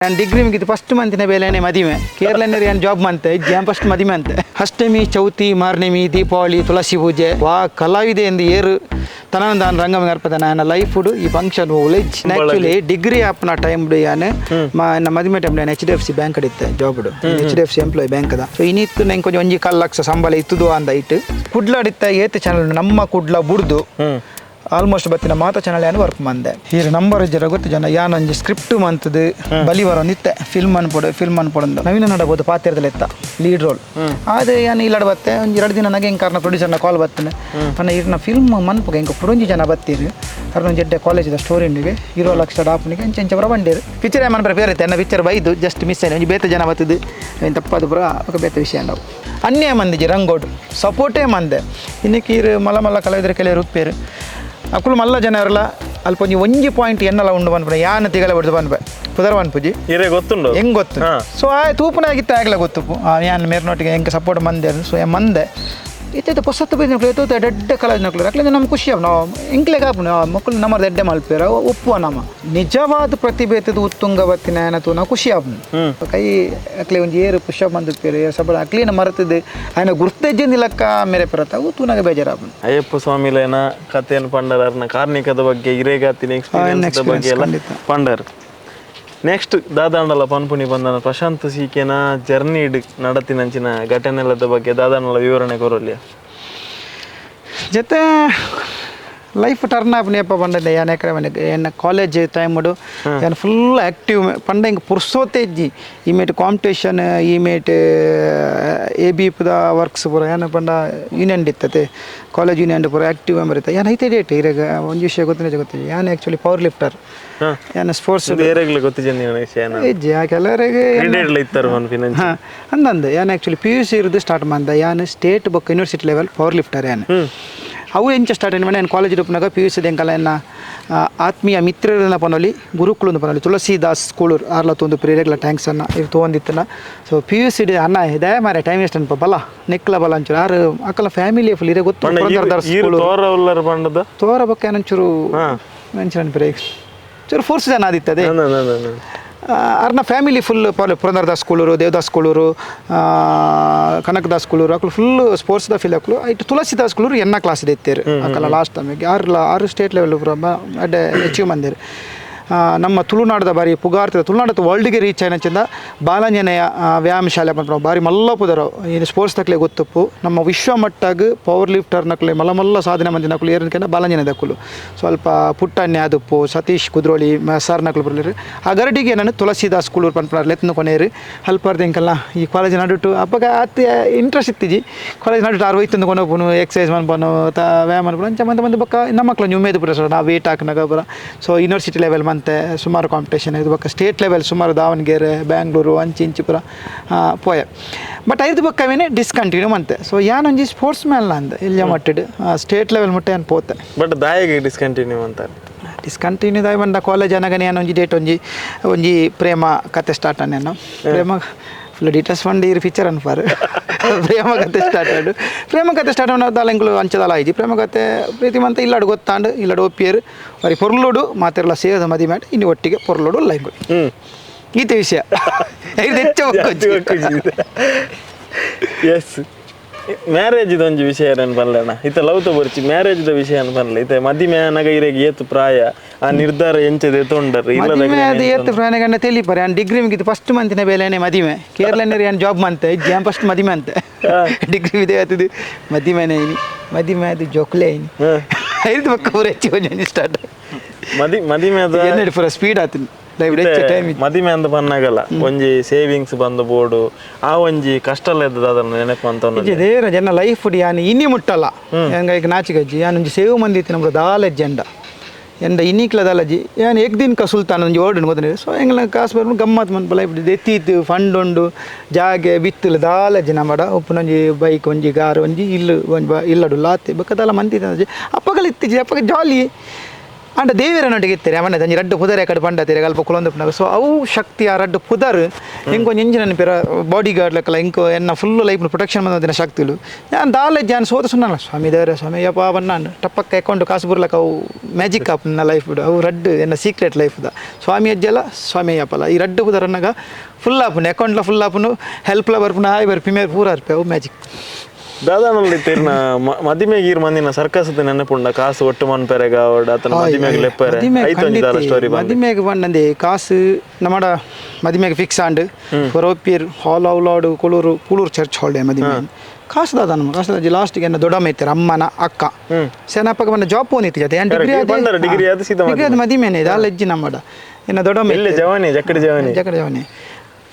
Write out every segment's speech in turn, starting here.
ನಾನು ಡಿಗ್ರಿ ಮುಗಿದು ಫಸ್ಟ್ ಮಂತಿನ ಬೇಲೆನೆ ಮದಿಮೆ ಕೇರಳನೇ ಏನು ಜಾಬ್ ಮಂತೆ ಇಜ್ಜೆ ಫಸ್ಟ್ ಮದಿಮೆ ಅಂತೆ. ಅಷ್ಟಮಿ, ಚೌತಿ, ಮಾರ್ನೆಮಿ, ದೀಪಾವಳಿ, ತುಳಸಿ ಪೂಜೆ ವಾ ಕಲಾವಿದೆ ಎಂದು ಏರು ತನನ ರಂಗಮ ಅರ್ಪದ ನನ್ನ ಲೈಫ್ ಈ function actually degree ಆಪ್ನ time ಯಾನ್ ನನ್ನ ಮದಿಮೆ ಟೈಮ್ ನಾನು HDFC bank ಇತ್ತೆ job HDFC employee bank the. So ಇನ್ನಿತ್ತು ನಂಗೆ ಕೊಂಚ ಒಂಜಿ ಕಾಲು ಲಕ್ಷ ಸಂಬಳ ಇತ್ತದು ಅಂದ ಇಟ್ಟು ಕುಡ್ಲಾಡಿತ್ತ ಏತ್ ಚಾನಲ್ ನಮ್ಮ ಕುಡ್ಲ ಬುಡ್ದು ಆಲ್ಮೋಸ್ಟ್ ಬತ್ತಿನ ಮಾತಾ ಚಾನಲ್ ಯಾನು ವರ್ಕ್ ಮಂದೆ. ಹೀರು ನಂಬರ್ ಜರ ಗೊತ್ತು ಜನ ಯಾನ್ ಒಂಜಿ ಸ್ಕ್ರಿಪ್ಟ್ ಮಂತದು ಬಲಿ ಬರೋಂದಿತ್ತೆ ಫಿಲ್ಮ್ ಅನ್ಪೊಡು ಫಿಲ್ಮ್ ಅನ್ಪೊಡು ನವೀನ ನಡಬೋದು ಪಾತ್ರದಲ್ಲಿ ಇತ್ತ ಲೀಡ್ ರೋಲ್. ಆದರೆ ಯಾನ್ ಇಲ್ಲಡ ಬತ್ತೆ ಒಂಜಿ ಎರಡು ದಿನ ನನಗೆ ಹೆಂಗೆ ಕಾರಣ ಪ್ರೊಡ್ಯೂಸರ್ನ ಕಾಲ್ ಬತ್ತನೆ ಪನ್ನ ಇರ್ನ ಫಿಲ್ಮ್ ಮನ್ಪುಗ ಹಿಂಗೆ ಪುಡೊಂಜಿ ಜನ ಬತ್ತೀರಿ ಅರ್ನೊಂಜಿ ಎಡ್ಡೆ ಕಾಲೇಜಿದ ಸ್ಟೋರಿ ಇರೋ ಲಕ್ಷ ಡಾಪ್ನಿಗೆ ಎಂಚ ಎಂಚ ಬರ ಬಂಡೇರು ಪಿಕ್ಚರ್ ಏಮನ್ ಬೇರೆ ಇತ್ತೆ ಎನ್ನ ಪಿಕ್ಚರ್ ಬೈದು ಜಸ್ಟ್ ಮಿಸ್ ಆಯ್ತು. ಒಂಜಿ ಬೇತೆ ಜನ ಬತ್ತಿದ್ದು ಏನು ತಪ್ಪಾದ ಪುರ ఒక ಬೇತೆ ವಿಷಯ ನಾವು ಅನ್ಯಾಯ ಮಂದಿಜಿ ರಂಗೋಡು ಸಪೋರ್ಟೇ ಮಂದೆ. ಇನ್ನಕ್ಕೆ ಇರು ಮಲ್ಲ ಮಲ್ಲ ಕಲಾವಿದರ ಕೆಲವರು ಉಪ್ಪೇರು ಅಕುಲು ಮಲ್ಲ ಜನ ಅವರಲ್ಲ ಅಲ್ಪ ಒಂಜಿ ಒಂಜಿ ಪಾಯಿಂಟ್ ಎನ್ನಲ ಉಂಡು ಪನ್ಪುನ ಯಾನ ತಿಗಲ ಬಿಡ್ದು ಪನ್ಪೆ ಪುದರ್ ಪನ್ಪುಜಿ. ಇರೆ ಗೊತ್ತುಂಡು. ಹೆಂಗ್ ಗೊತ್ತು. ಸೊ ಆ ತೂಪುನ ಆಗಿತ್ತು ಆಗಲ ಗೊತ್ತುಪ್ಪು ಆ ಯಾನ್ ಮೇರ್ನೊಟ್ಟಿಗೆ ಹೆಂಗೆ ಸಪೋರ್ಟ್ ಮಂದೆ. ಸೊ ಮಂದೆ ಇತ್ತೆ ಪೊಸತ್ತು ಬೈದಿನಕ್ಲು ಎತ್ತೋ ಎಡ್ಡೆ ಕಲಾವಿದನಕ್ಲು ಅಕ್ಲೆ ನಮ್ಮ ಖುಷಿ ಆಪ್ ನಾವು ಎಂಕ್ಲೆಗ್ ಆಪುನು ಮಕ್ಕಳು ನಮ್ಮದು ಎಡ್ಡೆ ಮಲ್ಪೇರ ಒಪ್ಪುವ ನಮ್ಮ ನಿಜವಾದ ಪ್ರತಿಭೆ ಇತ್ತದು ಉತ್ತುಂಗ ಬತ್ತಿನ ಏನತು ನಾವು ಖುಷಿ ಆಪುನು ಕೈ ಅಕ್ಲೆ ಒಂಜಿ ಏರು ಪುಷ್ ಅಪ್ ಮಂದಿಪ್ಪೇರು ಸಬಳ ಅಕ್ಲೇನ ಮರೆತದ್ದು ఆయన ಗುರ್ತಜ್ಜಿಂದಿಲಕ್ಕ ಮೇರೆ ಪೆರತ ಅವು ತೂನಾಗ ಬೇಜಾರಾಪುನು. ಅಯ್ಯಪ್ಪ ಸ್ವಾಮಿಲೇನ ಕಥೆಯನ್ನು ಪಂಡರ್ ಅರ್ನ ಕಾರ್ಣಿಕದ ಬಗ್ಗೆ ಇರೇಗಾತಿನ ಎಕ್ಸ್ಪೀರಿಯನ್ಸ್ experience ಬಗ್ಗೆ ಎಲ್ಲ ಖಂಡಿತ. ಪಂಡರ್. ನೆಕ್ಸ್ಟ್ ದಾದಾಂಡಲ ಪನ್ಪುನಿ ಬಂದನ ಪ್ರಶಾಂತ್ ಸೀಕೆನ ಜರ್ನಿ ನಡತಿನಂಚಿನ ಘಟನೆಲ್ಲದ ಬಗ್ಗೆ ದಾದಾಂಡಲ ವಿವರಣೆ ಕೊರೊಲಿಯ. ಜೊತೆ ಲೈಫ್ ಟರ್ನ್ ಆಪುನಿ ಅಪ್ಪ ಪಂಡ ಯಾನ್ ಎಕರೆ ಎನ್ನ ಕಾಲೇಜ್ ಟೈಮುಡು ಯಾನ್ ಫುಲ್ ಆ್ಯಕ್ಟಿವ್ ಪಂಡ ಹಿಂಗೆ ಪುರ್ಸೋತೆ ಇಜ್ಜಿ. ಈ ಮೇಟ್ ಕಾಂಪಿಟೇಷನ್ ಈ mate A B ಪದ ವರ್ಕ್ಸ್ ಪೂರ ಯಾನ್ ಪಂಡ ಯೂನಿಯನ್ ಇತ್ತತೆ ಕಾಲೇಜ್ ಯೂನಿಯನ್ ಪೂರ ಆ್ಯಕ್ಟಿವ್ ಮೆಂಬರ್ ಇತ್ತ. ಯಾನ್ ಐತೆ ಡೇಟ್ ಇರೆಗ್ ಒಂಜಿ ವಿಷಯ ಗೊತ್ತಿನ ಗೊತ್ತಿಜ್ಜಿ. ಯಾನ್ actually power lifter ಯಾನ್ ಸ್ಪೋರ್ಟ್ಸ್. ಬೇರೆಗ್ಲ ಗೊತ್ತಿಜೆ ನೀವು ವಿಷಯ ಇಜ್ಜಿ ಆ ಕೆಲವರಿಗೆ. ಕ್ರೀಡೆಡ್ಲ ಇತ್ತಾರೆ ಪನ್ಪಿನ. ಹಾಂ ಅಂದಂದೆ ಯಾನ್ actually PUC ಇರೋದು ಸ್ಟಾರ್ಟ್ ಮಂದ ಯಾನ್ ಸ್ಟೇಟ್ ಬೊಕ್ಕ university level power lifter ಯಾನ್. ಅವು ಎಂಚ ಸ್ಟಾರ್ಟ್ ಆಯ್ತು ನಾನು ಕಾಲೇಜ್ ರೂಪನಾಗ PUC ಎಂಕಲ ಎನ್ನ ಆತ್ಮೀಯ ಮಿತ್ರರನ್ನ ಪನೊಲಿ ಗುರುಕುಲು ಪನೊಲಿ ತುಳಸಿದಾಸ್ ಸ್ಕೂಲೂರು ಆರ್ಲ ತೊಂದು ಪ್ರೇರೆಗ್ಲ thanks ಅನ್ನ ಇರು ತೊಗೊಂದಿತ್ತನ. ಸೊ PUC ಅನ್ನ ಇದೆ ಮಾರೆ ಟೈಮ್ ವೇಸ್ಟ್ ಅನ್ಪ ಬಲ ನೆಕ್ಲ ಬಲ ಅಂಚೂರು ಆರು ಅಕ್ಕಲ ಫ್ಯಾಮಿಲಿ ಫುಲ್ ಇರೇ ಗೊತ್ತು ಪುರಂದರದಾಸ್ ಈರು ಸ್ಕೂಲೂರು. ತೋರ ಉಲ್ಲರ್ ಪಂಡದ. ತೋರ ಬೊಕ್ಕ ಏನಂಚೂರು ಎಂಚ ಅನ್ಪರೆ ಚೂರು ಫೋರ್ಸ್ ಜನ ಆದಿತ್ತದೆ. ಅರ್ನ ಫ್ಯಾಮಿಲಿ ಫುಲ್ ಪುರಂದರದಾಸ್ ಸ್ಕೂಲೂರು, ದೇವದಾಸ್ ಸ್ಕೂಲೂರು, ಕನಕದಾಸ್ ಸ್ಕೂಲೂರು ಅಕ್ಲು ಫುಲ್ ಸ್ಪೋರ್ಟ್ಸ್ದ ಫೀಲ್ ಅಕ್ಲು ಐಟ್ ತುಳಸಿದಾಸ್ ಸ್ಕೂಲೂರು ಎನ್ನ ಕ್ಲಾಸ್ ಇತ್ತೇರು ಅಕಲ ಲಾಸ್ಟ್ ಟೈಮಿಗೆ ಆರು ಆರು ಸ್ಟೇಟ್ ಲೆವೆಲ್ ಅಡ್ಡೆ ಅಚೀವ್ ಮಂದಿರು. ನಮ್ಮ ತುಳುನಾಡದ ಬಾರಿ ಪುಗಾರ್ತದ ತುಳುನಾಡದ ವರ್ಲ್ಡ್ಗೆ ರೀಚ್ ಆಯ್ನಂಚಿಂದ ಬಾಲಾಂಜನೇಯ ವ್ಯಾಯಾಮ ಶಾಲೆ ಪನ್ಪುನ ಬಾರಿ ಮಲ್ಲ ಪುದರ ಏನು ಸ್ಪೋರ್ಟ್ಸ್ ತಕ್ಲೆ ಗೊತ್ತಪ್ಪು. ನಮ್ಮ ವಿಶ್ವ ಮಟ್ಟಾಗ ಪವರ್ ಲಿಫ್ಟರ್ ನಕ್ಲೆ ಮಲ್ಲ ಮಲ್ಲ ಸಾಧನೆ ಮಂದಿ ನಕಲು ಏರನ್ಕೆಂದ ಬಾಲಾಂಜನೇಯ ದಕ್ಕುಲು ಸ್ವಲ್ಪ ಪುಟ್ಟನ್ಯ ಆದುಪ್ಪು ಸತೀಶ್ ಕುದ್ರೋಳಿ ಸರ್ ನಕಲು ಬರ್ಲಿರು. ಆ ಗರಡಿಗೆ ನಾನು ತುಳಸಿದಾಸ್ ಸ್ಕೂಲ್ ಪನ್ಪುನಾರ್ ಲೆತ್ನ ಕೊನೇರು ಅಲ್ಪರ್ದ ಎಂಕಲ್ಲ ಈ ಕಾಲೇಜ್ ನಡುಟು ಅಪ್ಪಗ ಅತಿ ಇಂಟ್ರೆಸ್ಟ್ ಇತ್ತಿಜಿ. ಕಾಲೇಜ್ ನಡುಟು ಆರು ಹೋಯ್ತಂದು ಕೊನೋಪುನು ಎಕ್ಸಸೈಸ್ ಮನ್ಪನು ತ ವ್ಯಾಯಾಮ ಮನ್ಪನು ಅಂಚ ಮಂದ ಮಂದ ಬೊಕ್ಕ ನಮ್ಮ ಮಕ್ಳು ಉಮೇದು ಪುರ ಸರ್ ನಾವು ವೇಟ್ ಹಾಕಿನಾಗ ಪುರ. So university level ಮಂತೆ ಸುಮಾರು ಕಾಂಪಿಟೇಷನ್ ಇದು ಬೊಕ್ಕ ಸ್ಟೇಟ್ ಲೆವೆಲ್ ಸುಮಾರು ದಾವಣಗೆರೆ ಬ್ಯಾಂಗ್ಳೂರು ಅಂಚಿ ಇಂಚಿ ಪುರ ಪೋಯೆ. ಬಟ್ ಐದು ಬೊಕ್ಕ ಅವೇನೆ ಡಿಸ್ಕಂಟಿನ್ಯೂ ಮಂತೆ. ಸೊ ಯಾನೊಂಜಿ ಸ್ಪೋರ್ಟ್ಸ್ ಮ್ಯಾನ್ ಅಂದ ಇಲ್ಲಿಯ ಮಟ್ಟಿಡ್ ಸ್ಟೇಟ್ ಲೆವೆಲ್ ಮುಟ್ಟೆ ಯಾನ್ ಪೋತೆ. ಬಟ್ ದಾಯೆಗ್ ಡಿಸ್ಕಂಟಿನ್ಯೂ ಅಂತಾರೆ? ಡಿಸ್ಕಂಟಿನ್ಯೂ ದಾಯ ಬಂದ ಕಾಲೇಜ್ ಅನಗನೆ ಒಂಜಿ ಡೇಟ್ ಒಂಜಿ ಒಂಜಿ ಪ್ರೇಮ ಕತೆ ಸ್ಟಾರ್ಟ್ ಅನ್ನೇನು. ಪ್ರೇಮ ಫುಲ್ ಡೀಟೇಲ್ಸ್ ಫಂಡ್ ಇರು ಪಿಕ್ಚರ್ ಅನ್ಪಾರು. ಪ್ರೇಮ ಕತೆ ಸ್ಟಾರ್ಟ್ ಆಡು ಪ್ರೇಮ ಕತೆ ಸ್ಟಾರ್ಟ್ ಆಡ ದಾಲೆಂకులు ಅಂಚದಾಲ ಆಯ್ಜಿ. ಪ್ರೇಮ ಕತೆ ಪ್ರೀತಿ ಮಂತ ಇಲ್ಲಾಡು ಗೊತ್ತಾಂಡು ಇಲ್ಲಾಡು ಒಪ್ಪಿಯರು ಬರಿ ಪೊರ್ಲುಡು ಮಾತೆರ್ಲ ಸೇರದ ಮದಿ ಮಾಡಿ ಇನ್ನು ಒಟ್ಟಿಗೆ ಪೊರ್ಲುಡು ಲೈಂಗುಳು. ಈತ ವಿಷಯ ಇದು ಹೆಚ್ಚು ಒಕ್ಕೊಜ್ಜಿ. ಎಸ್ ಮ್ಯಾರೇಜ್ ಒಂಜಿ ವಿಷಯ ಏನ್ ಪನ್ಲೆನ ಇತ್ತ ಲವ್ ತೋರ್ಚಿ ಮ್ಯಾರೇಜ್ the ವಿಷಯ ಅನ್ ಪನ್ಲೆ. ಇತ್ತೆ ಮದಿಮೆ ಆನಗ ಇರೆಗ್ ಏತ್ ಪ್ರಾಯ ಆ ನಿರ್ಧಾರ ಎಂಚದೆ ತೊಂಡರ್ ಮದಿಮೆ ಅದು ಇಲ್ಲ? ಏತ್ ಪ್ರಾಣಿಗಂಡ ತೆಲಿಪರೆ. ಯಾನ್ ಡಿಗ್ರಿ ಮುಗಿದು ಫಸ್ಟ್ ಮಂತಿನ ಬೇಲೆನೆ ಮದಿಮೆ. ಕೇರಳನೇ ಯಾನ್ ಜಾಬ್ ಮಂತೆ ಇಜ್ಜಿ ಫಸ್ಟ್ ಮದಿಮೆ ಅಂತೆ. ಡಿಗ್ರಿ ಇದೆ ಆತದು ಮದಿಮೆನೆ ಇನಿ ಮದಿಮೆ ಅದು ಜೋಕ್ಲೆ ಇನಿ ಐದು ಪಕ್ಕ ಪೂರ ಹೆಚ್ಚು ಒಂಜಿ ಸ್ಟಾರ್ಟ್. ಮದಿಮೆ ಅದ. ಎನ್ನಡಿ ಪೂರ ಸ್ಪೀಡ್ ಆತು ಲೈಫ್ ಹೆಚ್ಚು ಟೈಮ್. ಮದಿಮೆ ಅಂದ ಪನ್ನಾಗಲ್ಲ ಒಂಜಿ ಸೇವಿಂಗ್ಸ್ ಬಂದು ಬೋಡು ಆ ಒಂಜಿ ಕಷ್ಟ ಎದ್ದದ ಅದನ್ನ ನೆನಪು ಅಂತ. ಇಜ್ಜಿ ದೇರ ಜನ ಲೈಫ್ ಯಾನ್ ಇನಿ ಮುಟ್ಟಲ್ಲ ಹೆಂಗ ಈಗ ನಾಚಿಗಜ್ಜಿ ಯಾನ್ ಒಂಜಿ ಸೇವ್ ಮಂದಿ ಇತ್ತು ನಮ್ದು ದಾಲ ಜೆಂಡ ಎಂಡ ಇನ್ನಿಕ್ಲ ದಾಲಜ್ಜಿ ಯಾನ್ ಏಕ್ ದಿನ ಕ ಸುಲ್ತಾನ್ ಒಂಜಿ ಓರ್ಡ್ ಗೊತ್ತೇ. ಸೊ ಎಂಗ್ಲ ಕಾಸು ಬರ್ಬು ಗಮ್ಮತ್ ಮನ್ಪ ಲೈಫ್ ಎತ್ತೀತು ಫಂಡ್ ಉಂಡು ಜಾಗೆ ಬಿತ್ತಲು ದಾಲಜ್ಜಿ ನಮ್ಮಡ ಉಪ್ಪುನೊಂಜಿ ಬೈಕ್ ಒಂಜಿ ಗಾರ್ ಒಂಜಿ ಇಲ್ಲು ಒಂಜಿ ಇಲ್ಲಡು ಲಾತೆ ಬೊಕ್ಕ ದಾಲ ಮಂತಿ ಅಪ್ಪಗಲ ಇತ್ತಿಜಿ ಅಪ್ಪಗ ಜಾಲಿ. ಅಂಡ ದೇವಿರನೊಟ್ಟಿಗೆ ಇತ್ತಾರೆ ಅವನ ದಂಜಿ ರಡ್ಡು ಪುದರ್ ಕಡೆ ಪಂಡ ತೀರೆ ಅಲ್ಪ ಕುಲೊಂದು ಸೊ ಅವು ಶಕ್ತಿ ಆ ರಡ್ಡು ಪುದರ್ ಇಂಕೊಂಜಿ ಇಂಜಿನ ಪೇರ ಬಾಡಿ ಗಾರ್ಡ್ ಲೆಕ್ಕಲ ಇಂಕೊ ಎನ್ನ full life protection ಬಂದಿನ ಶಕ್ತಿಲು ನಾನು ದಾಲೆ ಜಾನ್ ಸೋತ ಸುನ್ನಲ್ಲ ಸ್ವಾಮಿ ದೇವರೇ ಸ್ವಾಮಿ ಯಪ್ಪ ಬನ್ನಾನು ಟಪ್ಪಕ್ಕ ಅಕೌಂಟ್ ಕಾಸು ಬುರ್ಲಕ್ಕ ಅವು ಮ್ಯಾಜಿಕ್ ಆಪ್ ನನ್ನ ಲೈಫ್ ಬಿಡು ಅವು ರಡ್ಡು ಎನ್ನ ಸೀಕ್ರೆಟ್ ಲೈಫ್ the ಸ್ವಾಮಿ ಅಜ್ಜಲ ಸ್ವಾಮಿ ಅಯ್ಯಪ್ಪಲ ಈ ರಡ್ಡು ಪುದರ್ ಅನ್ನಾಗ ಫುಲ್ ಆಪುನು ಅಕೌಂಟ್ಲ ಫುಲ್ ಆಪುನು ಹೆಲ್ಪ್ಲ ಬರ್ಪುನ ಆಯ್ ಬರ್ಪಿ ಮೇಲೆ ಪೂರ ಅರ್ಪೆ ಅವು ಮ್ಯಾಜಿಕ್. ದಾದಾನಲ್ಲಿ ತೀರ್ನ ಮದಿಮೆಗೆ ಈರ್ ಮಂದಿನ ಸರ್ಕಸ್ ನೆನಪುಂಡ ಕಾಸು ಒಟ್ಟು ಮನ್ಪೆರೆಗ ಆತನ ಮದಿಮೆಗೆ ಲೆಪ್ಪರೆ ಐತೊಂಜಿ ದಾಲ ಸ್ಟೋರಿ ಬಂದು ಮದಿಮೆಗೆ ಬಂದಂದೆ ಕಾಸು ನಮ್ಮಡ ಮದಿಮೆಗೆ ಫಿಕ್ಸ್ ಆಂಡ್ ಹೊರೋಪಿಯರ್ ಹಾಲ್ ಅವಲಾಡು ಕೊಳೂರು ಕೂಳೂರು ಚರ್ಚ್ ಹಾಲ್ ಮದಿಮೆ ಕಾಸು ದಾದ ನಮ್ಮ ಕಾಸು ದಾಜಿ ಲಾಸ್ಟ್ಗೆ ಎನ್ನ ದೊಡ್ಡಮ್ಮ ಇತ್ತಾರೆ ಅಮ್ಮನ ಅಕ್ಕ ಸೇನಪ್ಪಗೆ ಬಂದ ಜಾಬ್ ಪೋನಿತ್ತು ಜೊತೆ ಡಿಗ್ರಿ ಡಿಗ್ರಿ ಆದ ಸೀದಾ ಡಿಗ್ರಿ ಆದ ಮದಿಮೆನೆ ಇದು ಅಲ್ಲ ಹೆಜ್ಜಿ ನಮ್ಮಡ ಎನ್ನ ದೊಡ್ಡಮ್ಮ ಇಲ್ಲ ಜವಾನಿ ಜಕ್ಕಡಿ ಜವಾನಿ ಜಕಡೆ ಜವಾನಿ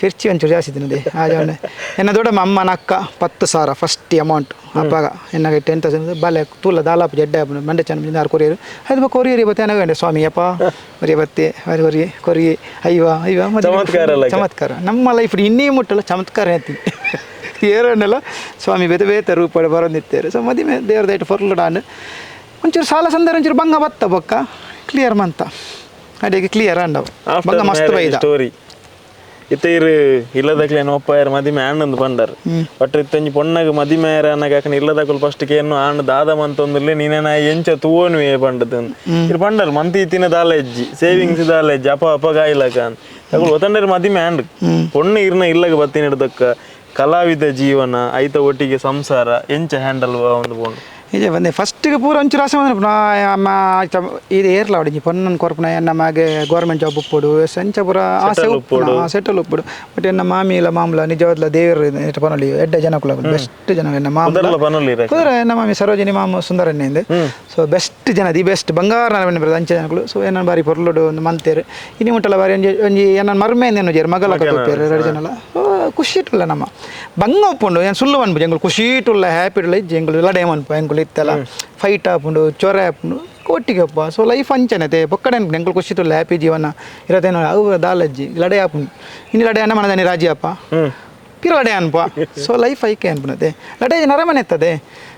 ಫಿರ್ಚಿ ಒಂಚೂರು ಜಾಸ್ತಿ ತಿನ್ನದೆ ಆ ಜವನೆ ಎನ್ನ ದೊಡ್ಡಮ್ಮ ಅಮ್ಮನ ಅಕ್ಕ 10,000 ಫಸ್ಟ್ ಅಮೌಂಟ್ ಅಪ್ಪಾಗ ಎನ್ನಾಗ 10,000 ಬಾಲೆ ತೂಲ ದಾಲಾಪ ಜಡ್ಡ ಮಂಡೆ ಚಂದ ಆರು ಕೊರಿಯರು ಅದು ಕೊರಿಯರ್ ಇವತ್ತು ಏನಾಗ ಸ್ವಾಮಿ ಅಪ್ಪ ಮರಿ ಬತ್ತಿ ಮರಿ ಕೊರಿ ಕೊರಿ ಅಯ್ಯವ ಅಯ್ಯವ ಚಮತ್ಕಾರ ಅಲ್ಲ ಚಮತ್ಕಾರ ನಮ್ಮ ಲೈಫ್ ಇನ್ನೇ ಮುಟ್ಟಲ್ಲ ಚಮತ್ಕಾರ ಹೇಳ್ತೀನಿ ಏರನ್ನೆಲ್ಲ ಸ್ವಾಮಿ ಬೇತೆ ಬೇತೆ ರೂಪ ಬರೋದಿತ್ತೇರು. ಸೊ ಮದಿಮೆ ದೇವ್ರ ದಯಟ್ಟು ಫೊರ್ಲುಡಾನ್ ಒಂಚೂರು ಸಾಲ ಸಂದರ ಒಂಚೂರು ಬಂಗ ಬತ್ತ ಬೊಕ್ಕ ಕ್ಲಿಯರ್ ಮಂತ ಅಡಿಗೆ ಕ್ಲಿಯರ್ ಅಂಡವು ಬಂಗ ಮಸ್ತ್ ಬೈದ ಸ್ಟೋರಿ ಇತ್ತ ಇರು ಇಲ್ಲದಕ್ಲೇನು ಒಪ್ಪಾಯರ್ ಮದಿಮೆ ಆಣ್ಣಂದು ಪಂಡರ್ ಬಟ್ ಇತ್ತೊಂಜಿ ಪೊಣ್ಣಗ್ ಮದಿಮೆ ಅನ್ನಗ ಅಕನ ಇಲ್ಲದಕುಲು ಫಸ್ಟ್ ಕೇನು ಆಣ್ ದಾದ ಮಂತೊಂದುಲ್ಲೆ ನೀನೇನ ಎಂಚ ತೂವನುವೆ ಪಂಡದು ಇರು ಪಂಡರ್ ಮಂತಿ ಇತ್ತಿನ ದಾಲ ಹೆಜ್ಜಿ ಸೇವಿಂಗ್ಸ್ ದಾಲ ಹೆಜ್ಜಿ ಅಪ್ಪ ಅಪ್ಪ ಗಾಯಿಲಕ ತಗೊಳ್ ಒತ್ತಂಡರ್ ಮದಿಮೆ ಆಂಡ್ ಪೊಣ್ಣು ಇರ್ನ ಇಲ್ಲಗ ಬತ್ತಿನ ಹಿಡ್ದಕ್ಕ ಕಲಾವಿದ ಜೀವನ ಐತ ಒಟ್ಟಿಗೆ ಸಂಸಾರ ಎಂಚ ಹ್ಯಾಂಡಲ್ ಒಂದು ಪೊಣ್ಣು ನಿಜ ಬಂದೆ ಫಸ್ಟಿಗೆ ಪೂರ ಒಂಚೂರು ಆಸೆ ಬಂದ್ರೆ ಇದು ಏರ್ಲ ಅವಡಿ ಪೊನ್ನನ್ ಕೊರ್ಪುನ ಎನ್ನ ಮಗೆ ಗೌರ್ಮೆಂಟ್ ಜಾಬ್ ಉಪ್ಪುಡು ಸಂಚ ಪೂರ ಆಸೆ ಉಪ್ಪುಡು ಸೆಟಲ್ ಉಪ್ಪುಡು. ಬಟ್ ಎನ್ನ ಮಾಮಿ ಇಲ್ಲ ಮಾಮೂಲ ನಿಜವಾದ್ಲ ದೇವರು ಪನೊಲಿ ಎಡ್ಡೆ ಜನ ಕುಲ ಬೆಸ್ಟ್ ಜನ ಎನ್ನ ಮಾಮೂಲ ಕುದುರೆ ಎನ್ನ ಮಾಮಿ ಸರೋಜಿನಿ ಮಾಮ ಸುಂದರನ್ನೇ ಸೊ ಬೆಸ್ಟ್ ಜನ the best ಬಂಗಾರ ಅಂಚೆ ಜನಗಳು. ಸೊ ಎನ್ನ ಬಾರಿ ಪೊರ್ಲುಡು ಒಂದು ಮಂತೇರು ಇನಿ ಮುಟ್ಟಲ ಬಾರಿ ಒಂಜಿ ಒಂಜಿ ಎನ್ನ ಮರ್ಮೆ ಏನು ಜೇರು ಮಗಲ ಕಟ್ಟುತ್ತೇರು ಎರಡು ಜನಲ ಖುಷಿ ಇಟ್ಟಲ್ಲ ನಮ್ಮ ಬಂಗ ಉಪ್ಪುಂಡು ಏನು ಸುಳ್ಳು ಅನ್ಪು ಎಂಗಳು ಖುಷಿ ಇಟ್ಟುಲ್ಲ ಹ್ಯಾಪಿ ಇಟ್ಟುಲ್ಲ ಇಜ್ಜಿ ಎಂಗಳು ಲಡೆ ಅನ್ಪು ಎಂಗಳು ಇತ್ತಲ್ಲ ಫೈಟ್ ಆಪುಂಡು ಚೊರೆ ಆಪುಂಡು ಒಟ್ಟಿಗೆ ಅಪ್ಪ. ಸೊ ಲೈಫ್ ಅಂಚನತೆ ಪೊಕ್ಕಡೆ ಅನ್ಪು ಎಂಗಳು ಖುಷಿ ತುಲ್ಲ ಹ್ಯಾಪಿ ಜೀವನ ಇರತ್ತೇನೋ ಅವು ದಾಲಜ್ಜಿ ಲಡೆ ಆಪುಂಡು ಇನ್ನು ಲಡೆ ಅನ್ನ ಮನದಾನಿ ರಾಜಿ ಅಪ್ಪ ಪಿರ ಲಡೆ ಅನ್ಪ. ಸೊ ಲೈಫ್ ಐಕೆ ಅನ್ಪುನತೆ ಲಡೆ ನರಮನೆ ಇರ್ತದೆ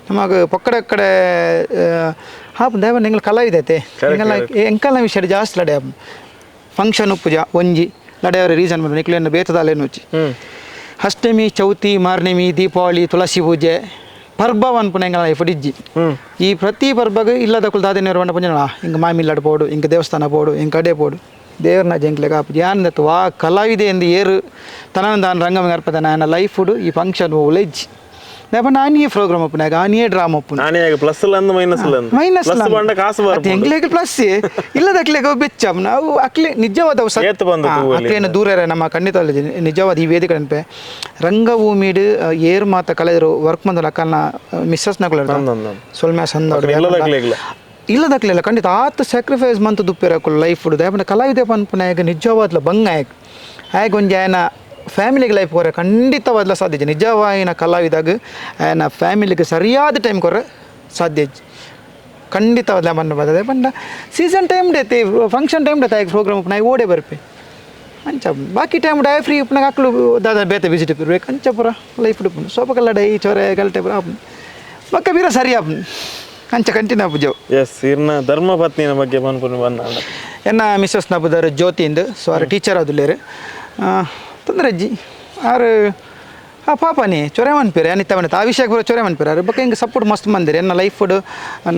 ನಮಗೆ ಪೊಕ್ಕಡೆ ಕಡೆ ಹಾಪು ದೇವನ ಎಂಗಳು ಕಲಾವಿದೈತೆ ಎಂಗಲ್ಲ ಎಂಕಲ್ನ ವಿಷಯ ಜಾಸ್ತಿ ಲಡೆ ಆಪುಂಡು ಫಂಕ್ಷನ್ ಉಪ್ಪುಜ ಒಂಜಿ ಲಡೆಯವರ ರೀಸನ್ ಬಂದು ನಿಕ್ಲೇನು ಬೇತದಾಲೇನು వచ్చి ಅಷ್ಟಮಿ ಚೌತಿ ಮಾರ್ನೆಮಿ ದೀಪಾವಳಿ ತುಳಸಿ ಪೂಜೆ ಪರ್ಬ ಅನ್ಪುನ ಎಂಗಲ ಲೈಫ್ ಇಜ್ಜಿ ಈ ಪ್ರತಿ ಪರ್ಬಗ್ ಇಲ್ಲದಕ್ಕೂ ದಾದೆನೇರು ಬಂಡ ಪಂಜನ ಹಿಂಗೆ ಮಾಮಿಲ್ಲಾಡ್ ಪೋಡು ಹಿಂಗೆ ದೇವಸ್ಥಾನ ಪೋಡು ಹಿಂಗೆ ಕಡೆ ಪೋಡು ದೇವ್ರನ್ನ ಜಂಕ್ಲೆಗ ಆಪುಜಿ ಯಾನ್ ವಾ ಕಲಾವಿದೆ ಎಂದು ಏರು ತನನ ದಾನ ರಂಗಮ ಅರ್ಪದ ನನ್ನ ಲೈಫ್ ಈ ಫಂಕ್ಷನ್ ಇಜ್ಜಿ ಲೇಪಂಡ ಆನಿಯೇ ಪ್ರೋಗ್ರಾಮ್ ಒಪ್ಪುನಾಗ ಆನಿಯೇ ಡ್ರಾಮಾ ಒಪ್ಪುನ ಪ್ಲಸ್ ಅಂದ್ minus minus plus ಬಂಡ ಕಾಸು ಬರ್ಪುಂಡು ಎಂಕ್ಲೆಗ್ ಪ್ಲಸ್ ಇಲ್ಲದಕ್ಲೆಗ್ ಬೆಚ್ಚ ನಾವು ಅಕ್ಲೆ ನಿಜವಾದ ಏತ್ ಬಂದು ತೂವೊಲಿ ಅಕ್ಲೇನ ದೂರ ನಮ್ಮ ಖಂಡಿತ ನಿಜವಾದ ಈ ವೇದಿಕೆ ನೆನಪೆ ರಂಗಭೂಮಿಡ್ ಏರ್ ಮಾತ ಕಲೆದರು ವರ್ಕ್ ಬಂದ ಅಕ್ಕನ ಮಿಸ್ಸಸ್ ನಕುಲ ಸೊಲ್ಮ್ಯಾ ಸಂದ ಇಲ್ಲದಕ್ಲೆಗ್ಲ ಇಲ್ಲದಕ್ಲೆಲ್ಲ ಖಂಡಿತ ಆತ ಸ್ಯಾಕ್ರಿಫೈಸ್ ಮಂತ್ ದುಪ್ಪಿರಕುಲ್ ಲೈಫ್ ದೇಪಂಡ ಕಲಾವಿದೆ ಪನ್ಪುನಾಗ ನಿಜವಾದ್ಲ ಬಂಗ ಆಯಕ್ ಆಯಕ್ ಒಂಜಿ ಆಯನ ಫ್ಯಾಮಿಲಿಗೆ ಲೈಫ್ ಕೊರೆ ಖಂಡಿತವಾದ್ಲ ಸಾಧ್ಯ ನಿಜವಾಯಿನ ಕಲಾವಿದಾಗ ಆಯನ ಫ್ಯಾಮಿಲಿಗೆ ಸರಿಯಾದ ಟೈಮ್ ಕೊರೆ ಸಾಧ್ಯ ಖಂಡಿತವಾದ್ಲ ಮನ್ನ ಬರ್ತದೆ ಪಂಡ ಸೀಸನ್ ಟೈಮ್ ಡೇತಿ ಫಂಕ್ಷನ್ ಟೈಮ್ ಡೇತೆ ಆಯ್ಕೆ ಪ್ರೋಗ್ರಾಮ್ ಉಪ್ಪು ಓಡೆ ಬರ್ಪೆ ಅಂಚ ಬಾಕಿ ಟೈಮ್ ಡೈ ಫ್ರೀ ಉಪ್ಪನಾಗ ಅಕ್ಲು ದಾದ ಬೇತೆ ವಿಸಿಟ್ ಇರ್ಬೇಕು ಅಂಚ ಪೂರ ಲೈಫ್ ಉಪ್ಪು ಸೋಪ ಕಲ್ಲಡ ಈ ಚೊರೆ ಗಲ್ಟೆ ಪೂರ ಆಪುಂಡು ಬೊಕ್ಕ ಬೀರ ಸರಿ ಆಪುಂಡು ಅಂಚ ಕಂಟಿನ್ಯೂ ಆಪುಜವು. ಎಸ್ ಇರ್ನ ಧರ್ಮಪತ್ನಿನ ಬಗ್ಗೆ ಪನ್ಪುನ ಬಂದ ಎನ್ನ ಮಿಸ್ಸಸ್ ನಬುದಾರ್ ಜ್ಯೋತಿ ಇಂದು ಸೊ ಆರು ಟೀಚರ್ ಆದುಲ್ಲೇರು ತೊಂದರೆ ಅಜ್ಜಿ ಆರು ಆ ಪಾಪನಿ ಚೊರೆ ಮನ್ಪೇರು ಅನಿತ ಮನಿತ ಆ ವಿಷಯಕ್ಕೆ ಬರೋ ಚೊರೆ ಮನ್ಪೇರು ಆರು ಬೊಕ್ಕ ಹಿಂಗೆ ಸಪೋರ್ಟ್ ಮಸ್ತ್ ಮಂದಿರಿ ಎನ್ನ ಲೈಫ್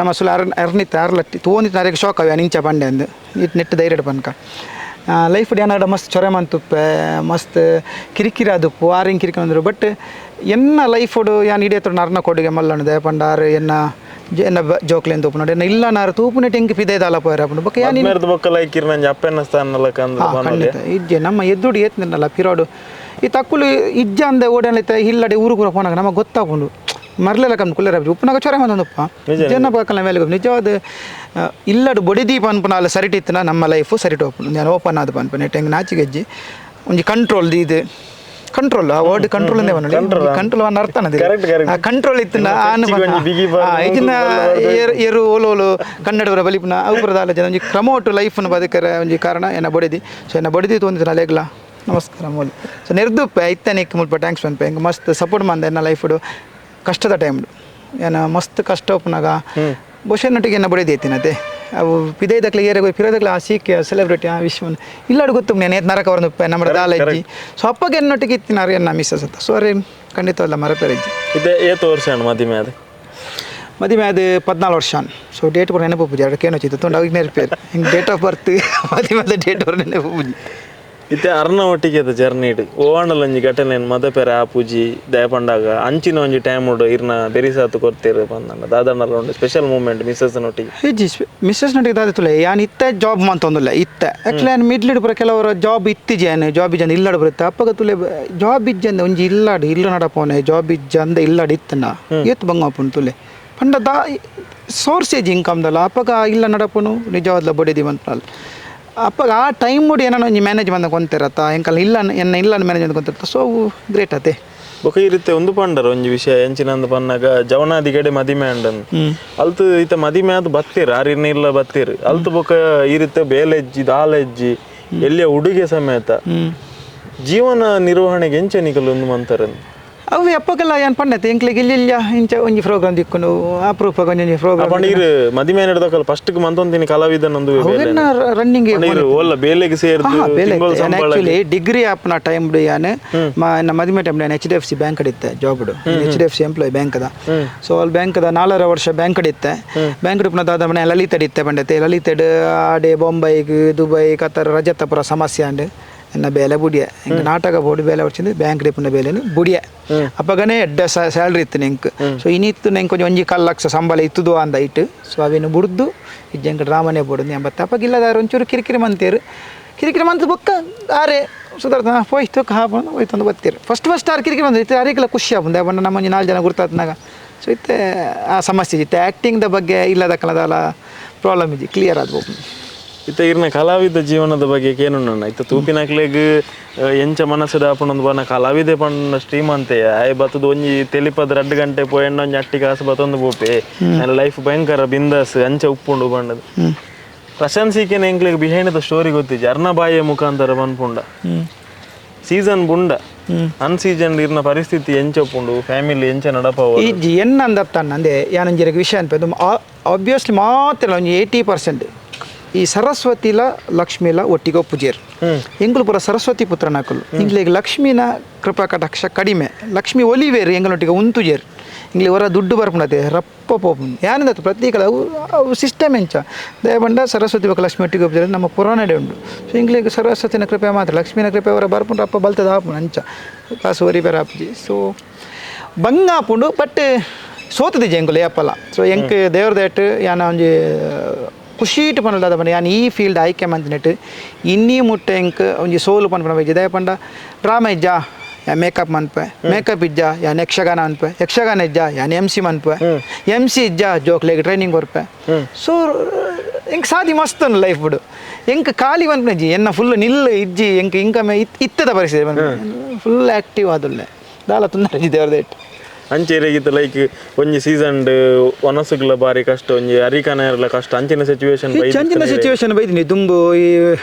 ನಮ್ಮ ಸುಲ ಅರ್ ಅರ್ನಿತ ಅರ್ಲಟ್ಟಿ ತೋನಿತ ಅರೆಗೆ ಶಾಕ್ ಅವೆ ನಿಂಚ ಪಂಡೆ ಅಂದು it ನೆಟ್ ಧೈರ್ಯ ಪನ್ಕ ಲೈಫ್ ಏನಾಡ ಮಸ್ತ್ ಚೊರೆ ಮಂತುಪ್ಪೆ ಮಸ್ತ್ ಕಿರಿಕಿರಿ ಆದುಪ್ಪು ಆರು ಹಿಂಗೆ ಕಿರಿಕಿರಿ ಅಂದರು ಬಟ್ ಎನ್ನ ಲೈಫ್ ಯಾನ್ ಇಡೀ ಹತ್ರ ಅರ್ನ ಕೊಡುಗೆ ಮಲ್ಲಣ್ಣ ದಯಪಂಡ ಆರು ಎನ್ನ ಎನ್ನ ಜೋಕ್ಲೆನ್ ತೂಪು ನೋಡಿ ಎನ್ನ ಇಲ್ಲ ನಾರು ತೂಪುನೆಟ್ ಹೆಂಗೆ ಪಿದೇದಾಲ ಪೋಯರ ಬೊಕ್ಕ ಯಾನ್ ಬೊಕ್ಕ ಲೈಕ್ ಇರ್ನಂಜ ಅಪ್ಪೆನ ಸ್ಥಾನ ಖಂಡಿತ ಇಜ್ಜೆ ನಮ್ಮ ಎದ್ದುಡು ಏತ್ನಿರಲ್ಲ ಪಿರೋಡು ಈ ತಕ್ಕುಲು ಇಜ್ಜ ಅಂದೆ ಓಡಾಡಲಿತ್ತ ಇಲ್ಲಡೆ ಊರು ಪೂರ ಪೋನಾಗ ನಮಗೆ ಗೊತ್ತಾಪುಂಡು ಮರ್ಲೆಲ್ಲ ಕಮ್ಮಿ ಕುಲ್ಲರ ಉಪ್ಪುನಾಗ ಚೊರೆ ಬಂದಪ್ಪ ಜನ ಪಕ್ಕಲ ಮೇಲೆ ನಿಜವಾದ ಇಲ್ಲಡು ಬೊಡಿದೀಪ ಅನ್ಪುನ ಅಲ್ಲ ಸರಿಟಿತ್ತನ ನಮ್ಮ ಲೈಫು ಸರಿಟ್ ಓಪನ್ ನಾನು ಓಪನ್ ಆದ ಪನ್ಪುನ ಹೆಂಗೆ ನಾಚಿಗೆಜ್ಜಿ ಒಂಜಿ ಕಂಟ್ರೋಲ್ ಇದು ಕಂಟ್ರೋಲ್ ಆ ವರ್ಡ್ ಕಂಟ್ರೋಲ್ ಅಂದೇ ಕಂಟ್ರೋಲ್ ಅನ್ನ ಅರ್ಥ ಆ ಕಂಟ್ರೋಲ್ ಇತ್ತು ಇದನ್ನ ಏರು ಓಲೋಲು ಕನ್ನಡವರ ಬಲಿಪುನ ಅವು ಪುರದ ಆಲೋಚನೆ ಒಂಜಿ ಕ್ರಮೋಟು ಲೈಫ್ನ ಬದುಕರೆ ಒಂಜಿ ಕಾರಣ ಎನ್ನ ಬಡಿದಿ. ಸೊ ಎನ್ನ ಬಡಿದಿ ತೊಂದಿನ ಅಲೆಗ್ಲ ನಮಸ್ಕಾರ ಮೂಲ ಸೊ ನೆರ್ದುಪ್ಪೆ ಇತ್ತನಿಕ್ ಮುಲ್ಪ thanks ಪನ್ಪೆ ಹಿಂಗೆ ಮಸ್ತ್ ಸಪೋರ್ಟ್ ಮಂದ ಎನ್ನ ಲೈಫುಡು ಕಷ್ಟದ ಟೈಮ್ಡು ಏನ ಮಸ್ತ್ ಕಷ್ಟ ಉಪ್ಪುನಾಗ ಬಹುಶಃ ನಟಿಗೆ ಎನ್ನ ಬಡಿದಿ ಐತಿನತೆ ಅವು ಪಿದೈದಕ್ಲೆ ಏರೆ ಪಿರದಕ್ಲೆ ಆ ಸೀಕೆ ಸೆಲೆಬ್ರಿಟಿ ಆ ವಿಶ್ವನ್ ಇಲ್ಲಾಡು ಗೊತ್ತು ನಾನು ಏತ್ ನರಕ ಅವರನ್ನು ಉಪ್ಪೆ ನಮ್ಮ ದಾಲಜ್ಜಿ. ಸೊ ಅಪ್ಪಗೆ ಎನ್ನೊಟ್ಟಿಗೆ ಇತ್ತಿನಾರು ಎನ್ನ ಮಿಸ್ಸಸ್ ಅಂತ. ಸೊ ಅರೆ ಖಂಡಿತವಲ್ಲ ಮರಪೆರಜ್ಜಿ. ಇತ್ತೆ ಏತ್ ವರ್ಷ ಮದಿಮೆ ಅದು? ಮದಿಮೆ ಅದು 14 ವರ್ಷ. ಸೊ ಡೇಟ್ ಕೂಡ ನೆನಪು ಪೂಜೆ ಅದಕ್ಕೆ ಏನೋ ಚಿತ್ತ ತೊಂಡು ಅವಾಗ ನೆನಪೇರು ಹಿಂಗೆ date of birth ಮದಿಮೆ ಡೇಟ್ ಅವ್ರ ನೆನಪು ಪೂಜೆ. ಇತ್ತೆ ಅರ್ನ ಒಟ್ಟಿಗೆ ಅದು ಜರ್ನಿ ಇಡು ಓಣಲ್ ಒಂಜಿ ಘಟನೆ ಮದಪೆರೆ ಆ ಪೂಜಿ ದಯಪಂಡಾಗ ಅಂಚಿನ ಒಂಜಿ ಟೈಮ್ ಉಂಡು ಇರ್ನ ಬೆರಿಸಾತು ಕೊರ್ತೀರು ಬಂದಂಡ ದಾದಣ್ಣಲ ಉಂಡು special moment missus ನೊಟ್ಟಿಗೆ? ಇಜ್ಜಿ, ಮಿಸ್ಸಸ್ ನೊಟ್ಟಿಗೆ ದಾದ ತುಲೆ ಯಾನ್ ಇತ್ತೆ ಜಾಬ್ ಮಂತೊಂದುಲ್ಲ ಇತ್ತೆ. ಆ್ಯಕ್ಚುಲಿ ಯಾನ್ ಮಿಡ್ಲ್ ಪೂರ ಕೆಲವರು ಜಾಬ್ ಇತ್ತಿಜಿ, ಯಾನ್ ಜಾಬ್ ಇಜ್ಜಂದೆ ಇಲ್ಲಾಡು ಬರುತ್ತೆ. ಅಪ್ಪಗ ತುಲೆ ಜಾಬ್ ಇಜ್ಜಂದೆ ಒಂಜಿ ಇಲ್ಲಾಡು ಇಲ್ಲ ನಡಪೋನೆ ಜಾಬ್ ಇಜ್ಜಂದೆ ಇಲ್ಲಾಡು ಇತ್ತನ ಏತ್ ಬಂಗಾಪುಂಡು ತುಲೆ ಪಂಡ ದಾ ಸೋರ್ಸ್ ಏಜ್ ಇನ್ಕಮ್ದಲ್ಲ. ಅಪ್ಪಗ ಇಲ್ಲ ನಡಪುನು ನಿಜವಾದ್ಲ ಬೊಡಿದಿ ಮಂತ್ನಲ್. ಅಪ್ಪಗ ಆ ಟೈಮ್ ಮುಡಿ ಏನೋ ಒಂಜಿ ಮ್ಯಾನೇಜ್ ಬಂದ ಕೊಂತಿರತ್ತ ಎಂಕಲ್ ಇಲ್ಲ ಎನ್ನ ಇಲ್ಲ ಮ್ಯಾನೇಜ್ ಅಂತ ಕೊಂತಿರತ್ತ. ಸೊ ಗ್ರೇಟ್ ಅತೆ. ಬೊಕ ಈ ರೀತಿ ಒಂದು ಪಂಡರ ಒಂಜಿ ವಿಷಯ ಎಂಚಿನಂದು ಪನ್ನಾಗ ಜವನಾದಿಗಡೆ ಮದಿಮೆ ಅಂಡನ್ ಅಲ್ತು ಈತ ಮದಿಮೆ ಅದು ಬತ್ತೀರ್ ಆರಿನ ಇಲ್ಲ ಬತ್ತೀರ್ ಅಲ್ತು ಬೊಕ ಈ ರೀತಿ ಬೇಲೆಜ್ಜಿ ದಾಲೆಜ್ಜಿ ಎಲ್ಲಿಯ ಉಡುಗೆ ಸಮೇತ ಜೀವನ ನಿರ್ವಹಣೆಗೆ ಎಂಚ ನಿಕಲು ಒಂದು ಮಂತರ? ಅವು ಅಪ್ಪಗೆಲ್ಲ ಏನು ಪಂಡತೆ ಎಂಕ್ಲೆಗ್ ಇಲ್ಲಿ ಇಲ್ಲ ಇಂಚ ಒಂಜಿ ಪ್ರೋಗ್ರಾಮ್ ದಿಕ್ಕುನು ಅಪರೂಪ ಒಂಜಿ ಪ್ರೋಗ್ರಾಮ್. ಪಂಡ ಮದಿಮೆ ನಡೆದಕಲ್ ಫಸ್ಟ್ ಮಂತೊಂದಿನಿ ಕಲಾವಿದನೊಂದು ಅವೆನ್ನ ರನ್ನಿಂಗ್ ಓಲ್ಲ ಬೇಲೆಗೆ ಸೇರ್ದು ಬೇಲೆ. ತಿಂಗೊಳ್ ಸಂಬಳ. ಆಕ್ಚುಲಿ ಡಿಗ್ರಿ ಆಪ್ನ ಟೈಮ್ ಯಾನ್ ನನ್ನ ಮದಿಮೆ ಟೈಮ್ ನಾನು HDFC bank ಇತ್ತೆ job HDFC employee bank ಅದ. ಸೊ ಅಲ್ಲಿ ಬ್ಯಾಂಕ್ ಅದ 4.5 ವರ್ಷ ಬ್ಯಾಂಕ್ ಇತ್ತೆ. ಬ್ಯಾಂಕ್ ಇಪ್ಪನ ದಾದ ಮನೆ ಲಲಿತಡ್ ಇತ್ತೆ ಪಂಡತೆ ಲಲಿತಡ್ ಆಡೆ ಬೊಂಬೈಗ್ ದುಬೈ ಕತರ್ ರಜತಪುರ ಸಮಸ್ಯೆ ಅಂಡ್ ಎನ್ನ ಬೇಲೆ ಬುಡಿಯ ಎಂಕ್ ನಾಟಕ ಬೋರ್ಡ್ ಬೇಲೆ వచ్చిಂది ಬ್ಯಾಂಕ್ ಡಿಪ್ಪುನ ಬೇಲೆನು ಬುಡಿಯ. ಅಪ್ಪಗನೇ ಎಡ್ಡ ಸ್ಯಾಲ್ರಿ ಇತ್ತು ನೆಂಕ್. ಸೊ ಇನಿತ್ತು ನೆಂಕ್ ಒಂಜಿ ಒಂಜಿ ಕಾಲು ಲಕ್ಷ ಸಂಬಳ ಇತ್ತುದು ಅಂದ ಇಟ್ಟು. ಸೊ ಅವೇನು ಬುಡ್ದು ಇಜ್ಜಂಕ ಡ್ರಾಮನೇ ಬೋಡು ಎಂಬತ್ತು ಅಪ್ಪಗಿಲ್ಲದಾರು ಒಂಚೂರು ಕಿರಿಕಿರಿ ಮಂತೇರು ಕಿರಿಕಿರಿ ಮಂತ್ ಬೊಕ್ಕ ಆರೆ ಸುಧಾರ್ಥ ಪೋಯ್ತು ಹಾಕೊಂಡು ಹೋಯ್ತಂದು ಬತ್ತೀರು. ಫಸ್ಟ್ ಫಸ್ಟ್ ಆರು ಕಿರಿಕಿರಿ ಬಂದು ಇತ್ತೆ ಆರಿಗೆಲ್ಲ ಖುಷಿ ಆಪುಂಡು ಬಣ್ಣ ನಮ್ಮ ಒಂಜಿ 4 ಜನ ಗುರ್ತಾತ್ನಾಗ. ಸೊ ಇತ್ತೆ ಆ ಸಮಸ್ಯೆ ಇತ್ತೆ ಆ್ಯಕ್ಟಿಂಗ್ದ ಬಗ್ಗೆ ಇಲ್ಲದ ಕಲದಲ್ಲ ಪ್ರಾಬ್ಲಮ್ ಇಜ್ಜಿ ಕ್ಲಿಯರ್ ಆದ್ಬೋದು. ಇತ್ತ ಇರ್ನ ಕಲಾವಿದ ಜೀವನದ ಬಗ್ಗೆ ಕೇನುಣ್ಣ ಇತ್ತ ತೂಪಿನಕ್ಲೆಗ್ ಎಂಚ ಮನಸ್ಸುದ ಆಪುಂಡು ಬನ್ನ ಕಲಾವಿದೆ ಪಂಡ ಶ್ರೀಮಂತೆ ಆಯ್ ಬತ್ತದ ಒಂಜಿ ತೆಲಿಪದ 2 ಗಂಟೆ ಪೋಯಣ್ಣ ಒಂಜಿ ಅಟ್ಟಿ ಕಾಸು ಬತ್ತೊಂದು ಪೋಪೆ ನನ್ನ ಲೈಫ್ ಭಯಂಕರ ಬಿಂದಾಸ್ ಅಂಚ ಉಪ್ಪುಂಡು ಬಂಡದು. ಪ್ರಶಾಂತ್ ಸೀಕೆನ ಎಂಕ್ಲೆಗ್ behind the story ಗೊತ್ತಿಜ್ಜಿ ಅರ್ಣಬಾಯಿಯ ಮುಖಾಂತರ ಪನ್ಪುಂಡ ಸೀಸನ್ ಬುಂಡ ಅನ್ ಸೀಸನ್ ಇರ್ನ ಪರಿಸ್ಥಿತಿ ಎಂಚ ಉಪ್ಪುಂಡು ಫ್ಯಾಮಿಲಿ ಎಂಚ ನಡಪವ ಇಜ್ಜಿ ಎನ್ನ ಅಂದತ್ತಾನ ಅಂದೆ ಯಾನೊಂಜಿರಗ್ ವಿಷಯ ಅನ್ಪೆ ಆಬ್ವಿಯಸ್ಲಿ ಮಾತ್ರ ಒಂಜಿ 80% ಈ ಸರಸ್ವತಿಲ ಲಕ್ಷ್ಮೀಲ ಒಟ್ಟಿಗೆ ಒಪ್ಪುಜೇರು. ಎಂಗುಲು ಪೂರ ಸರಸ್ವತಿ ಪುತ್ರನಾಕಲು ಇಂಗ್ಲಿಗೆ ಲಕ್ಷ್ಮೀನ ಕೃಪಾ ಕಟಾಕ್ಷ ಕಡಿಮೆ ಲಕ್ಷ್ಮಿ ಒಲಿವೇರು ಎಂಗಳೊಟ್ಟಿಗೆ ಉಂತುಜೇರು ಇಂಗ್ಲಿ ಹೊರ ದುಡ್ಡು ಬರ್ಪುಂಡತೆ ರಪ್ಪ ಪೋಪುಂಡು ಯಾನಂದತ್ತು ಪ್ರತಿ ಅವು ಅವು ಸಿಸ್ಟಮ್ ಎಂಚ ದಯಬಂಡ ಸರಸ್ವತಿ ಬೊಕ ಲಕ್ಷ್ಮಿ ಒಟ್ಟಿಗೆ ಒಪ್ಪುಜೇರು ನಮ್ಮ ಪುರಾಣಡೆ ಉಂಡು. ಸೊ ಇಂಗ್ಲಿಗೆ ಸರಸ್ವತಿನ ಕೃಪೆ ಮಾತ್ರ ಲಕ್ಷ್ಮೀನ ಕೃಪೆ ಅವರ ಬರ್ಪುಂಡು ರಪ್ಪ ಬಲ್ತದ ಆಪುಂಡು ಅಂಚ ಕಾಸು ಒರಿ ಬೇರೆ ಆಪುಜಿ. ಸೊ ಬಂಗ ಆಪುಂಡು ಬಟ್ ಸೋತದಿಜೆ ಎಂಕುಲು ಏಪಲ. ಸೊ ಎಂಕ್ ದೇವ್ರ ದೇಟ್ ಯಾನ ಒಂಜಿ ಖುಷೀಟ್ ಪಂಡ ಪಂಡ ಯಾನ್ ಈ ಫೀಲ್ಡ್ ಆಯ್ಕೆ ಮಂತಿನೆಟ್ ಇನ್ನೀ ಮುಟ್ಟೆ ಎಂಕ್ ಒಂಜಿ ಸೋಲು ಪನ್ಪುನ ಬೈಜಿ ದಯ ಪಂಡ ಡ್ರಾಮಾ ಇಜ್ಜಾ ಯಾ ಮೇಕಪ್ ಮನ್ಪೆ ಮೇಕಪ್ ಇಜ್ಜಾ ಯಾನ್ ಯಕ್ಷಗಾನ ಅನ್ಪೆ ಯಕ್ಷಗಾನ ಇಜ್ಜಾ ಯಾನ್ ಎಮ್ ಸಿ ಮನ್ಪೆ ಎಮ್ ಸಿ ಇಜ್ಜಾ ಜೋಕ್ಲೆಗ್ ಟ್ರೈನಿಂಗ್ ಕೊರ್ಪೆ. ಸೊ ಎಂಕ್ ಸಾದಿ ಮಸ್ತ್ ಉಂಡು ಲೈಫ್ ಬಿಡು ಎಂಕ್ ಖಾಲಿ ಪನ್ಪುನಜ್ಜಿ ಎನ್ನ ಫುಲ್ ನಿಲ್ಲು ಇಜ್ಜಿ ಎಂಕ್ ಇನ್ಕಮ್ ಇತ್ತದ ಪರಿಸ್ಥಿತಿ ಫುಲ್ ಆ್ಯಕ್ಟಿವ್ ಆದುಲ್ಲೆ ದಾಲ ತೊಂದರೆ ದೇವ್ರ ದೇಟ್. ಅಂಚೆರೆಗಿತ್ತ ಲೈಕ್ ಒಂಜಿ ಸೀಸನ್ ಒನಸುಗ್ಲ ಬಾರಿ ಕಷ್ಟ ಒಂಜಿ ಅರಿಕನ ಕಷ್ಟ ಅಂಚಿನ ಸಿಚುವೇಶನ್ ಅಂಚಿನ ಸಿಚುವೇಶನ್ ಬೈದಿನಿ ದುಂಬು ಈ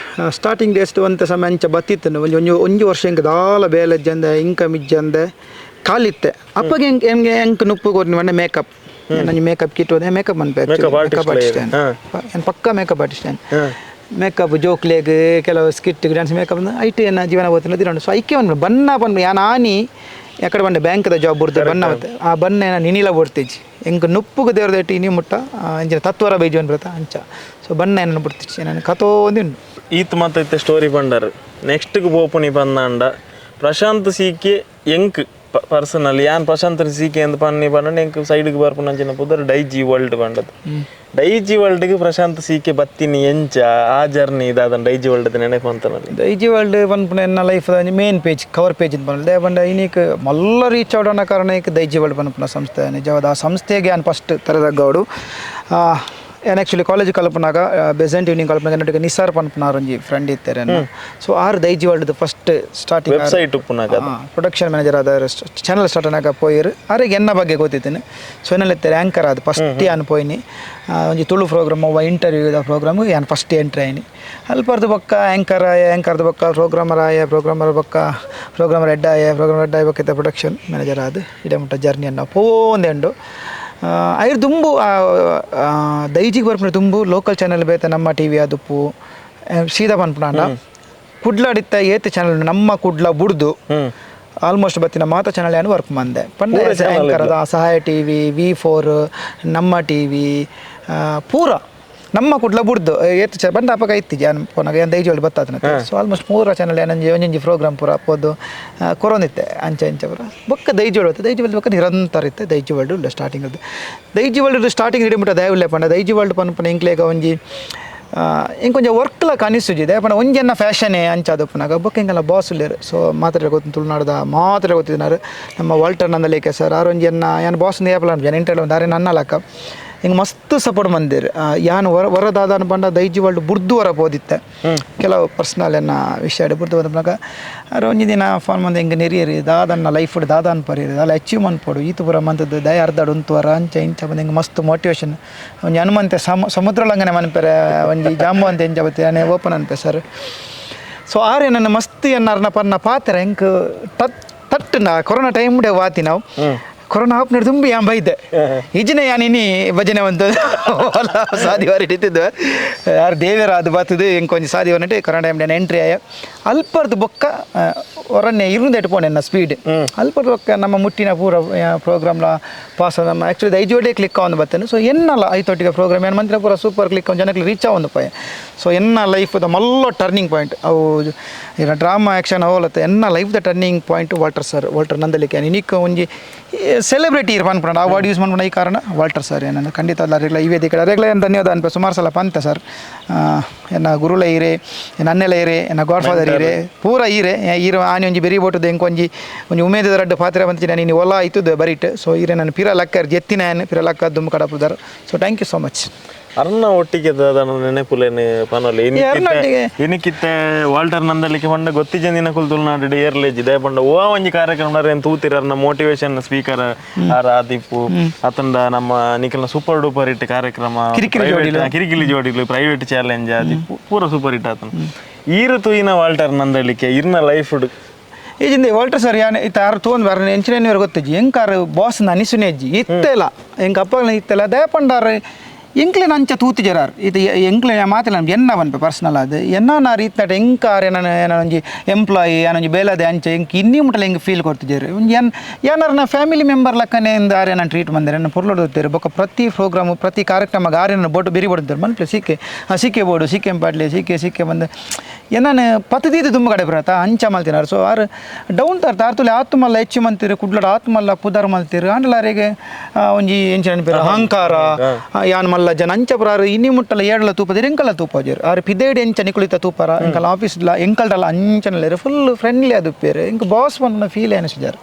ಸ್ಟಾರ್ಟಿಂಗ್ ಡೇಸ್ ಒಂತ ಸಮಯ ಅಂಚ ಬತ್ತಿತ್ತು ಒಂಜಿ ಒಂಜಿ ಒಂಜಿ ವರ್ಷ ಎಂಕ್ ದಾಲ ಬೇಲೆಜ್ಜಂದೆ ಇನ್ಕಮ್ ಇಜ್ಜಂದೆ ಕಾಲಿತ್ತೆ. ಅಪ್ಪಗೆ ಎಂಕ್ ಎಂಗೆ ಎಂಕ್ ನುಪ್ಪು ಕೊರ್ನಿ ಪಂಡ ಮೇಕಪ್ ನಂಜಿ ಮೇಕಪ್ ಕಿಟ್ ಹೋದೆ ಮೇಕಪ್ ಮನ್ಪೆ ಮೇಕಪ್ ಆರ್ಟಿಸ್ಟ್ ಏನು ಪಕ್ಕ ಮೇಕಪ್ ಆರ್ಟಿಸ್ಟ್ ಏನು ಮೇಕಪ್ ಜೋಕ್ಲೆಗ್ ಕೆಲವು skit dance makeup ಐಟ್ ಎನ್ನ ಜೀವನ ಹೋಗ್ತೀನಿ ದಿನ. ಸೊ ಐಕೆ ಒಂದು ಬಣ್ಣ ಪನ್ಪ ಯಾನ್ ಆನಿ ಎಕಡೆ ಬಂಡೆ ಬ್ಯಾಂಕ್ದ ಜಾಬ್ ಬರ್ತದೆ ಬಣ್ಣ ಮತ್ತೆ ಆ ಬಣ್ಣ ಏನ ನಿನಿಲ ಬರ್ತೇಜಿ ಎಂಕ್ ನುಪ್ಪುಗು ದೇವ್ರದೇಟಿ ಇನಿ ಮುಟ್ಟ ಅಂಚಿನ ತತ್ವರ ಬೈಜಿ ಬರುತ್ತ ಅಂಚ. ಸೊ ಬಣ್ಣ ಏನನ್ನು ಬಿಡ್ತಿಚ್ಚಿ ನಾನು ಕಥೋ ಒಂದು ಈತ್ ಮತ್ತೆ ಇತ್ತೆ ಸ್ಟೋರಿ ಪಂಡರ್ ನೆಕ್ಸ್ಟ್ಗೆ ಪೋಪುನಿ ಪಂದಾಂಡ ಪ್ರಶಾಂತ್ ಸೀಕೆ ಎಂಕ್ ಪರ್ಸನಲ್ ಯಾನ್ ಪ್ರಶಾಂತ್ ಸೀಕೆ ಅಂತ ಪನ್ನಿ ಪಂಡ ಎಂಕ್ ಸೈಡ್ಗೆ ಬರ್ಪುನ ಅಂಚಿನ ಪುದರ್ ಡೈಜಿ ವರ್ಲ್ಡ್ ಪಂಡದು. ಡೈಜಿ ವರ್ಲ್ಡ್ಗೆ ಪ್ರಶಾಂತ್ ಸೀಕೆ ಬತ್ತಿನಿ ಎಂಚ ಆ ಜರ್ನಿ ಇದಾದ ಡೈಜಿ ವರ್ಲ್ಡ್ ನೆನಪು ಅಂತ. ಡೈಜಿ ವರ್ಲ್ಡ್ ಪನ್ಪುನ ಎನ್ನ life main page cover page ಅಂತ ಪನ್ಪುನ ಪಂಡ ಇನ್ನೀಕ್ ಮಲ್ಲ ರೀಚ್ ಔಟ್ ಅನ್ನೋ ಕಾರಣ ಈಗ ದೈಜಿ ವರ್ಲ್ಡ್ ಪನ್ಪುನ ಸಂಸ್ಥೆ ನಿಜವಾದ ಆ ಸಂಸ್ಥೆಗೆ ಯಾನ್ ಫಸ್ಟ್ ತರದಗ್ಗವಡು. ಯಾನ್ ಆ್ಯಕ್ಚುಲಿ ಕಾಲೇಜ್ ಕಲ್ಪನಾಗ ಬೆಸೆಂಟ್ ಈವ್ನಿಂಗ್ ಕಲ್ಪನಾಗ എന്നೊಟ್ಟಿಗೆ ನಿಸಾರ್ ಪನ್ಪುನಾರ್ ಒಂಜಿ ಫ್ರೆಂಡ್ ಇತ್ತಾರೆ. ಸೊ ಆರು ದೈಜಿ world first starting website ಉಪ್ಪುನಾಗ production manager ಆದ ಚಾನಲ್ ಸ್ಟಾರ್ಟ್ ಆನಾಗ ಪೋಯಿರು ಆರಿಗೆ ಎನ್ನ ಬಗ್ಗೆ ಗೊತ್ತಿದ್ದೀನಿ. ಸೊ ಎನ್ನೆಲ್ಲ ಇತ್ತಾರೆ ಆ್ಯಂಕರ್ ಅದು ಫಸ್ಟ್ ಯಾನ್ ಪೋಯಿನಿ ಒಂಜಿ ತುಳು ಪ್ರೋಗ್ರಾಮ್ ಒವ್ವ ಇಂಟರ್ವ್ಯೂ ಇದ ಪ್ರೋಗ್ರಾಮ್ ಯಾನ್ ಫಸ್ಟ್ ಎಂಟ್ರಿ ಆಯ್ನಿ. ಅಲ್ಪರ್ದು ಬೊಕ್ಕ ಆ್ಯಂಕರ್ ಆಯ ಆ್ಯಂಕರ್ದ ಬೊಕ್ಕ ಪ್ರೋಗ್ರಾಮರ್ ಆಯ ಪ್ರೋಗ್ರಾಮರ್ ಬೊಕ್ಕ ಪ್ರೋಗ್ರಾಮರ್ ಹೆಡ್ ಆಯ ಪ್ರೋಗ್ರಾಮರ್ ಹೆಡ್ ಆಯ ಬೊಕ್ಕ ಪ್ರೊಡಕ್ಷನ್ ಮ್ಯಾನೇಜರ್ ಆದ ಇಡೇ ಮುಟ್ಟ ಜರ್ನಿಯನ್ನು ಪೋಂದೆ ಉಂಡು. ಐರ್ ದುಂಬು ದೈಜಿಗೆ ಬರ್ಪುನ ದುಂಬು ಲೋಕಲ್ ಚಾನೆಲ್ ಬೇತೆ ನಮ್ಮ ಟಿ ವಿ ಅದುಪ್ಪು ಸೀದಾ ಪನ್ಪುನಾಂಡ ಕುಡ್ಲಾಡಿತ್ತ ಏತ್ ಚಾನೆಲ್ ನಮ್ಮ ಕುಡ್ಲ ಬುಡ್ದು ಆಲ್ಮೋಸ್ಟ್ ಬತ್ತಿನ ಮಾತ ಚಾನಲ್ ಏನು ವರ್ಕ್ ಮಂದೆ ಪಂಡ ಆ್ಯಂಕರ್ ಸಹಾಯ T V V4 ನಮ್ಮ ಟಿ ವಿ ಪೂರ ನಮ್ಮ ಕುಡ್ಲ ಬುಡ್ದು ಏತ್ ಚ ಬಂದ ಅಪಗ ಇತ್ತು ಜಾನ್ ಪೋನಾಗ ಏನು ದೈಜಿ ಒಳ್ಳೆ ಬತ್ತಾತನ. ಸೊ ಆಲ್ಮೋಸ್ಟ್ ಮೂರ ಚಾನಲ್ ಏನಂಜಿ ಒಂಜೊಂಜಿ ಪ್ರೋಗ್ರಾಮ್ ಪೂರ ಪೋದು ಕೊರೋನಿತ್ತೆ ಅಂಚೆ ಅಂಚೆ ಪೂರ ಬೊಕ್ಕ ದೈಜಿ ಒಳ್ಳೆ ದೈಜಿ ವರ್ಲ್ಡ್ ಬೊಕ್ಕ ನಿರಂತರ ಇತ್ತೆ ದೈಜಿ ವರ್ಲ್ಡ್ ಉಲ್ಲ starting Daiji world starting ready ಮುಟ್ಟ ದಯವಿಲ್ಲ ಪಂಡ ದೈಜಿ ವರ್ಲ್ಡ್ ಪನ್ಪನ ಇಂಕ್ಲೇಗ ಒಂಜಿ ಇಂಕೊಂಚ ವರ್ಕ್ಲ ಕನಿಸುಜಿದೆ ಪಂಡ ಒಂಜೆನ್ನ ಫ್ಯಾಷನೇ ಅಂಚಾದ ಪುನಾಗ ಬೊಕ್ಕ ಇಂಕಲ್ಲ ಬಾಸ್ ಉಲ್ಲೇರು. ಸೊ ಮಾತಾಡ ಗೊತ್ತು ತುಳುನಾಡ್ದ ಮಾತ್ರ ಗೊತ್ತಿದ್ದಾರೆ ನಮ್ಮ ವಾಲ್ಟರ್ ನಂದಲೇಕೆ ಸರ್ ಆರು ಒಂಜೆನ್ನ ಏನು ಬಾಸ್ ಏಪಲ ಜನ ಇಂಟರ್ವ್ಯೂ ದಾರೆ ನನ್ನ ಲಕ್ಕ ಹಿಂಗೆ ಮಸ್ತ್ ಸಪೋರ್ಟ್ ಮಂದಿರ್ ಯಾನ್ ವರದಾದ ಪಂಡ ದೈಜಿ ವರ್ಲ್ಡ್ ಬುರ್ದು ವರ ಪೋದಿತ್ತೆ ಕೆಲವು ಪರ್ಸ್ನಲ್ ಎನ್ನ ವಿಷಯ ಬುರ್ದು ಬಂದಾಗ ಆರು ಒಂಜಿ ದಿನ ಫೋನ್ ಮಂದಿ ಹಿಂಗೆ ನೆರಿಯರಿ ದಾದನ್ನ ಲೈಫ್ ದಾದಾನ್ ಪರಿಯರಿ ದಾಲ ಅಚೀವ್ ಮನ್ಪೋಡು ಈತು ಪುರ ಮಂತದ್ದು ದಯ ಅರ್ಧಾಡು ಉಂತುವರ ಅಂಚ ಇಂಚ ಬಂದು ಹಿಂಗೆ ಮಸ್ತ್ ಮೋಟಿವೇಶನ್ ಒಂಜಿ ಹನುಮಂತೆ ಸಮುದ್ರ ಲಂಘನೆ ಮನ್ಪೆರೆ ಒಂಜಿ ಜಾಂಬು ಅಂತ ಎಂಚ ಬತ್ತೆ ಯಾನೆ ಓಪನ್ ಅನ್ಪೆ ಸರ್. ಸೊ ಆರೆ ನನ್ನ ಮಸ್ತ್ ಎನ್ನಾರ್ನ ಪನ್ನ ಪಾತ್ರ ಹೆಂಗೆ ತಟ್ಟುನ ಕೊರೋನಾ ಟೈಮ್ ವಾತಿ ನಾವು ಕೊರೋನಾ ಆಪ್ನ ತುಂಬಿ ಯಾನ್ ಬೈದೆ ಇಜಿನ ಯಾನ್ ಇನಿ ಭಜನೆ ಒಂದು ಸಾದಿವಾರ ಇಟ್ಟಿದ್ದು ಯಾರು ದೇವರ ಅದು ಬರ್ತದೆ ಹಿಂಗೆ ಕೊಂಚ ಸಾದಿವಾರ corona time entry ಆಯ ಅಲ್ಪರ್ದು ಬೊಕ್ಕ ಹೊರನ್ನೆ ಇರುಂದೆಟ್ಟು ಪೋಣೆ ನನ್ನ ಸ್ಪೀಡ್ ಅಲ್ಪರ್ದು ಬೊಕ್ಕ ನಮ್ಮ ಮುಟ್ಟಿನ ಪೂರ ಪ್ರೋಗ್ರಾಮ್ಲ ಪಾಸ್ ನಮ್ಮ ಆ್ಯಕ್ಚುಲಿ ದೈಜೋಡೆ ಕ್ಲಿಕ್ ಆವೊಂದು ಬರ್ತೇನೆ. ಸೊ ಎನ್ನಲ್ಲ ಐತೊಟ್ಟಿಗೆ ಪ್ರೋಗ್ರಾಮ್ ಏನು ಮಂತ್ರ ಪೂರ ಸೂಪರ್ ಕ್ಲಿಕ್ ಒಂದು ಜನಕ್ಕೆ ರೀಚ್ ಆವೊಂದು ಪೋಯೆ. ಸೊ ಎನ್ನ ಲೈಫ್ the ಮಲ್ಲ ಟರ್ನಿಂಗ್ ಪಾಯಿಂಟ್ ಅವು ಡ್ರಾಮಾ ಆ್ಯಕ್ಷನ್ ಅವಲತ್ತೆ ಎನ್ನ life the turning point Walter sir Walter Nandalike ಇನಿಕ್ ಒಂಜಿ ಸೆಲೆಬ್ರಿಟಿ ಇರ್ ಪನ್ಪುಂಡ ಆ ವರ್ಡ್ ಯೂಸ್ ಮನ್ಪುಂಡ ಈ ಕಾರಣ ವಾಲ್ಟರ್ ಸರ್ ಏನಂದ್ರೆ ಖಂಡಿತ ಅಲ್ಲ ಅರೆಗ್ಲ ಇವೇ ದಿಕ್ಕಡೆ ಅರೆಗ್ಲ ಏನು ಧನ್ಯವಾದ ಅನ್ಪೆ ಸುಮಾರು ಸಲ ಪಂತ ಸರ್ ಎನ್ನ ಗುರುಲ ಇರೆ ನನ್ನೆಲ್ಲ ಇರೆ ಎನ್ನ ಗಾಡ್ ಫಾದರ್ ಇರೆ ಪೂರ ಇರೆ ಈರು ಆನೆ ಒಂಜಿ ಬೆರಿ ಬೋಟದ ಎಂಕೊಂಜಿ ಒಂಜಿ ಉಮೇದ ರಡ್ಡು ಪಾತ್ರೆ ಬಂತು ನಾನು ಇನ್ನು ಒಲ ಆಯ್ತದ ಬರಿಟ್. ಸೊ ಇರೆ ನಾನು ಪಿರ ಲಕ್ಕರ್ ಜೆತ್ತಿನ ಪಿರ ಲಕ್ಕ ದುಮ್ಮ ಕಡಪುದಾರ. So thank you so much. ಅರ್ನ ಒಟ್ಟಿಗೆ ನೆನಪುಲೇನು ಪನೊಲಿ ಇನಿಕಿತ್ತೆ ವಾಲ್ಟರ್ ನಂದಲಿಕ್ಕೆ ಪಂಡ ಗೊತ್ತಿಜ ದಿನ ಕುಲ್ ತುಳುನಾಡು ಏರ್ಲೇಜ್ ಇದೇ ಪಂಡ ಓ ಒಂಜಿ ಕಾರ್ಯಕ್ರಮ ಏನ್ ತೂತಿರ ಅರ್ನ ಮೋಟಿವೇಶನ್ ಸ್ಪೀಕರ್ ಆರ್ ಆದಿಪ್ಪು ಅತಂಡ ನಮ್ಮ ನಿಖಲ್ನ super duper hit ಕಾರ್ಯಕ್ರಮ ಕಿರಿಕಿಲಿ ಜೋಡಿಲು ಪ್ರೈವೇಟ್ ಚಾಲೆಂಜ್ ಆದಿಪ್ಪು ಪೂರ ಸೂಪರ್ ಹಿಟ್ ಆತನ ಈರು ತೂಯಿನ ವಾಲ್ಟರ್ ನಂದಲಿಕ್ಕೆ ಇರ್ನ ಲೈಫ್ ಈಜಿಂದ ವಾಲ್ಟರ್ ಸರ್ ಯಾನ್ ಇತ್ತ ಆರು ತೋಂದು ಬಾರ ಎಂಚಿನ ಗೊತ್ತಿಜ್ಜಿ ಎಂಕಾರು ಬಾಸ್ ಅನಿಸುನೇ ಅಜ್ಜಿ ಇತ್ತೆಲ್ಲ ಎಂಕ ಅಪ್ಪಗಳ ಇತ್ತೆಲ್ಲ ದಯಪಂಡಾರ ಎಂಕ್ಲೆ ಅಂಚ ತೂತು ಜರಾರ್ ಇದು ಎಂಕ್ಲೆ ಮಾತಿಲ್ಲ ನಮ್ಗೆ ಎನ್ನ ಪನ್ಪೆ ಪರ್ಸನಲ್ ಅದು ಎನ್ನ ನಾ ರೀತಿನಾಟ ಎಂಕಾರ್ ಏನ ಒಂಜಿ ಎಂಪ್ಲಾಯಿ ಏನೊಂಜಿ ಬೇಲದೆ ಅಂಚ ಎಂಕ್ ಇನ್ನಿ ಮುಟ್ಟಲ ಎಂಕ್ ಫೀಲ್ ಕೊಡ್ತಿದ್ದಾರೆ ಒಂಜಿ ಏನ್ ಏನಾರ ನಾ ಫ್ಯಾಮಿಲಿ ಮೆಂಬರ್ ಲಕ್ಕನೆ ಇಂದ ಆರ್ಯ ನಾನು ಟ್ರೀಟ್ ಬಂದರೆ ನನ್ನ ಪೊರ್ಲೊಡ್ತಾರೆ ಬೊಕ್ಕ ಪ್ರತಿ ಪ್ರೋಗ್ರಾಮು ಪ್ರತಿ ಕಾರ್ಯಕ್ರಮ ಆರ್ಯನ ಬೋಟು ಬೆರಿ ಬಡ್ತಾರೆ ಮನ್ಪ್ಲೆ ಸಿಕ್ಕೆ ಆ ಸಿಕ್ಕೆ ಬೋರ್ಡು ಸಿಕ್ಕೆ ಪಾಡ್ಲೆ ಸಿಕ್ಕೆ ಸಿಕ್ಕೆ ಬಂದು ಏನಾನು ಪತ್ತದೀದು ತುಂಬ ಕಡೆ ಬರತ್ತ ಅಂಚ ಮಲ್ತಿನಾರು. ಸೊ ಆರು ಡೌನ್ ತರ್ತ ಆರ್ ತುಲೆ ಆತ್ಮಲ್ಲ ಹೆಚ್ಚು ಮಂತಿರು ಕುಡ್ಲಡ ಆತ್ಮಲ್ಲ ಪುದರ್ ಮಲ್ತಿರು ಆಂಡಲಾರಿಗೆ ಒಂಜಿ ಎಂಚ ನೆನಪಿರು ಅಹಂಕಾರ ಯಾನ್ ಮಲ್ಲ ಜನ ಅಂಚ ಪುರಾರು ಇನ್ನಿ ಮುಟ್ಟಲ ಏಡಲ ತೂಪದಿರು ಎಂಕಲ ತೂಪಾಜರು ಆರು ಪಿದೇಡಿ ಎಂಚ ನಿಕುಳಿತ ತೂಪಾರ ಎಂಕಲ ಆಫೀಸ್ಲ ಎಂಕಲ್ಡಲ್ಲ ಅಂಚನಲ್ಲೇರು ಫುಲ್ ಫ್ರೆಂಡ್ಲಿ ಅದು ಪೇರು ಎಂಕ್ boss Ponna feel ಅನಿಸಿದಾರೆ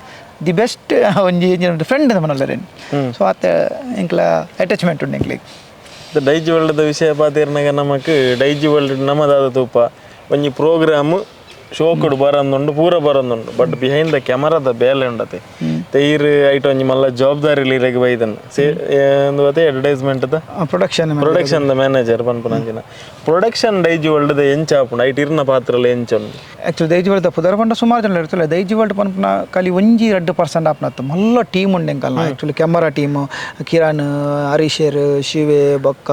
the best ಒಂಜಿ ಫ್ರೆಂಡ್ ಮನಲ್ಲರೇನು. ಸೊ ಆತ ಎಂಕಲ ಅಟ್ಯಾಚ್ಮೆಂಟ್ ಉಂಡು ಎಂಕ್ಲಿಗೆ. ಡೈಜಿ ವರ್ಲ್ಡ್ದ ವಿಷಯ ಪಾತಿರ್ನಾಗ ನಮಕ್ ಡೈಜಿ ವರ್ಲ್ಡ್ ನಮ್ಮದಾದ ತೂಪ ಒಂಜಿ ಪ್ರೋಗ್ರಾಮ್ ಶೋಕುಡು ಬರಂದುಂಡು ಪೂರ ಬರಂದುಂಡು but behind the ಕ್ಯಾಮರಾದ ಬೇಲೆ ಉಂಡತೆ ತೈರ್ ಐಟ್ ಒಂಜಿ ಮಲ್ಲ ಜವಾಬ್ದಾರಿ ಇರೆಗ್ ಬೈದನ್ advertisement production production the manager ಪನ್ಪುನಂಚಿನ production Daiji world the ಎಂಚ ಆಪುಂಡು ಐಟ್ ಇರ್ನ ಪಾತ್ರಲ ಎಂಚ ಉಂಡು. ಆ್ಯಕ್ಚುಲಿ ದೈಜಿ ವರ್ಲ್ಡ್ ಪುದರ್ ಪಂಡ ಸುಮಾರು ಜನ ಇರ್ತಲ್ಲ ದೈಜಿ ವರ್ಲ್ಡ್ ಪನ್ಪುನ ಖಾಲಿ ಒಂಜಿ 2% ಆಪುನತ್ತು ಮಲ್ಲ ಟೀಮ್ ಉಂಡು ಎಂಕಲ್ನ. Actually camera team Kiran ಹರೀಶರ್ ಶಿವೆ ಬೊಕ್ಕ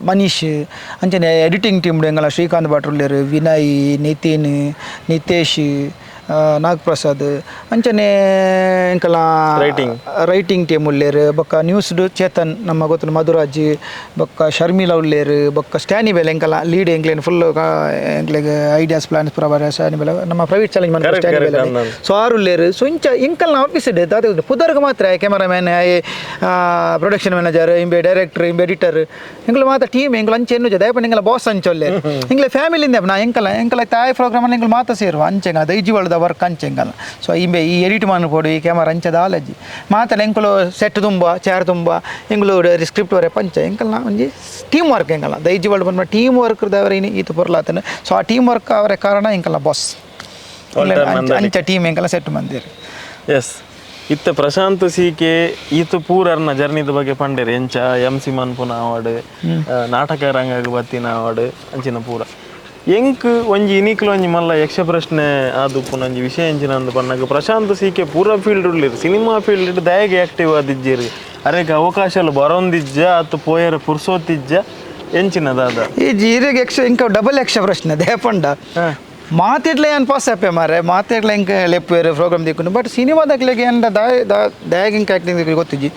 ಮನೀಶ್ ಅಂಚನೆ ಎಡಿಟಿಂಗ್ ಟೀಮ್ ಎಂಕಲ್ನ ಶ್ರೀಕಾಂತ್ ಭಟ್ ಉಲ್ಲೇರು ವಿನಯ್ ನಿತಿನ್ ನಿತೇಶ್ ನಾಗಪ್ರಸಾದ್ ಅಂಚನೆ ಎಂಕಲ ರೈಟಿಂಗ್ ಟೀಮ್ ಉಲ್ಲೇರು ಬೊಕ್ಕ ನ್ಯೂಸ್ ಚೇತನ್ ನಮ್ಮ ಗೊತ್ತು ಮಧುರಾಜ್ ಬೊಕ್ಕ ಶರ್ಮಿಲಾ ಉಲ್ಲೇರು ಬೊಕ್ಕ ಸ್ಟ್ಯಾನಿ ಬೆಲೆ ಎಂಕಲ ಲೀಡ್ ಎಂಕ್ಲೇನ್ ಫುಲ್ ಎಂಕ್ಲೆಗ್ ಐಡಿಯಾಸ್ ಪ್ಲಾನ್ಸ್ ಪೂರ ಸ್ಟ್ಯಾನಿ ಬೆಲೆ ನಮ್ಮ ಪ್ರೈವೇಟ್ ಚಾಲೆಂಜ್ ಮನ್ಪುನ ಸ್ಟ್ಯಾನಿ ಬೆಲೆ. ಸೊ ಆರು ಉಲ್ಲೇರು. ಸೊ ಇಂಚ ಎಂಕಲ್ನ ಆಫೀಸ್ ಇದೆ ದಾದ ಪುದರ್ಗ್ ಮಾತ್ರ cameraman production manager ಇಂಬೆ director ಇಂಬೆ editor ಎಂಕ್ಲ ಮಾತ್ರ ಟೀಮ್ ಎಂಕ್ಲ ಅಂಚೆ ಎನ್ನುಜ ದಯಪಂಡ ಎಂಕಲ ಬಾಸ್ ಅಂಚ ಉಲ್ಲೇರು ಎಂಕ್ಲೆ ಫ್ಯಾಮಿಲಿಂದ ನಾ ಎಂಕಲ ಎಂಕಲ ತಾಯಿ ಪ್ರೋಗ್ರಾಮ್ ಎಂಕ್ಲ ಮಾತ್ರ ಸೇರುವ ಅಂಚೆಂಗ ದೈಜಿ ವರ್ಲ್ಡ್ ವರ್ಕ್ ಅಂಚೆಂಗಲ್ಲ. ಸೊ ಇಂಬೆ ಈ ಎಡಿಟ್ ಮನ್ಪೊಡು ಈ ಕ್ಯಾಮರಾ ಅಂಚದ ಆಲಜ್ಜಿ ಮಾತ್ರ ಎಂಕುಲು ಸೆಟ್ ತುಂಬ ಚೇರ್ ತುಂಬ ಎಂಕುಲು ಸ್ಕ್ರಿಪ್ಟ್ ವರೆ ಪಂಚ ಎಂಕಲ್ನ ಒಂಜಿ ಟೀಮ್ ವರ್ಕ್ ಎಂಕಲ್ಲ ದೈಜಿ ವರ್ಲ್ಡ್ ಬಂದ ಟೀಮ್ ವರ್ಕ್ ದವರ ಈತ ಪೊರ್ಲಾತನ. ಸೊ ಆ ಟೀಮ್ ವರ್ಕ್ ಅವರ ಕಾರಣ ಎಂಕಲ್ನ ಬಾಸ್ ಅಂಚ ಟೀಮ್ ಎಂಕಲ್ಲ ಸೆಟ್ ಮಂದಿರ್. ಎಸ್ ಇತ್ತ ಪ್ರಶಾಂತ್ ಸಿಕೆ ಈತ ಪೂರರ್ನ ಜರ್ನಿದ ಬಗ್ಗೆ ಪಂಡೇರ್ ಎಂಚ ಎಂ ಸಿ ಮನ್ಪುನ ಅವಾರ್ಡ್ ನಾಟಕ ರಂಗ ಬತ್ತಿನ ಅವಾರ್ಡ್ ಅಂಚಿನ ಪೂರ ಎಂಕ್ ಒಂಜಿ ಇನಿಕ್ಲ ಒಂಜಿ ಮಲ್ಲ ಯಕ್ಷ ಪ್ರಶ್ನೆ ಆದುಪ್ಪುನ ಒಂಜಿ ವಿಷಯ ಎಂಚಿನ ಅಂದ್ ಪನ್ನಗ ಪ್ರಶಾಂತ್ ಸಿಕೆ ಪೂರ ಫೀಲ್ಡ್ ಉಳ್ಳೇರು ಸಿನಿಮಾ ಫೀಲ್ಡ್ ದಯಗೆ ಆಕ್ಟಿವ್ ಆದಿಜ್ಜೇರು ಅರೆಗ್ ಅವಕಾಶಲು ಬರೋಂದಿಜ್ಜ ಅತ್ತು ಪೋಯರ ಪುರ್ಸೋತಿಜ್ಜ ಎಂಚಿನ ದಾದ ಈ ಜೀರಿಗೆ ಯಕ್ಷ ಇಂಕ ಡಬಲ್ ಯಕ್ಷ ಪ್ರಶ್ನೆ ದೇಪಂಡ ಮಾತಿಡ್ಲೆ ಏನು ಪಾಸ್ ಆಪೆ ಮಾರೆ ಮಾತಿಡ್ಲೆ ಇಂಕ ಲೆಪ್ಪುವೇರು ಪ್ರೋಗ್ರಾಮ್ ದಿಕ್ಕು ಬಟ್ ಸಿನಿಮಾದಾಗ್ಲಿಗೆ ಏನ ದಯಾಗ ಇಂಕ ಆ್ಯಕ್ಟಿಂಗ್ ಗೊತ್ತಿಜ್ಜಿ.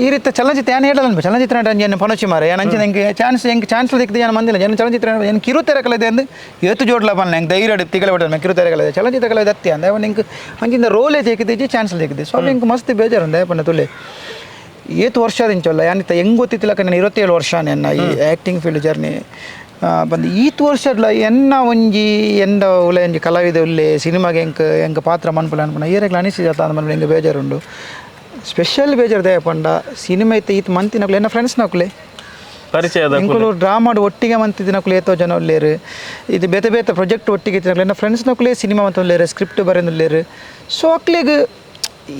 ಈ ರೀತಿ ಚಲನಚಿತ್ರ ಏನು ಹೇಳಲ್ಲ ಚಲನಚಿತ್ರ ನಟ ಏನು ಪನೋಚಿ ಮಾರೆ ಏನು ಅಂಚಿನ ಎಂಕ್ ಚಾನ್ಸ್ ಎಂಕ್ ಚಾನ್ಸ್ ದಿಕ್ಕದೆ ಏನು ಮಂದಿಲ್ಲ ಏನು ಚಲನಚಿತ್ರ ಏನು ಕಿರುತೆರೆ ಕಲಿದೆ ಅಂದು ಏತು ಜೋಡ್ಲ ಬನ್ನ ಎಂಕ್ ಧೈರ್ಯ ತಿಗಲ ಬಿಡಲ್ಲ ಕಿರುತೆರೆ ಕಲಿದೆ ಚಲನಚಿತ್ರ ಕಲಿದೆ ಅತ್ತಿ ಅಂದ ಅವನು ಎಂಕ್ ಅಂಚಿಂದ ರೋಲೇ ತೆಗೆದಿಜ್ಜಿ ಚಾನ್ಸ್ ತೆಗೆದಿ ಸೊ ಎಂಕ್ ಮಸ್ತ್ ಬೇಜಾರು ಅಂದ ಪನ್ನ ತುಲೆ ಏತು ವರ್ಷ ದಿಂಚಲ್ಲ ಯಾನಿತ್ತ ಹೆಂಗೆ ಗೊತ್ತಿತ್ತಿಲ್ಲಕ ನಾನು 27 ವರ್ಷ ನನ್ನ ಈ acting field journey ಬಂದು ಈತ್ ವರ್ಷಡ್ಲ ಎನ್ನ ಒಂಜಿ ಎಂದ ಉಲೆ ಒಂಜಿ ಕಲಾವಿದ ಉಲ್ಲೆ ಸಿನಿಮಾಗೆ ಎಂಕ್ ಎಂಕ್ ಪಾತ್ರ ಮನ್ಪುಲ ಅನ್ಪುನ ಏರೆಗ್ಲ ಅನಿಸಿದ ಅಂದ ಎಂಕ್ ಬೇಜಾರುಂಡು. ಸ್ಪೆಷಲ್ ಬೇಜಾರು ದಯಪಂಡ ಸಿನಿಮಾ ಇತ್ತು ಈತ್ ಮಂತಿನಕ್ಲೆ ಎನ್ನ ಫ್ರೆಂಡ್ಸ್ ನಕುಲೆ ಪರಿಚಯದ ಎಂಕುಲು ಡ್ರಾಮಾಡು ಒಟ್ಟಿಗೆ ಮಂತಿದ್ದಿನಕುಲು ಏತೋ ಜನ ಉಲ್ಲೇರು ಇದು ಬೇತೆ ಬೇತೆ ಪ್ರಾಜೆಕ್ಟ್ ಒಟ್ಟಿಗೆ ಇತ್ತಿನಕುಲು ಎನ್ನ ಫ್ರೆಂಡ್ಸ್ ನಕುಲೆ ಸಿನಿಮಾ ಮಂತ ಉಲ್ಲೇರು ಸ್ಕ್ರಿಪ್ಟ್ ಬರೆಯುಲ್ಲೇರು. ಸೊ ಅಕ್ಲೆಗ್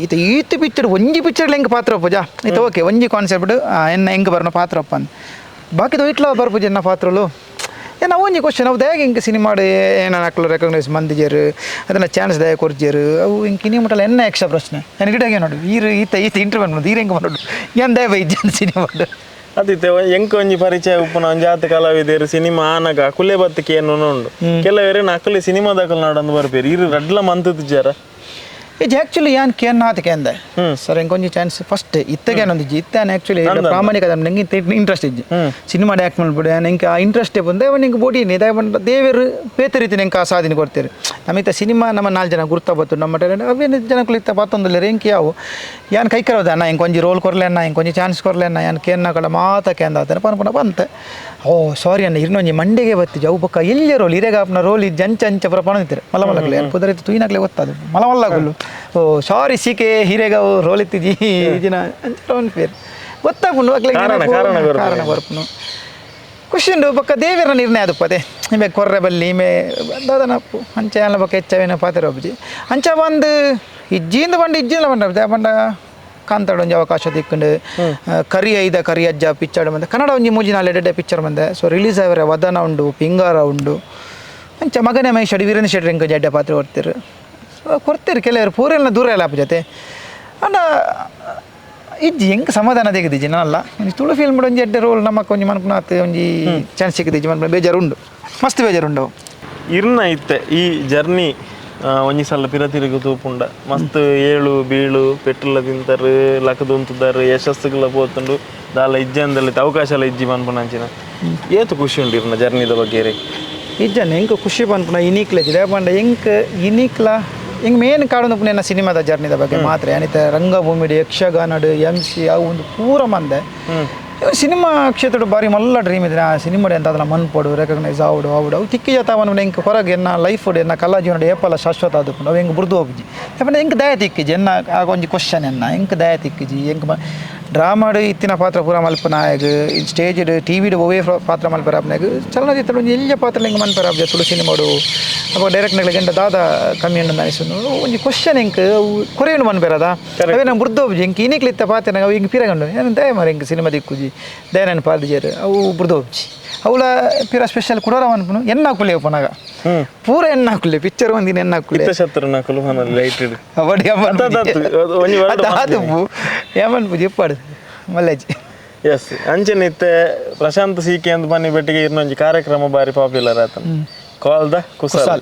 ಈತ ಈತ್ ಪಿಕ್ಚರ್ ಒಂಜಿ ಪಿಕ್ಚರ್ ಎಂಕ್ ಪಾತ್ರ ಪೂಜಾ ಈತ ಓಕೆ ಒಂಜಿ ಕಾನ್ಸೆಪ್ಟ್ ಎನ್ನ ಎಂಕ್ ಬರೋಣ ಪಾತ್ರ ಅಂದ್ ಬಾಕಿದ ಇಟ್ಲ ಬರ್ಪುಜ ಎನ್ನ ಪಾತ್ರಲು ಏನ ಒಂಜಿ ಕ್ವಶನ್ ಅವು ದಯಾಗ ಇಂಕ ಸಿನಿಮಾಡು ಏನ ಅಕ್ಲು ರೆಕಗ್ನೈಸ್ ಮಂದಿಜೇರು ಅದನ್ನ ಚಾನ್ಸ್ ದಯ ಕೊರ್ಜೇರು ಅವು ಇಂಕ ಇನಿ ಮುಟ್ಟಲ್ಲ ಎನ್ನ ಯಕ್ಷ ಪ್ರಶ್ನೆ ನನಗೆ ಗಿಡಗೆ ನೋಡು ಈರು ಈತ ಈತ ಇಂಟರ್ವ್ಯೂ ಮಾಡೋದು ಈರು ಹೆಂಗೆ ಮಾಡೋದು ಏನ್ ದಯ ಬೈಜನ್ ಸಿನಿಮಾಡು ಅದಿತ್ತೆ ಎಂಕ್ ಒಂಜಿ ಪರಿಚಯ ಉಪ್ಪುನ ಒಂಜಿ ಆತ ಕಲಾವಿದರು ಸಿನಿಮಾ ಆನಗ ಅಕುಲೆ ಬತ್ತಕ್ಕೆ ಏನು ಉಂಡು ಕೆಲವೇರು ಅಕುಲೆ ಸಿನಿಮಾದಕುಲು ನಾಡಂದು ಬರ್ಪೇರು ಇರು ರಡ್ಲ ಮಂತುಜಾರ ಇದು ಆ್ಯಕ್ಚುಲಿ ಯಾನ್ ಕೇನ್ ಆತ ಕೇಂದ ಸರ್ ಎಂಕೊಂಜಿ ಚಾನ್ಸ್ ಫಸ್ಟ್ ಇತ್ತಗೆ ಏನೊಂದಿಜ್ಜಿ ಇತ್ತೆ ಆ್ಯಕ್ಚುಲಿ ಪ್ರಾಮಾಣಿಕ ನಂಗೆ ಇಂಟ್ರೆಸ್ಟ್ ಇಜ್ಜಿ ಸಿನಿಮಾ ಆ್ಯಕ್ಟ್ ಮಾಡ್ಬಿಡು ಎಂಕ ಆ ಇಂಟ್ರೆಸ್ಟ್ ಬಂದೆ ಅವನು ಹಿಂಗೆ ಬೋಡಿ ದೇವ ದೇವರು ಬೇತೆ ರೀತಿ ಎಂಕ ಆ ಸಾಧನೆ ಕೊಡ್ತೀರಿ ನಮಿತ ಸಿನಿಮಾ ನಮ್ಮ 4 ಜನ ಗುರ್ತ ಬತ್ತು ನಮ್ಮ ಟ್ಯಾಲೆಂಟ್ ಅವೇನು ಜನಕ್ಕಳು ಇತ್ತ ಪಾತೊಂದಿಲ್ಲ ಎಂಕ್ ಯಾವು ಯಾನ್ ಕೈ ಕರೋದ ಅಣ್ಣ ಎಂಕೊಂಜಿ ರೋಲ್ ಕೊರ್ಲೆ ಅಣ್ಣ ಎಂಕೊಂಜಿ ಚಾನ್ಸ್ ಕೊರ್ಲೆ ಅಣ್ಣ ಯಾನ್ ಕೇನ್ನ ಕಡ ಮಾತ ಕೇಂದ ಆತನ ಪನ್ಪುನ ಬಂತೆ. ಓ ಸಾರಿ ಅಣ್ಣ ಇನ್ನೊಂಜಿ ಮಂಡೆಗೆ ಬತ್ತಿಜಿ ಅವು ಬೊಕ್ಕ ಎಲ್ಲಿ ರೋಲ್ ಹಿರೇಗಾಪನ ರೋಲ್ ಇಜ್ಜಿ ಅಂಚ ಅಂಚ ಪುರ ಪಣದಿತ್ತಾರೆ ಮಲ್ಲ ಮಲ್ಲಗ್ಲೆ ಪುದರಿತ್ತು ತುಯಿನಾಗ್ಲೆ ಗೊತ್ತದು ಮಲ ಮಲ್ಲಗುಲು. ಓ ಸಾರಿ ಸಿಕೆ ಹಿರೇಗಾವು ರೋಲ್ ಇತ್ತಿಜಿ ಇಜಿನ ಅಂಚ ಒಂದು ಪೇರು ಗೊತ್ತಾಪುಂಡು ಅಕ್ಲೆ ಕಾರಣ ಬರ್ಪುನು ಖುಷಿ ಉಂಡು ಬೊಕ್ಕ ದೇವರ ನಿರ್ಣಯ ಅದು ಪದೇ ಇಮೆ ಕೊರ್ರೆ ಬಲ್ಲಿ ಇಮೆ ದಾದನಪ್ಪು ಅಂಚ ಎಲ್ಲ ಬೊಕ್ಕ ಹೆಚ್ಚವೇನ ಪಾತ್ರ ಒಬ್ಬಜಿ ಅಂಚ ಬಂದು ಇಜ್ಜಿಂದ ಬಂಡು ಇಜ್ಜಿಂದ ಬಂಡ ಬಂಡ ಕಾಂತಾಡ ಒಂಜಿ ಅವಕಾಶ ದಿಕ್ಕಂಡು ಕರಿ ಐದ ಕರಿ ಅಜ್ಜ ಪಿಕ್ಚರ್ ಬಂದೆ ಕನ್ನಡ ಒಂಜಿ 3 4 ಎಡ್ಡೆ ಪಿಕ್ಚರ್ ಬಂದೆ. ಸೊ ರಿಲೀಸ್ ಆವರೆ ವದನ ಉಂಡು ಪಿಂಗಾರ ಉಂಡು ಅಂಚ ಮಗನೇ ಮಹೇಶ್ ಅಡಿ ವೀರೇಂದ್ರ ಶೆಟ್ಟಿ ಎಂಕ ಜಡ್ಡೆ ಪಾತ್ರ ಕೊಡ್ತೀರು. ಸೊ ಕೊಡ್ತೀರಿ ಕೆಲವರು ಪೂರೆಲ್ಲ ದೂರ ಎಲ್ಲ ಅಪ್ಪ ಜೊತೆ ಅಂಡ ಇಜ್ಜಿ ಹೆಂಗೆ ಸಮಾಧಾನ ತೆಗೆದಿಜ್ಜಿ ನಾನಲ್ಲ ಒಂಜಿ ತುಳು ಫಿಲ್ಮ್ ಒಂಜಿ ಎಡ್ಡೆ ರೋಲ್ ನಮ್ಮಕ್ಕ ಒಂಜಿ ಮನ್ಪುನಾತ್ ಒಂಜಿ ಚಾನ್ಸ್ ಸಿಕ್ಕಿದಿಜ್ಜಿ ಮನ್ಪುನ ಬೇಜಾರು ಉಂಡು ಮಸ್ತ್ ಬೇಜಾರು ಉಂಡು. ಇರ್ನ ಇತ್ತೆ ಈ ಜರ್ನಿ ಒಂಜಿ ಸಲ ಪಿರ ತಿರುಗು ತೂಪುಂಡ ಮಸ್ತ್ ಏಳು ಬೀಳು ಪೆಟ್ರೋಲ ತಿಂತಾರೆ ಲಕದುಂತುದಾರು ಯಶಸ್ಸುಗಳ ಪೋತುಂಡು ದಾಲ ಇಜ್ಜಂದಲ್ಲಿ ಅವಕಾಶ ಎಲ್ಲ ಇಜ್ಜಿ ಪನ್ಪುನ ಅಂಚಿನ ಏತು ಖುಷಿ ಉಂಡು ಇರ್ನ ಜರ್ನಿದ ಬಗ್ಗೆ ರೀ ಇಜ್ಜನ ಎಂಕ್ ಖುಷಿ ಪನ್ಪುನ ಇನಿಕ್ಲ ಪಂಡ ಎಂಕ್ ಇನಿಕ್ಲ ಹಿಂಗೆ ಮೇನ್ ಕಾಡೊಂದು ಪುಣ್ಯ ಸಿನಿಮಾದ ಜರ್ನಿದ ಬಗ್ಗೆ ಮಾತ್ರ ಏನಿತ ರಂಗಭೂಮಿಡು ಯಕ್ಷಗಾನಡು ಎಮ್ ಸಿ ಅವು ಒಂದು ಪೂರ ಮಂದೆ ಸಿನಿಮಾ ಕ್ಷೇತ್ರದ ಬಾರಿ ಮಲ್ಲ ಡ್ರೀಮ್ ಇದೆ. ಆ ಸಿನಿಮಾ ಅಂತ ಅದನ್ನ ಮನ್ಪೋಡು ರೆಕಗ್ನೈಸ್ ಆವಡು ಆವಡು ಅವು ತಿಕ್ಕಿ ಜಾತ ಅವನು ಎಂಕ್ ಹೊರಗೆ ಎನ್ನ ಲೈಫ್ ಎನ್ನ ಕಲಾ ಜೀವನ ಏಪಲ ಶಾಶ್ವತ ಅದು ಅವು ಹೆಂಗೆ ಬುರ್ದು ಹೋಗ್ಜಿ ಯಾಕಂದ್ರೆ ಎಂಕ್ ದಯ ತಿಕ್ಕಿಜಿ ಎನ್ನ ಆಗ ಒಂಜಿ ಕ್ವಶನ್ ಎನ್ನ ಎಂಕ್ ದಯ ತಿಕ್ಕಿಜಿ ಎಂಕ್ ಡ್ರಾಮಾಡು ಇತ್ತಿನ ಪಾತ್ರ ಪೂರ ಮಲ್ಪನಾಯಗ ಸ್ಟೇಜ್ ಟಿ ವಿಡ್ ಒವೇ ಪಾತ್ರ ಮಲ್ಪರಾಪ್ನಾಗ ಚಲನಚಿತ್ರ ಒಂಜಿ ಎಲ್ಲಿಯ ಪಾತ್ರ ಎಂಕ್ ಮನ್ಪರಾಪ್ಜ ತುಳು ಸಿನಿಮಾಡು ಅಪ್ಪ ಡೈರೆಕ್ಟ್ನಾಗ ಗಂಡ ದಾದ ಕಮ್ಮಿ ಉಂಡು ಅನಿಸುನು ಒಂಜಿ ಕ್ವಶನ್ ಎಂಕ್ ಅವು ಕೊರೆಯನ್ನು ಮನ್ಪೆರದ ಅವೇ ನಂಗೆ ಬುರ್ದು ಹೋಗ್ಜಿ ಎಂಕ್ ಇನಿಕ್ಲಿತ್ತ ಪಾತ್ರ ನಂಗೆ ಅವು ಹಿಂಗೆ ಪಿರಗಂಡು ಏನು ದಯ ಮಾರ ಎಂಕ್ ಸಿನಿಮಾ ದಿಕ್ಕುಜಿ ದಯ ನಾನು ಪಾರ್ದಿಜೇರು ಅವು ಬುರ್ದು ಹೋಗ್ಜಿ ಅವಳ ಪಿರ ಸ್ಪೆಷಲ್ ಕುಡೋರ ಮನ್ಪುನು ಎನ್ನ ಹಾಕುಲೆ ಪುನಗ ಪೂರ ಎನ್ನ ಹಾಕುಲೆ ಪಿಕ್ಚರ್ ಒಂದಿನ ಎನ್ನ ಹಾಕುಲೆ ಶತ್ರು ನಕಲು ಲೈಟ್ ಏಮನ್ಪುಜಿ ಇಪ್ಪಾಡು ಮಲ್ಲೇಜಿ. ಎಸ್ ಅಂಚನೆ ಇತ್ತೆ ಪ್ರಶಾಂತ್ ಸಿಕೆ ಅಂತ ಬನ್ನಿ ಬೆಟ್ಟಿಗೆ ಇನ್ನೊಂದು ಕಾರ್ಯಕ್ರಮ ಬಾರಿ ಪಾಪ್ಯುಲರ್ ಆತನ ಕಾಲ್ the Kusal.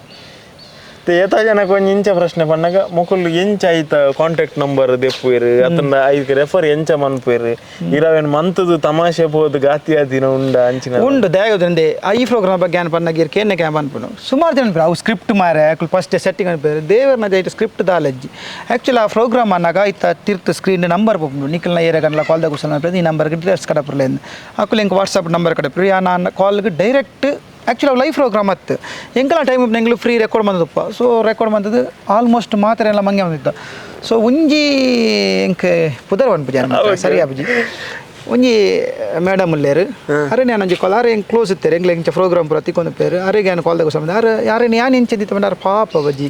ಏತ ಜನಕ್ಕೆ ಒಂಜಿ ಇಂಚ ಪ್ರಶ್ನೆ ಪನ್ನಗ ಮೊಕುಲು ಎಂಚ ಐತ ಕಾಂಟ್ಯಾಕ್ಟ್ ನಂಬರ್ ದೆಪ್ಪುವೆರು ಅತಂಡ ಐಕ್ ರೆಫರ್ ಎಂಚ ಮನ್ಪುವೆರು ಇರವೇನು ಮಂತದು ತಮಾಷೆ ಪೋದು ಗಾತಿ ಆದಿನ ಉಂಡ ಅಂಚಿನ ಉಂಡು ದಯಗೋದ್ರಂದೆ ಈ ಪ್ರೋಗ್ರಾಮ್ ಬಗ್ಗೆ ಏನು ಪನ್ನಗ ಕೇನೆ ಕ್ಯಾಂಪ್ ಅನ್ಪುನು ಸುಮಾರು ಜನ ಅವು ಸ್ಕ್ರಿಪ್ಟ್ ಮಾರೆ ಅಕ್ಲು ಫಸ್ಟ್ ಸೆಟ್ಟಿಂಗ್ ಅನ್ಪೇರು ದೇವರನ್ನ ಐಟ್ ಸ್ಕ್ರಿಪ್ಟ್ ದಾಲಜ್ಜಿ ಆ್ಯಕ್ಚುಲಿ ಆ ಪ್ರೋಗ್ರಾಮ್ ಅನ್ನಾಗ ಐತ ತಿರ್ತು ಸ್ಕ್ರೀನ್ ನಂಬರ್ ಪೋಪುಂಡು ನಿಖಲ್ನ ಏರಿಯಾಗನ್ಲ ಕಾಲ್ the Kusal ಅನ್ಪೇರು ಈ ನಂಬರ್ಗೆ ಡೀಟೇಲ್ಸ್ ಕಡಪುರ್ಲೆ ಅಕುಲು ಎಂಕ್ ವಾಟ್ಸಪ್ ನಂಬರ್ ಕಡಪುರು ಯಾ ನಾನು ಕಾಲ್ಗೆ ಡೈರೆಕ್ಟ್ ಆ್ಯಕ್ಚುಲಿ ಅವು ಲೈವ್ ಪ್ರೋಗ್ರಾಮ್ ಅತ್ತು ಎಂಕಲ ಟೈಮ್ ಎಂಗ್ಲು ಫ್ರೀ ರೆಕಾರ್ಡ್ ಬಂದದಪ್ಪ. ಸೊ ರೆಕಾರ್ಡ್ ಬಂದದ್ದು ಆಲ್ಮೋಸ್ಟ್ ಮಾತ್ರ ಎಲ್ಲ ಮಂಗೆ ಬಂದಿದ್ದ. ಸೊ ಒಂಜಿ ಎಂಕ್ ಪುದರ್ ಪನ್ಪುಜಿ ಸರಿ ಅಬುಜಿ ಒಂಜಿ ಮೇಡಮ್ ಉಲ್ಲೇರು ಅರೆ ನಾನು ಒಂಜಿ ಕಾಲ್ ಅರೆ ಎಂಕ್ ಕ್ಲೋಸ್ ಇತ್ತೇರು ಎಂಗ್ಲ ಇಂಚ ಪ್ರೋಗ್ರಾಮ್ ಪೂರ ತಿಕ್ಕೊಂದು ಪೇರು ಅರೆಗೆ ನಾನು ಕಾಲ್ ದಗೋಸ ಅರೆ ಯಾರೇ ಯಾನ್ ಇಂಚ ದಿತ್ತ ಬಂದ ಪಾಪ ಬಜ್ಜಿ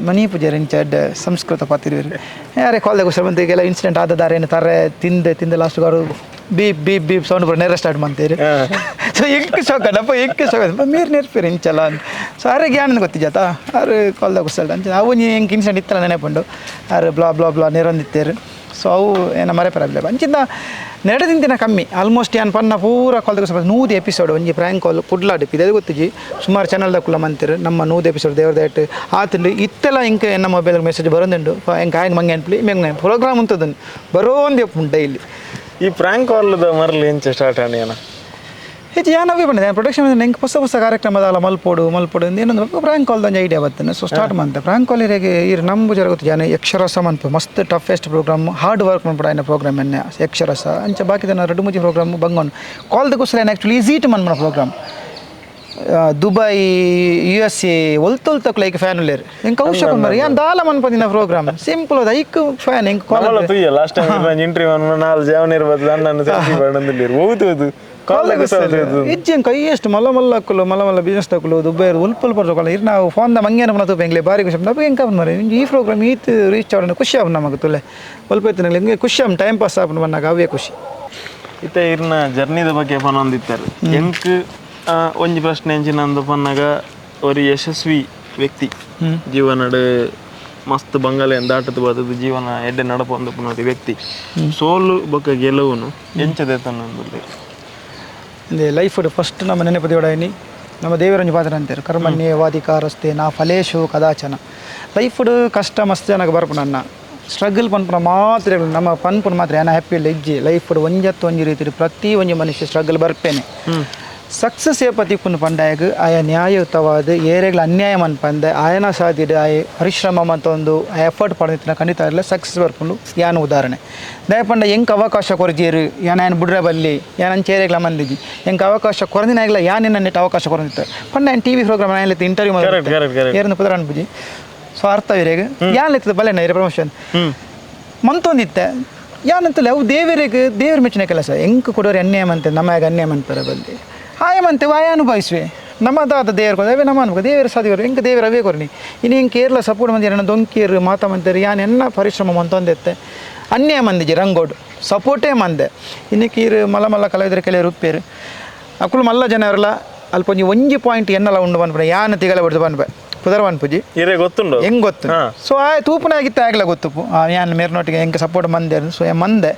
ಮನಿ ಪೂಜಾರಿ ಇಂಚ ಅಡ್ಡ ಸಂಸ್ಕೃತ ಪಾತಿರುವರು ಯಾರೇ ಕಾಲ್ ದಗೋಸ ಬಂದು ಈಗೆಲ್ಲ ಇನ್ಸಿಡೆಂಟ್ ಆದದಾರೇನು ತಾರೆ ತಿಂದೆ ತಿಂದೆ ಲಾಸ್ಟ್ ಅವರು beep beep beep sound ಬರೋ ನೇರ ಸ್ಟಾರ್ಟ್ ಮಾಡ್ತೀರಿ. So ಎಂಕ್ ಶೋಕ ಡಪ್ಪ ಎಂಕ್ ಶೋಕ ಮೇರ್ ನೆರ್ಪೇರು ಇಂಚಲ ಸೊ ಅರೆ ಜ್ಞಾನ ಗೊತ್ತಿಜಾತ ಆರು ಕಾಲ್ದ ಕುಸಲ್ಡ ಅಂಚ ಅವು ನೀ ಎಂಕ್ ಇನ್ಸಿಡೆಂಟ್ ಇತ್ತಲ್ಲ ನೆನಪುಂಡು ಆರು blah blah blah ನೆರೊಂದಿತ್ತೇರು. ಸೊ ಅವು ಏನ ಮರೆಪರಬ್ಲೆ ಅಂಚಿಂದ ನೆರಡು ದಿನ ಕಮ್ಮಿ ಆಲ್ಮೋಸ್ಟ್ ಯಾನ್ ಪನ್ನ ಪೂರ ಕಾಲ್ದ ಕುಸಲ್ 100 ಎಪಿಸೋಡ್ ಒಂಜಿ ಪ್ರಾಂಕ್ ಕಾಲ್ ಕುಡ್ಲಾಡು ಇದೆ ಗೊತ್ತಿಜಿ ಸುಮಾರು ಚಾನಲ್ ದಕ್ಕುಲ ಮಂತಿರು ನಮ್ಮ 100 ಎಪಿಸೋಡ್ ದೇವ್ರ ದಯಟ್ ಆತುಂಡು ಇತ್ತೆಲ್ಲ ಇಂಕ ಎನ್ನ ಮೊಬೈಲ್ ಮೆಸೇಜ್ ಬರೋದುಂಡು ಎಂಕ್ ಆಯನ್ ಮಂಗೆ ಅನ್ಪ್ಲಿ ಮೆಂಗೆ ಪ್ರೋಗ್ರಾಮ್ ಉಂಟದನ್ನು ಬರೋಂದು ಡೈಲಿ. ಈ ಪ್ರಾಂಕ್ ಕಾಲ್ದ ಮರಲಿ ಎಂಚ ಸ್ಟಾರ್ಟ್ ಆಣಿಯನ ಹೆಚ್ಚು ಯಾನವೇ ಬಂದಿದೆ ಪ್ರೊಡಕ್ಷನ್ ಎಂಕ್ ಹೊಸ ಹೊಸ ಕಾರ್ಯಕ್ರಮದ ಮಲ್ಪೋಡು ಮಲ್ಪೋಡು ಏನೊಂದು ಪ್ರಾಂಕ್ ಕಾಲ್ದ ಒಂಜಿ ಐಡಿಯಾ ಬರ್ತೇನೆ. ಸೊ ಸ್ಟಾರ್ಟ್ ಮಂತೆ ಪ್ರಾಂಕ್ ಕಾಲ್ ಇರೆಗೆ ಇರು ನಂಬು ಜರ ಗೊತ್ತು ಜಾನೆ ಯಕ್ಷರಸ ಮನ್ಪು ಮಸ್ತ್ toughest program hard work ಮನ್ಪುಡ ಆಯ್ನ ಪ್ರೋಗ್ರಾಮ್ ಎನ್ನೆ ಯಕ್ಷರಸ ಅಂಚ ಬಾಕಿ ದನ ರಡ್ಡು ಮುಜಿ ಪ್ರೋಗ್ರಾಮ್ ಬಂಗೊಂಡು ಕಾಲ್ದ ಕುಸಲ actually easy to ಮನ್ಪುನ program Dubai USA ಒಲ್ತೊಲ್ತಕ್ like fan ಉಲ್ಲೇರು ಎಂಕ್ ಅವಶ್ಯ ಮರಿ ಯಾನ್ ದಾಲ ಮನ್ಪದಿನ ಪ್ರೋಗ್ರಾಮ್ ಸಿಂಪಲ್ ಅದು ಐಕ್ ಫ್ಯಾನ್ ಎಂಕ್ ಕಾಲ್ ನಮ್ಮಲ ತುಯ್ಯ last time interview ನಾಲ್ ಜಾವನೇರ್ ಬದಲು ನನ್ನ ಸೆಲ್ಫಿ ಬಂದಿಲ್ಲ ಹೌದು ಅದು ಇಜ್ಜಿ ಎಂಕ್ ಹೈಯೆಸ್ಟ್ ಮಲ್ಲ ಮಲ್ಲ ಅಕ್ಕುಲು ಮಲ್ಲ ಮಲ್ಲ ಬಿಸ್ನೆಸ್ ತಕ್ಕುಲು ದುಬೈ ಉಲ್ಪಲ್ ಪರ್ಸೋಕಲ್ಲ ಇರ್ ನಾವು ಫೋನ್ the ಮಂಗೇನ ಪುನ ತೂಪ ಎಂಗ್ಲೆ ಬಾರಿ ಖುಷಿ ನಮಗೆ ಎಂಕ ಮರಿ ಈ ಪ್ರೋಗ್ರಾಮ್ ಈತ್ ರೀಚ್ ಆವಡ ಖುಷಿ ಆಪು ನಮಗೆ ತುಲೆ ಒಲ್ಪ ಇತ್ತು ಹಿಂಗೆ ಖುಷಿ ಆಮ್ ಟೈಮ್ pass ಆಪು ಬಂದಾಗ ಅವೇ ಖುಷಿ. ಇತ್ತ ಇರ್ನ ಜರ್ನಿದ ಬಗ್ಗೆ ಪನೊಂದಿತ್ತಾರೆ ಎಂಕ್ ಒಂಜಿ ಪ್ರಶ್ನೆ ಎಂಚಿನಂದು ಪನ್ನಾಗ ಒಂದು ಯಶಸ್ವಿ ವ್ಯಕ್ತಿ ಜೀವನಡ್ ಮಸ್ತ್ ಬಂಗಾಲೆ ದಾಟದ ಬದದು ಜೀವನ ಎಡ್ಡೆ ನಡಪೊಂದು ಪುನೋರಿ ವ್ಯಕ್ತಿ ಸೋಲು ಬೊಕ್ಕ ಗೆಲುವುನು ಎಂಚದೆ ತನ್ನೊಂದು ಇಂದೇ ಲೈಫ್ ಫಸ್ಟ್ ನಮ್ಮ ನೆನಪದಿಯೋಡಾಯಿನಿ ನಮ್ಮ ದೇವರಂಜು ಪಾತ್ರ ಅಂತಾರೆ ಕರ್ಮಣ್ಯೇವಾಧಿಕಾರಸ್ತೆ ನಾ ಫಲೇಶು ಕದಾಚನ. ಲೈಫ್ ಕಷ್ಟ ಮಸ್ತ್ ಜನಕ್ಕೆ ಬರ್ಪು ನನ್ನ ಸ್ಟ್ರಗಲ್ ಪನ್ಪುನ ಮಾತ್ರ ನಮ್ಮ ಪನ್ಪುನ ಮಾತ್ರ ಏನ ಹ್ಯಾಪಿ ಇಲ್ಲ ಇಜ್ಜಿ ಲೈಫ್ ಒಂಜತ್ತು ಒಂಜಿ ರೀತಿ ಪ್ರತಿ ಒಂಜಿ ಮನುಷ್ಯ ಸ್ಟ್ರಗಲ್ ಬರ್ಪೇನೆ. ಸಕ್ಸಸ್ ಏಪತಿಪ್ಪುನ ಪಂಡಾಯಗ್ ಆಯ ನ್ಯಾಯಯುತವಾದ ಏರೆಗಳ ಅನ್ಯಾಯ ಮನ್ಪಂದೆ ಆಯನ ಸಾಧಿಡ್ ಆಯ ಪರಿಶ್ರಮ ಮತ್ತೊಂದು ಆ ಎಫರ್ಟ್ ಪಡೆದಿತ್ತಿನ ಖಂಡಿತ ಇರಲ್ಲ ಸಕ್ಸಸ್ ಬರ್ಪುಂಡು. ಯಾನು ಉದಾಹರಣೆ ದಯಪಂಡ ಎಂಕ್ ಅವಕಾಶ ಕೊರಜೇರು ಯಾನ್ ಆಯನ್ ಬುಡ್ರ ಬಲ್ಲಿ ಯಾನ್ ಅಂಚೇರೆಗ್ಲ ಮಂದಿಜಿ ಎಂಕ್ ಅವಕಾಶ ಕೊರಂದಿನಾಗ್ಲ ಯಾನ್ ಎನ್ನ ಅವಕಾಶ ಕೊರಂದಿತ್ತು ಪಂಡ ಏನು T V program interview ಏರನ್ನು ಪುದರ ಅನ್ಪುಜಿ. ಸೊ ಅರ್ಥ ಇರೇಗ ಯಾನ್ ಲೆತ್ತದ ಬಲ್ಲೆ ಇರ ಪ್ರಮೋಷನ್ ಮಂತೊಂದಿತ್ತೆ ಯಾನಂತಲ್ಲ ಅವು ದೇವರಿಗೆ ದೇವ್ರ ಮೆಚ್ಚಿನ ಕೆಲಸ ಎಂಕ್ ಕೊಡೋರು ಅನ್ಯಾಯ ಮಂತೆ ನಮ್ಮ ಅನ್ಯಾಯ ಮಂತಾರೆ ಬಲ್ಲಿ ಆಯಮಂತೆ ವಾಯ ಅನುಭವಿಸುವೆ ನಮ್ಮದಾದ ದೇವರು ಅವೇ ನಮ್ಮ ಅನುಭವ ದೇವರ ಸಾಧಿವರು ಎಂಕ ದೇವರ ಅವೇ ಕೊರನಿ ಇನ್ನು ಹಿಂಗೆ ಕೇರಳ ಸಪೋರ್ಟ್ ಮಂದಿ ಏನೋ ದೊಂಕೀರು ಮಾತಾ ಮಂತಾರೆ ಯಾನ್ ಎನ್ನ ಪರಿಶ್ರಮ ಮಂತೊಂದೆತ್ತೆ ಅನ್ಯಾಯ ಮಂದಿಜಿ ರಂಗೋಡು ಸಪೋರ್ಟೇ ಮಂದೆ ಇನ್ನು ಕೀರು ಮಲ್ಲ ಮಲ್ಲ ಕಲಾವಿದರ ಕೆಲವರು ಉಪ್ಪೇರು ಅಕುಲು ಮಲ್ಲ ಜನ ಅವರಲ್ಲ ಅಲ್ಪ ಒಂಜಿ ಒಂಜಿ ಪಾಯಿಂಟ್ ಎನ್ನಲ ಉಂಡು ಪನ್ಪುನ ಯಾನ್ ತಿಗಲ ಬಿಡ್ದು ಪನ್ಪೆ ಪುದರ್ ಪನ್ಪುಜಿ ಇರೇ ಗೊತ್ತುಂಡು ಹೆಂಗೆ ಗೊತ್ತು. ಸೊ ಆ ತೂಪನಾಗಿತ್ತು ಆಗಲ ಗೊತ್ತುಪ್ಪು ಯಾನ್ ಮೇರ್ನೊಟ್ಟಿಗೆ ಹೆಂಗೆ ಸಪೋರ್ಟ್ ಮಂದೇರು. ಸೊ ಮಂದೆ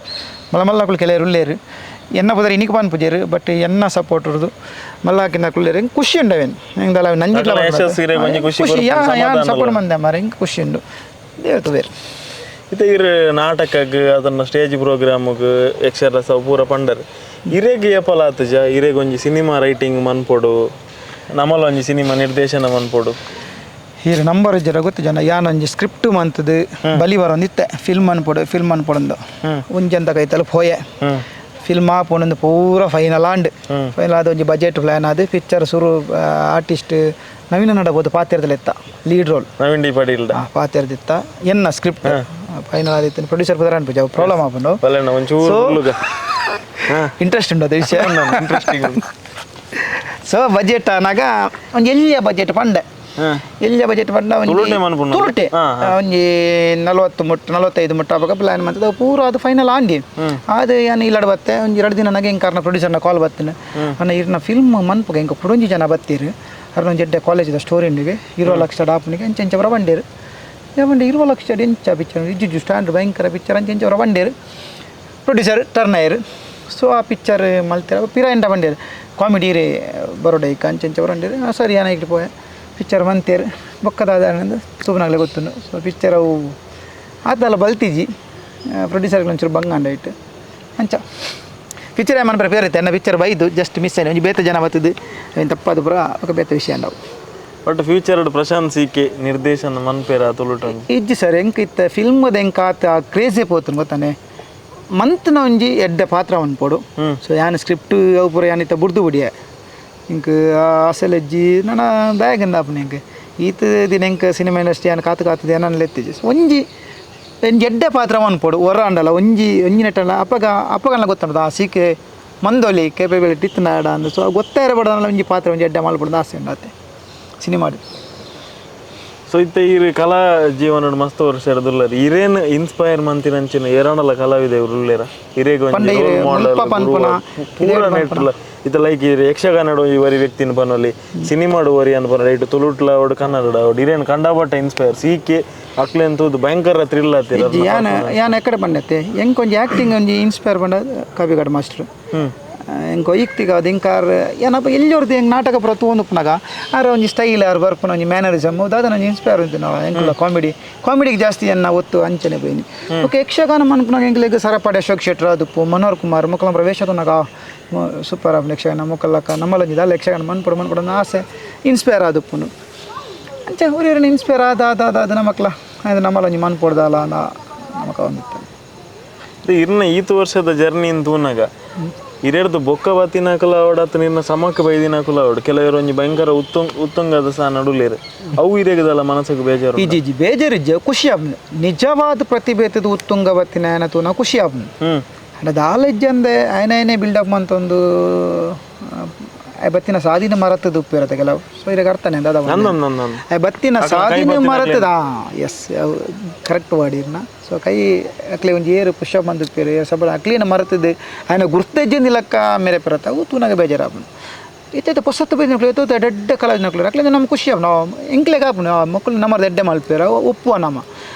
ಮಲ್ಲ ಮಲ್ಲ ಅಕುಲು ಕೆಲವರು ಉಲ್ಲೇರು ಎನ್ನ ಪುದರ್ ಇನಿಕ್ ಪನ್ಪುಜೇರು ಬಟ್ ಎನ್ನ ಸಪೋರ್ಟ್ ಉರ್ದು ಮಲ್ಲ ಹಾಕಿನ ಕುಲ್ಲೇರು ಹೆಂಗೆ ಖುಷಿ ಉಂಡವೇನು ಹೆಂಗದಲ್ಲ ನಂಜಿಟ್ಲ ಖುಷಿ ಯಾನ್ ಸಪೋರ್ಟ್ ಮಂದೆ ಮಾರ ಹೆಂಗೆ ಖುಷಿ ಉಂಡು ದೇವ್ರ ಬೇರೆ. ಇತ್ತ ಇರು ನಾಟಕಕ್ಕೆ ಅದನ್ನ ಸ್ಟೇಜ್ ಪ್ರೋಗ್ರಾಮ್ಗೆ ಯಕ್ಷರಸ ಪೂರ ಪಂಡರ್ ಇರೇಗ್ ಏಪಲ ಆತಜ ಇರೇಗ್ ಒಂಜಿ ಸಿನಿಮಾ ರೈಟಿಂಗ್ ಮನ್ಪೊಡು ನಮ್ಮಲ ಒಂಜಿ ಸಿನಿಮಾ ನಿರ್ದೇಶನ ಮನ್ಪೊಡು ಹೀರು ನಂಬರ್ ಇಜ್ಜರ ಗೊತ್ತು ಜನ ಯಾನೊಂಜಿ ಸ್ಕ್ರಿಪ್ಟ್ ಮಂತದು ಬಲಿ ಬರೋಂದಿತ್ತೆ ಫಿಲ್ಮ್ ಅನ್ಪೊಡು ಫಿಲ್ಮ್ ಅನ್ಪೊಡಂದು ಒಂಜಂತ ಕೈತಲ್ಲ ಪೋಯೆ ಫಿಲ್ಮ್ ಆಪೊಂದು ಪೂರ final and final ಆದ ಒಂಜಿ ಬಜೆಟ್ ಪ್ಲ್ಯಾನ್ ಅದು ಪಿಕ್ಚರ್ ಸುರು ಆರ್ಟಿಸ್ಟ್ ನವೀನ ನಡಬೋದು ಪಾತ್ರದಲ್ಲಿತ್ತ lead role Naveen D Patil ಪಾತ್ರದಿತ್ತ ಎನ್ನ ಸ್ಕ್ರಿಪ್ಟ್ ಫೈನಲ್ ಆದಿತ್ತು ಪ್ರೊಡ್ಯೂಸರ್ ಪುದರ್ ಅನ್ಪುಜ ಪ್ರಾಬ್ಲಮ್ ಆಪುಂಡು ಇಂಟ್ರೆಸ್ಟ್ ಉಂಟು ಅದು ವಿಷಯ. ಸೊ ಬಜೆಟ್ ಆನಾಗ ಒಂಜಿ ಎಲ್ಲಿಯ ಬಜೆಟ್ ಪಂಡೆ ಎಲ್ಲಿಯ ಬಜೆಟ್ ಪಂಡ ತುಳುಟೆ ಒಂಜಿ 40 ಮುಟ್ಟ 45 ಮುಟ್ಟ ಆವಾಗ ಪ್ಲ್ಯಾನ್ ಮಾಡ್ತದೆ ಪೂರ ಅದು ಫೈನಲ್ ಆಂಡಿ ಅದು ಏನು ಇಲ್ಲಡ ಬತ್ತೆ ಒಂಜಿ 2 ದಿನ ನನಗೆ ಹಿಂಗೆ ಕಾರಣ ಪ್ರೊಡ್ಯೂಸರ್ನ ಕಾಲ್ ಬತ್ತೀನಿ ಅಣ್ಣ ಇರ್ನ ಫಿಲ್ಮ್ ಮನ್ಪುಗ ಹಿಂಗೆ ಪುಡೊಂಜಿ ಜನ ಬತ್ತೀರಿ ಅರ್ನ ಒಂಜಿ ಎಡ್ಡೆ ಕಾಲೇಜಿದ ಸ್ಟೋರಿ ಉಂಡಿಗೆ 20 ಲಕ್ಷ ಡಾಪುನಿಗೆ ಎಂಚ ಎಂಚ ಬರ ಬಂಡೇರು ಬಂಡೆ 20 ಲಕ್ಷ ಎಂಚ ಪಿಕ್ಚರ್ ಇಜ್ಜು ಸ್ಟ್ಯಾಂಡ್ ಭಯಂಕರ ಪಿಕ್ಚರ್ ಅಂಚ ಎಂಚ ಬರ ಬಂಡೇರು ಪ್ರೊಡ್ಯೂಸರ್ ಟರ್ನ್ ಆಯರು. ಸೊ ಆ ಪಿಕ್ಚರ್ ಮಲ್ತಿರ ಪಿರಾಯಿಂಡ ಬಂಡೇರು ಕಾಮಿಡಿ ರೇ ಬರೋಡೈಕ ಅಂಚ ಎಂಚ ಬರ ಸರಿ ಏನಾಗಿ ಪೋಯೆ ಪಿಕ್ಚರ್ ಮಂತೇರು ಬೊಕ್ಕದಾದ ತೂಪನಾಗಲೇ ಗೊತ್ತುಂಡು. ಸೊ ಪಿಕ್ಚರ್ ಅವು ಆತಲ್ಲ ಬಲ್ತಿಜಿ ಪ್ರೊಡ್ಯೂಸರ್ಗಳು ಒಂಚೂರು ಬಂಗಾಂಡ ಇಟ್ಟು ಅಂಚ ಪಿಕ್ಚರ್ ಏಮನ್ ಪ್ರಿಪೇರ್ ಐತೆ ಎನ್ನ ಪಿಕ್ಚರ್ ಬೈದು ಜಸ್ಟ್ ಮಿಸ್ ಆಯ್ತು ಒಂಜಿ ಬೇತೆ ಜನ ಬರ್ತದೆ ಏನು ತಪ್ಪಾದ ಪೂರ ఒక ಬೇತೆ ವಿಷಯ ಅಂಡವು. But future Prashant C K ನಿರ್ದೇಶನ ಮನ್ಪೇರ ತುಳುಟ ಇಜ್ಜಿ ಸರ್ ಎಂಕ್ ಇತ್ತ ಫಿಲ್ಮ್ದ ಎಂಕ್ ಆತ ಕ್ರೇಜೇ ಪೋತುಂಡು ಗೊತ್ತಾನೆ ಮಂತ್ನ ಒಂಜಿ ಎಡ್ಡೆ ಪಾತ್ರ ಅನ್ಪೋಡು. ಸೊ ಯಾನ್ ಸ್ಕ್ರಿಪ್ಟ್ ಅವು ಪೂರ ಯಾನ್ ಇತ್ತ ಬುಡ್ದು ಬುಡಿಯ ಇಂಕ್ ಅಸಲೆಜ್ಜಿ ನನ್ನ ಬ್ಯಾಗ್ ಅಂದಾಪುನ ಎಂಕ್ ಈತ ದಿನ ಎಂಕ್ ಸಿನಿಮಾ ಇಂಡಸ್ಟ್ರಿ ಯಾನ್ ಕಾತು ಕಾತದ ಏನನ್ನ ಲೆತ್ತಿಜಿ. ಒಂಜಿ ಒಂಜಿ ಎಡ್ಡೆ ಪಾತ್ರ ಅನ್ಪೋಡು ಹೊರ ಅಂಡಲ್ಲ ಒಂಜಿ ಒಂಜಿ ನೆಟ್ಟಲ್ಲ ಅಪ್ಪಗ ಅಪ್ಪಗಲ್ಲ ಗೊತ್ತುಂಟು ಆ ಸೀಕೆ ಮಂದೊಲಿ ಕೇಪಬಿಲಿಟಿ ಇತ್ತು ಅಂದು. ಸೊ ಗೊತ್ತೇ ಇರಬಾರ್ದಲ್ಲ ಒಂಜಿ ಪಾತ್ರ ಒಂಜಿ ಎಡ್ಡೆ ಮಲ್ಪೊಡು ಆಸೆ ಉಂಡು ಆತೆ ಸಿನಿಮಾಡು. ಸೊ ಇತ್ತ ಈ ಕಲಾ ಜೀವನ ಮಸ್ತ್ ವರ್ಷ ಇರದುಲ್ಲರ್ ಇರೇನ್ ಇನ್ಸ್ಪೈರ್ ಮಂತಿನಂಚಿನ ಏರಾಂಡಲ ಕಲಾವಿದೆ ಉಲ್ಲೇರ ಇರೇಗ್ ಒಂಜಿ ರೋಲ್ ಮಾಡೆಲ್ ಪೂರ ನೆಟ್ಲ ಇತ್ತ ಲೈಕ್ ಯಕ್ಷಗಾನಡು ಇವರಿ ವ್ಯಕ್ತಿನ ಪನೊಲಿ ಸಿನಿಮಾಡು ವರಿ ಅನ್ಪನ ರೈಟ್ ತುಳುಟ್ಲ ಅವಡು ಕನ್ನಡ ಅವಡು ಇರೇನು ಕಂಡಾಬಟ್ಟ ಇನ್ಸ್ಪೈರ್ ಸೀಕೆ ಅಕ್ಲೇನ್ ತೂದು ಭಯಂಕರ ಥ್ರಿಲ್ ಆತಿರ ಯಾನ ಯಾನ್ ಎಕ್ಕಡೆ ಬಂಡತ್ತೆ ಎಂಕ್ ಒಂಜಿ ಆ್ಯಕ್ಟಿಂಗ್ ಒಂಜಿ ಇನ್ಸ್ಪೈರ್ ಬಂಡ ಕಾಪಿಕಾಡ್ ಮಾಸ್ಟರ್ ಎಂಕೋ ಈಕ್ತಿಗ ಅದು ಇಂಕಾರ್ ಏನಪ್ಪ ಎಲ್ಲಿಯವ್ರದ್ದು ಹೆಂಗೆ ನಾಟಕ ಪೂರ ತೂಂದುಪ್ಪನಾಗ ಆರ ಒಂಜಿ ಸ್ಟೈಲ್ ಆರು ಬರ್ಪುನ ಒಂಜಿ ಮ್ಯಾನರಿಸಮ್ ದಾದ ಒಂಜಿ ಇನ್ಸ್ಪೈರ್ ಉಂಟು ನಾವು ಎಂಕುಲ ಕಾಮಿಡಿ ಕಾಮಿಡಿಗೆ ಜಾಸ್ತಿ ಎನ್ನ ಒತ್ತು ಅಂಚನೆ ಬೈನಿ. ಓಕೆ ಯಕ್ಷಗಾನ ಮನ್ಪುನಾಗ ಎಂಕ್ಲೆಗ್ ಸರಪಾಡಿ ಅಶೋಕ್ ಶೆಟ್ಟರ್ ಅದುಪ್ಪು ಮನೋಹರ್ ಕುಮಾರ್ ಮೊಕ್ಕಲ ಪ್ರವೇಶ ತೂನಾಗ ಸೂಪರ್ ಆಪ್ ಯಕ್ಷಗಾನ ಮೊಕ್ಕಲಕ್ಕ ನಮ್ಮಲೊಂಜಿ ದಾಲ ಯಕ್ಷಗಾನ ಮನ್ಪುಡು ಮನ್ಪುಡು ಆಸೆ ಇನ್ಸ್ಪೈರ್ ಆದುಪ್ಪುನು ಅಂಚೆ ಊರಿನ ಇನ್ಸ್ಪೈರ್ ಆದ ಆದ ಆದ ಅದು ನಮಕ್ಲ ಅದು ನಮ್ಮಲೊಂಜಿ ಮನ್ಪೊಡ್ದಾಲ ನಮಕ ಒಂದಿತ್ತು. ಇರ್ನ ಈತ ವರ್ಷದ ಜರ್ನಿ ತೂನಾಗ ಇರೆಡ್ದು ಬೊಕ್ಕ ಬತ್ತಿನಕುಲ ಅವಡತ್ತ ನಿನ್ನ ಸಮಕ್ಕೆ ಬೈದಿನಕುಲ ಅವಡು ಕೆಲವರು ಒಂಜಿ ಭಯಂಕರ ಉತ್ತುಂಗದ ಸಹ ನಡುಲೇರು ಅವು ಇರೆಗದಲ್ಲ ಮನಸ್ಸಿಗೆ ಬೇಜಾರು ಇಜ್ಜಿ ಇಜ್ಜಿ ಬೇಜಾರಿಜ್ಜ ಖುಷಿ ಆಪ್ನು ನಿಜವಾದ ಪ್ರತಿಭೆ ಉತ್ತುಂಗ ಬತ್ತಿನ ಏನ ತೂನ ಖುಷಿ ಆಪ್ನು ಅಂಡ ದಾಲ ಇಜ್ಜಂದೆ ಆಯ್ನ ಬಿಲ್ಡಪ್ ಮಂತೊಂದು ಬತ್ತಿನ ಸಾದಿನ ಮರತದ ಉಪ್ಪಿರತ್ತೆ ಕೆಲವು ಸೊ ಇರಾಗ ಅರ್ಥನೇ ದಾದ ಬತ್ತಿನ ಸಾದಿನ ಮರತದ S correct word ಇರ್ನ. ಸೊ ಕೈ ಅಕ್ಲೆ ಒಂಜಿ ಏರು ಪುಷಪ್ ಮಂದುಪ್ಪೇರು ಏರು ಸಬಳ ಅಕ್ಲಿನ ಮರತದ ಆಯ್ನ ಗುರ್ತಜ್ಜಂದಿಲಕ್ಕ ಮೇರೆ ಪರತ್ತ ಅವು ತೂನಾಗ ಬೇಜಾರಾಪುನು ಇತ್ತೈತೆ ಪೊಸತ್ತು ಬೈದಿನಕ್ಲು ಎತ್ತೋ ಎಡ್ಡೆ ಕಲಾವಿದನಕ್ಲು ಅಕ್ಲಿಂದ ನಮ್ಮ ಖುಷಿ ಆಪುನು ಎಂಕ್ಲೆಗ್ ಆಪುನು ಮಕ್ಕಳು ನಮ್ಮದು ಎಡ್ಡೆ ಮಲ್ಪೇರು ಒಪ್ಪುವ ನಮ್ಮ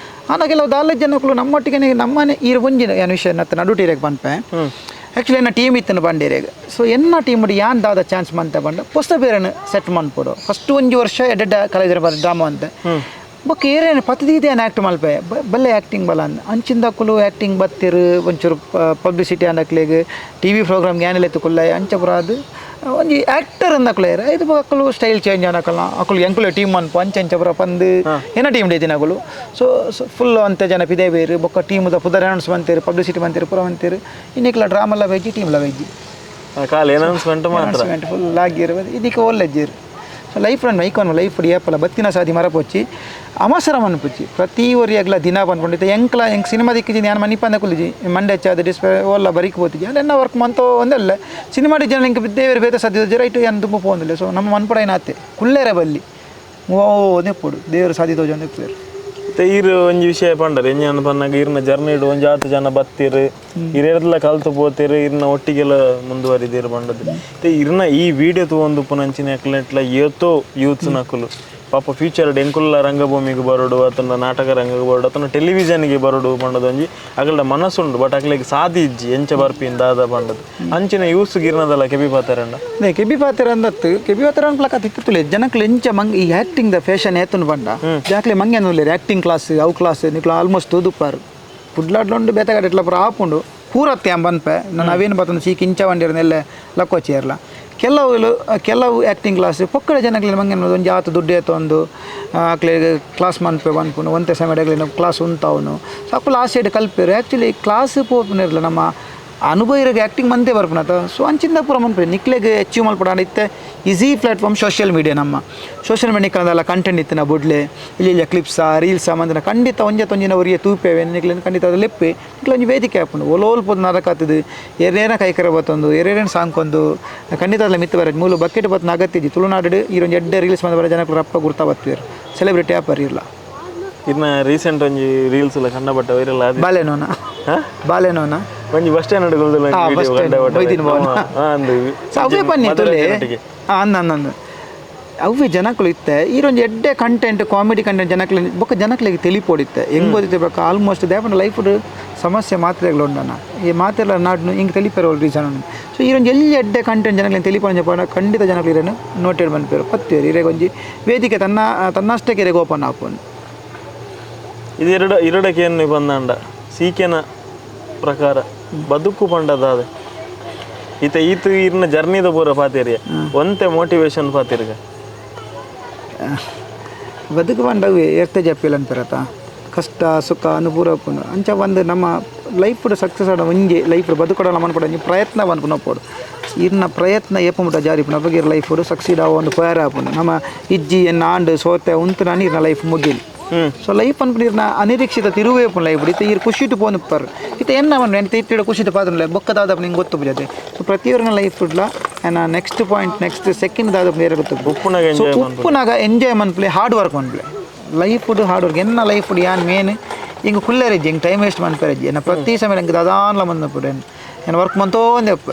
ಆನ ಕೆಲವು ದಾಲ ಜನಕ್ಕಳು ನಮ್ಮೊಟ್ಟಿಗೆ ನಮ್ಮನೆ ಈರು ಒಂಜಿನ ಏನು ವಿಷಯ ನತ್ತ ನಡುಟೀರೆಗ್ ಪನ್ಪೆ ಆ್ಯಕ್ಚುಲಿ ಎನ್ನ ಟೀಮ್ ಇತ್ತನು ಬಂಡೀರೆಗ್ ಸೊ ಎನ್ನ ಟೀಮ್ ಯಾನ್ ದಾದ ಚಾನ್ಸ್ ಮಂತೆ ಬಂಡ ಪೊಸ ಬೇರೆನ ಸೆಟ್ ಮನ್ಪೊಡು ಫಸ್ಟ್ ಒಂಜಿ ವರ್ಷ ಎಡ್ಡೆಡ್ಡ ಕಲಾವಿದರ ಡ್ರಾಮಾ ಅಂತೆ ಬೊಕ್ಕ ಏರೇನು ಪತ್ತದೀದೆ ಆ್ಯಕ್ಟ್ ಮಲ್ಪೆ ಬಲ್ಲೆ ಆ್ಯಕ್ಟಿಂಗ್ ಬಲ ಅಂದ್ ಅಂಚಿಂದಕ್ಕಲು ಆ್ಯಕ್ಟಿಂಗ್ ಬತ್ತಿರು ಒಂಚೂರು ಪಬ್ಲಿಸಿಟಿ ಅನ್ನಕ್ಲೆಗ್ ಟಿ ವಿ ಪ್ರೋಗ್ರಾಮ್ಗೆ ಏನೆಲ್ಲ ಎತ್ತುಕುಲ್ಲ ಅಂಚ ಪುರ ಅದು ಒಂಜಿ ಆ್ಯಕ್ಟರ್ ಅಂದಕ್ಲೆ ಇದು ಅಕ್ಕಲು ಸ್ಟೈಲ್ ಚೇಂಜ್ ಅನ್ನಕಲ್ಲ ಅಕ್ಕಲು ಎಂಕುಲೆ ಟೀಮ್ ಅನ್ಪು ಅಂಚ ಅಂಚ ಪುರ ಪಂದು ಏನ ಟೀಮ್ ಡೇತಿನಕುಲು ಸೊ ಫುಲ್ ಅಂತೆ ಜನ ಪಿದೆ ಬೇರು ಬೊಕ್ಕ ಟೀಮ್ದ ಪುದರ್ ಅನೌನ್ಸ್ ಮಂತೇರು ಪಬ್ಲಿಸಿಟಿ ಮಂತೇರು ಪುರ ಮಂತೇರು ಇನ್ನಿಕ್ಲ ಡ್ರಾಮಲ್ಲ ವೆಜ್ಜಿ ಟೀಮ್ಲ ವೆಜ್ಜಿ ಖಾಲಿ ಅನೌನ್ಸ್ಮೆಂಟ್ ಮಾತ್ರ ಅನೌನ್ಸ್ಮೆಂಟ್ ಫುಲ್ ಆಗಿರು ಇದಕ್ಕೆ ಒಳ್ಳೆಜ್ಜಿರು. ಸೊ ಲೈಫ್ ರನ್ ಐಕಾನ್ ಲೈಫ್ ಏಪಲ ಬತ್ತಿನ ಸಾದಿ ಮರಪೊಚ್ಚಿ ಅವಸರ ಮನ್ಪುಚ್ಚಿ ಪ್ರತಿ ಒರಿಯಾಗ್ಲ ದಿನ ಬಂದ್ಕೊಂಡಿದ್ದೆ ಎಂಕ್ಲ ಎಂಕ್ ಸಿನಿಮಾ ದಿಕ್ಕಿಜಿ ನಾನು ಮನಿಪಂದ ಕುಲ್ಲಿಜಿ ಮಂಡೆ ಹೆಚ್ಚಾದ ಡಿಸ್ಪ್ಲೇ ಓಲ್ಲ ಬರೀಕ್ ಪೋತಿಜಿ ಅಲ್ಲ ಎನ್ನ ವರ್ಕ್ ಮಂತೋ ಒಂದಲ್ಲ ಸಿನಿಮಾ ಜನ ಎಂಕ್ ಬಿದ್ದೇವರು ಬೇತ ಸದ್ಯ ರೈಟ್ ಏನು ತುಂಬ ಪೋಂದಿಲ್ಲ. ಸೊ ನಮ್ಮ ಮನ್ಪಡ ಏನಾತೆ ಕುಲ್ಲೇರ ಬಲ್ಲಿ ಓ ನೆಪ್ಪುಡು ದೇವರು ಸಾದಿ ತೋಜ ನೆಪ್ಪೇರು. ಈರು ಒಂಜಿ ವಿಷಯ ಪಂಡರ್ ಎಂಜ ಪನ್ನಾಗ ಇರ್ನ ಜರ್ನಿ ಇಡು ಒಂಜಿ ಆತು ಜನ ಬತ್ತೀರು ಇರೆರ್ಲ ಕಲ್ತು ಪೋತೀರು ಇರ್ನ ಒಟ್ಟಿಗೆಲ್ಲ ಮುಂದುವರಿದಿರು ಪಂಡದು. ಇರ್ನ ಈ ವಿಡಿಯೋ ತೂವೊಂದು ಪುನಂಚಿನ ಅಕ್ಲೆಟ್ಲ ಏತೋ ಯೂತ್ಸ್ ನಕುಲು ಪಾಪ ಫ್ಯೂಚರ್ ಎಂಕುಲ್ಲ ರಂಗಭೂಮಿಗೆ ಬರೋಡು ಅತನ ನಾಟಕ ರಂಗಕ್ಕೆ ಬರೋಡು ಅತನ ಟೆಲಿವಿಷನ್ಗೆ ಬರೋಡು ಪಂಡದು ಒಂಜಿ ಅಗಲ್ಡ ಮನಸ್ಸುಂಡು ಬಟ್ ಅಕ್ಲೆಗ್ ಸಾದಿ ಇಜ್ಜಿ ಎಂಚ ಬರ್ಪಿನ್ ದಾದ ಪಂಡದು ಅಂಚಿನ ಯೂಸ್ ಗಿರ್ನದಲ್ಲ ಕೆಬಿ ಪಾತೆರಂಡ ಕೆಬಿ ಪಾತೆರ ಅಂದತ್ತು ಕೆಬಿ ಪಾತೆರ ಅನ್ಪ್ಲಕ ತಿತ್ತುಲೆ ಜನಕ್ಲು ಎಂಚ ಮಂಗ್ ಈ acting the fashion ಏತುನು ಪಂಡ ಜಾಕ್ಲೆ ಮಂಗೆ ಅನ್ನುಲ್ಲೇರು ಆ್ಯಕ್ಟಿಂಗ್ ಕ್ಲಾಸ್ ಅವು ಕ್ಲಾಸ್ ನಿಕ್ಲು ಆಲ್ಮೋಸ್ಟ್ ತೂದುಪ್ಪಾರು ಕುಡ್ಲಾಡ್ಲುಂಡು ಬೇತಗಡೆ ಇಟ್ಲ ಪೂರ ಆಪುಂಡು ಪೂರತ್ತೆ ಬಂದ್ಪೆ ನಾನು ಅವೇನು ಬತ್ತಂದು ಚೀಕ್ ಇಂಚ ವಂಡಿರನೆಲ್ಲ ಲಕ್ಕೋಚೇರ್ಲ ಕೆಲವು ಕೆಲವು ಆ್ಯಕ್ಟಿಂಗ್ ಕ್ಲಾಸ್ ಪೊಕ್ಕಡೆ ಜನಗಳಿಗೆ ಮಂಗೆ ಒಂಜಿ ಆತು ದುಡ್ಡು ಏತೊಂದು ಅಕ್ಲೆ ಕ್ಲಾಸ್ ಮನ್ಪೆ ಪನ್ಪುನು ಒಂತೆ ಸಮಯಡಗ್ಲಿನ ಕ್ಲಾಸ್ ಉಂತಾವನು ಸೊ ಅಕ್ಕುಲು ಆ ಸೈಡ್ ಕಲ್ಪೇರು ಆ್ಯಕ್ಚುಲಿ ಕ್ಲಾಸ್ ಪೋಪುನಿರ್ಲ ನಮ್ಮ ಅನುಭವ ಇರೋಗೆ ಆ್ಯಕ್ಟಿಂಗ್ ಮಂತೆ ಬರ್ಪುನತ. ಸೊ ಅಂಚಿಂದ ಪೂರ ಮನ್ಪೆ ನಿಕ್ಲೆಗ್ ಅಚೀವ್ ಮಲ್ಪಡ ಇತ್ತೆ easy platform social media ನಮ್ಮ ಸೋಷಿಯಲ್ ಮೀಡಿಯಾ ಕನ್ನದಲ್ಲ ಕಂಟೆಂಟ್ ಇತ್ತಿನ ಬುಡ್ಲೆ ಇಲ್ಲಿ ಇಲ್ಲ ಕ್ಲಿಪ್ಸಾ ರೀಲ್ಸಾ ಮಂದಿನ ಖಂಡಿತ ಒಂಜೆ ತೊಂಜಿನ ಅವರಿಗೆ ತೂಪೇವೆ ನಿಕ್ಲೆನ್ ಖಂಡಿತ ಅದು ಲೆಪ್ಪೆ ನಿಕ್ಲೆ ಒಂಜಿ ವೇದಿಕೆ ಆಪುಂಡು ಒಲೋಲ್ ಪೊದು ನರಕ ಆತದು ಏರೇನ ಕೈಕರ ಬತ್ತೊಂದು ಏರೇನ ಸಾಂಕೊಂದು ಖಂಡಿತ ಅದಲ್ಲ ಮಿತ್ತು ಬರ ಮೂಲು ಬಕೆಟ್ ಬತ್ತನ ಅಗತ್ಯ ಇಜ್ಜಿ ತುಳುನಾಡು ಈ ಒಂಜಿ ಎಡ್ಡೆ ರೀಲ್ಸ್ ಬಂದ ಬರ ಜನಕ್ಕೆ ರಪ್ಪ ಗುರ್ತಾ ಬತ್ತುವೇರು ಸೆಲೆಬ್ರಿಟಿ ಆಪರ್ ಇರಲ್ಲ. ಇನ್ನ ರೀಸೆಂಟ್ ಒಂಜಿ ರೀಲ್ಸ್ ಎಲ್ಲ ಕಂಡಪಟ್ಟ ವೈರಲ್ ಆದ ಬಾಲೆನೋನ ಬಾಲೆನೋನ ಒಂಜಿ ಬಸ್ ಸ್ಟ್ಯಾಂಡ್ ಅವೇ ಬನ್ನಿ ಅಂದ ಅಂದ ಅವೇ ಜನಕ್ಕಳು ಇತ್ತೆ ಈರೊಂಜಿ ಎಡ್ಡೆ content comedy content ಜನಕ್ಲೆ ಬೊಕ್ಕ ಜನಕ್ಲೆಗ್ ತಿಳಿಪೋಡಿತ್ತೆ ಹೆಂಗ್ ಓದಿತ್ತೆ ಬೊಕ್ಕ ಆಲ್ಮೋಸ್ಟ್ ದೇಪನ ಲೈಫ್ ಸಮಸ್ಯೆ ಮಾತ್ರೆಗಳು ಉಂಡನ ಈ ಮಾತ್ರೆಲ್ಲ ನಾಡ್ನು ಹಿಂಗೆ ತಿಳಿಪೇರು ರೀಸನ್ ಉಂಡು. ಸೊ ಈರೊಂಜಿ ಎಲ್ಲಿ ಎಡ್ಡೆ ಕಂಟೆಂಟ್ ಜನಕ್ಲೆ ತಿಳಿಪೋಣ ಖಂಡಿತ ಜನಕ್ಲು ಇರೇನು ನೋಟೆಡ್ ಬಂದ್ಪೇರು ಪತ್ತೇರು ಇರೇಗ ಒಂಜಿ ವೇದಿಕೆ ತನ್ನ ತನ್ನಷ್ಟಕ್ಕೆ ಇರೇಗ ಓಪನ್ ಆಪುಂಡು. ಇದು ಎರಡು ಎರಡಕ್ಕೆ ಏನು ಬಂದಾಂಡ ಸೀಕೆನ ಪ್ರಕಾರ ಬದುಕು ಪಂಡದಾದ ಈತ ಈತ ಇರ್ನ ಜರ್ನಿದ ಪೂರ ಪಾತೇರಿಯ ಒಂತೆ ಮೋಟಿವೇಶನ್ ಪಾತಿರ್ಗ ಬದುಕು ಪಂಡವು ಎರ್ತೆ ಜಪ್ಪಿಲ್ಲ ಅನ್ಪಿರತ್ತ ಕಷ್ಟ ಸುಖ ಅನುಪೂರ ಅಂಚ ಒಂದು ನಮ್ಮ ಲೈಫ್ ಸಕ್ಸಸ್ ಆಡ ಒಂಜಿ ಲೈಫ್ ಬದುಕೊಡಲ್ಲ ಮನ್ಪಡ ಒಂಜಿ ಪ್ರಯತ್ನ ಪನ್ಪುನ ಪೋಡು ಇರ್ನ ಪ್ರಯತ್ನ ಏಪ ಮುಟ್ಟ ಜಾರಿ ಪುನ ಬಗ್ಗೆ ಲೈಫ್ ಸಕ್ಸೀಡ್ ಆವ ಒಂದು ಪಯರ್ ಆಪುಂಡು ನಮ್ಮ ಇಜ್ಜಿ ಎನ್ನ ಆಂಡು ಸೋತೆ ಉಂತು ನಾನು ಇರ್ನ ಲೈಫ್ ಮುಗಿಲಿ. ಸೊ ಲೈಫ್ ಅನ್ಪಿರ್ನ ಅನಿರೀಕ್ಷಿತ ತಿರುವೇ ಪುನ್ ಲೈಫ್ ಇತ್ತೆ ಈರ್ ಖುಷಿಟು ಪೋನುಪ್ಪರ್ ಇತ್ತೆ ಎನ್ನ ಮನ್ ಎಂತ ಇತ್ತಿಡ ಖುಷಿಟು ಪಾತ್ರಲ್ಲ ಬೊಕ್ಕದಾದ ನಿಂಗೆ ಗೊತ್ತು ಬುಜತೆ. ಸೊ ಪ್ರತಿಯೊರನ ಲೈಫ್ ಇಡ್ಲ next point next second ದಾದ ಬೇರೆ ಗೊತ್ತು ಉಪ್ಪುನಾಗ ಸೊ ಉಪ್ಪುನಾಗ ಎಂಜಾಯ್ ಮನ್ಪ್ಲೆ ಹಾರ್ಡ್ ವರ್ಕ್ ಮನ್ಪ್ಲೆ life hard work ಎನ್ನ ಲೈಫ್ ಯಾನ್ ಮೇನ್ ಹಿಂಗೆ ಕುಲ್ಲೇರಿಜ್ಜಿ ಹಿಂಗೆ ಟೈಮ್ ವೇಸ್ಟ್ ಮನ್ಪೇರಿಜ್ಜಿ ಎನ್ನ ಪ್ರತಿ ಸಮಯ ನಂಗೆ ದಾದಾನ್ಲ ಬಂದಪ್ಪು ಏನು ವರ್ಕ್ ಮಂತೋ ಒಂದೇ ಅಪ್ಪ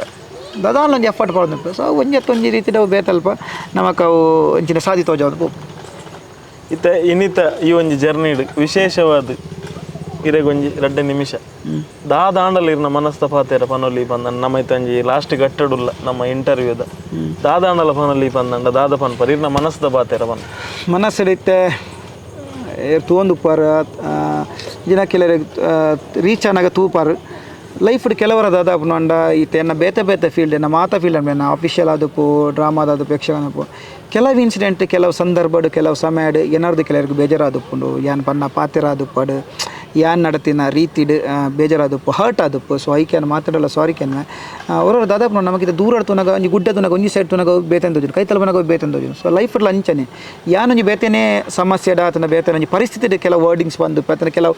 ದಾದಾಲ ಒಂಜಿ ಎಫರ್ಟ್ ಪಾಡೊಂದು. ಸೊ ಒಂಜಿ ರೀತಿದ ಬೇತಲ್ಪ ನಮಕ್ ಅವು ಒಂಚಿನ ಸಾಧಿ ತೋಜಾವೊಂದು. ಇತ್ತ ಇನ್ನಿತ ಈ ಒಂಜಿ ಜರ್ನಿ ವಿಶೇಷವಾದ ಇರೆಗೊಂಜಿ 2 ನಿಮಿಷ ದಾದಾಂಡಲ ಇರ್ನ ಮನಸ್ತ ಪಾತೆರ ಪನೊಲಿ ಪಂದ ನಮ್ಮ ಇತ್ತಂಜಿ ಲಾಸ್ಟ್ ಗಟ್ಟಡುಲ್ಲ ನಮ್ಮ ಇಂಟರ್ವ್ಯೂದ ದಾದಾಂಡಲ ಪನೊಲಿ ಪಂದಂಡ ದಾದ ಪನ್ಪರ್ ಇರ್ನ ಮನಸ್ದ ಪಾತೆರ ಪನ್ ಮನಸ್ಸಿಡಿತ್ತೆ ತೂವೊಂದುಪ್ಪಾರ ಜಿನ ಕೆಲವರಿಗೆ ರೀಚ್ ಆನಾಗ ತೂಪಾರು ಲೈಫ್ ಕೆಲವರ ದಾದಾಪುಂಡ ಇತ್ತೆ ಎನ್ನ ಬೇತೆ ಬೇತೆ ಫೀಲ್ಡ್ ಎನ್ನ ಮಾತಾ ಫೀಲ್ಡ್ ಎನ್ನ ಆಫಿಷಿಯಲ್ ಆದಪ್ಪು ಡ್ರಾಮಾದಾದಪ್ಪು ಯಕ್ಷಗಾನಪ್ಪು ಕೆಲವು ಇನ್ಸಿಡೆಂಟ್ ಕೆಲವು ಸಂದರ್ಭಡು ಕೆಲವು ಸಮಯಡು ಏನಾರ್ದು ಕೆಲವರಿಗೆ ಬೇಜಾರಾದಪ್ಪುಂಡು ಯಾನ್ ಪನ್ನ ಪಾತೆರ ಆದುಪ್ಪಡು ಯಾನ್ ನಡತಿನ ರೀತಿಡ್ ಬೇಜಾರಾದಪ್ಪು ಹರ್ಟ್ ಆದಪ್ಪು. ಸೊ ಐಕ್ಯಾನ್ ಮಾತಾಡಲ್ಲ ಸಾರಿ can ಅವರವ್ರ ದಾದಾಪು ನಮಗಿದ ದೂರ ತುನಗ ಒಂಜಿ ಗುಡ್ಡೆ ತುನಗ ಒಂಜಿ ಸೈಡ್ ತುನಗ ಬೇತೆಂದು ತೋಜುಂಡು ಕೈತಲ್ ಬನಗ ಬೇತೆಂದು ತೋಜುಂಡು. ಸೊ ಲೈಫ್ ಅಂಚನೆ ಯಾನೊಂಜಿ ಬೇತೆನೇ ಸಮಸ್ಯೆಡ ಆತನ ಬೇತನೆ ಒಂಜಿ ಪರಿಸ್ಥಿತಿ ಕೆಲವು ವರ್ಡಿಂಗ್ಸ್ ಬಂದು ಆತನ ಕೆಲವು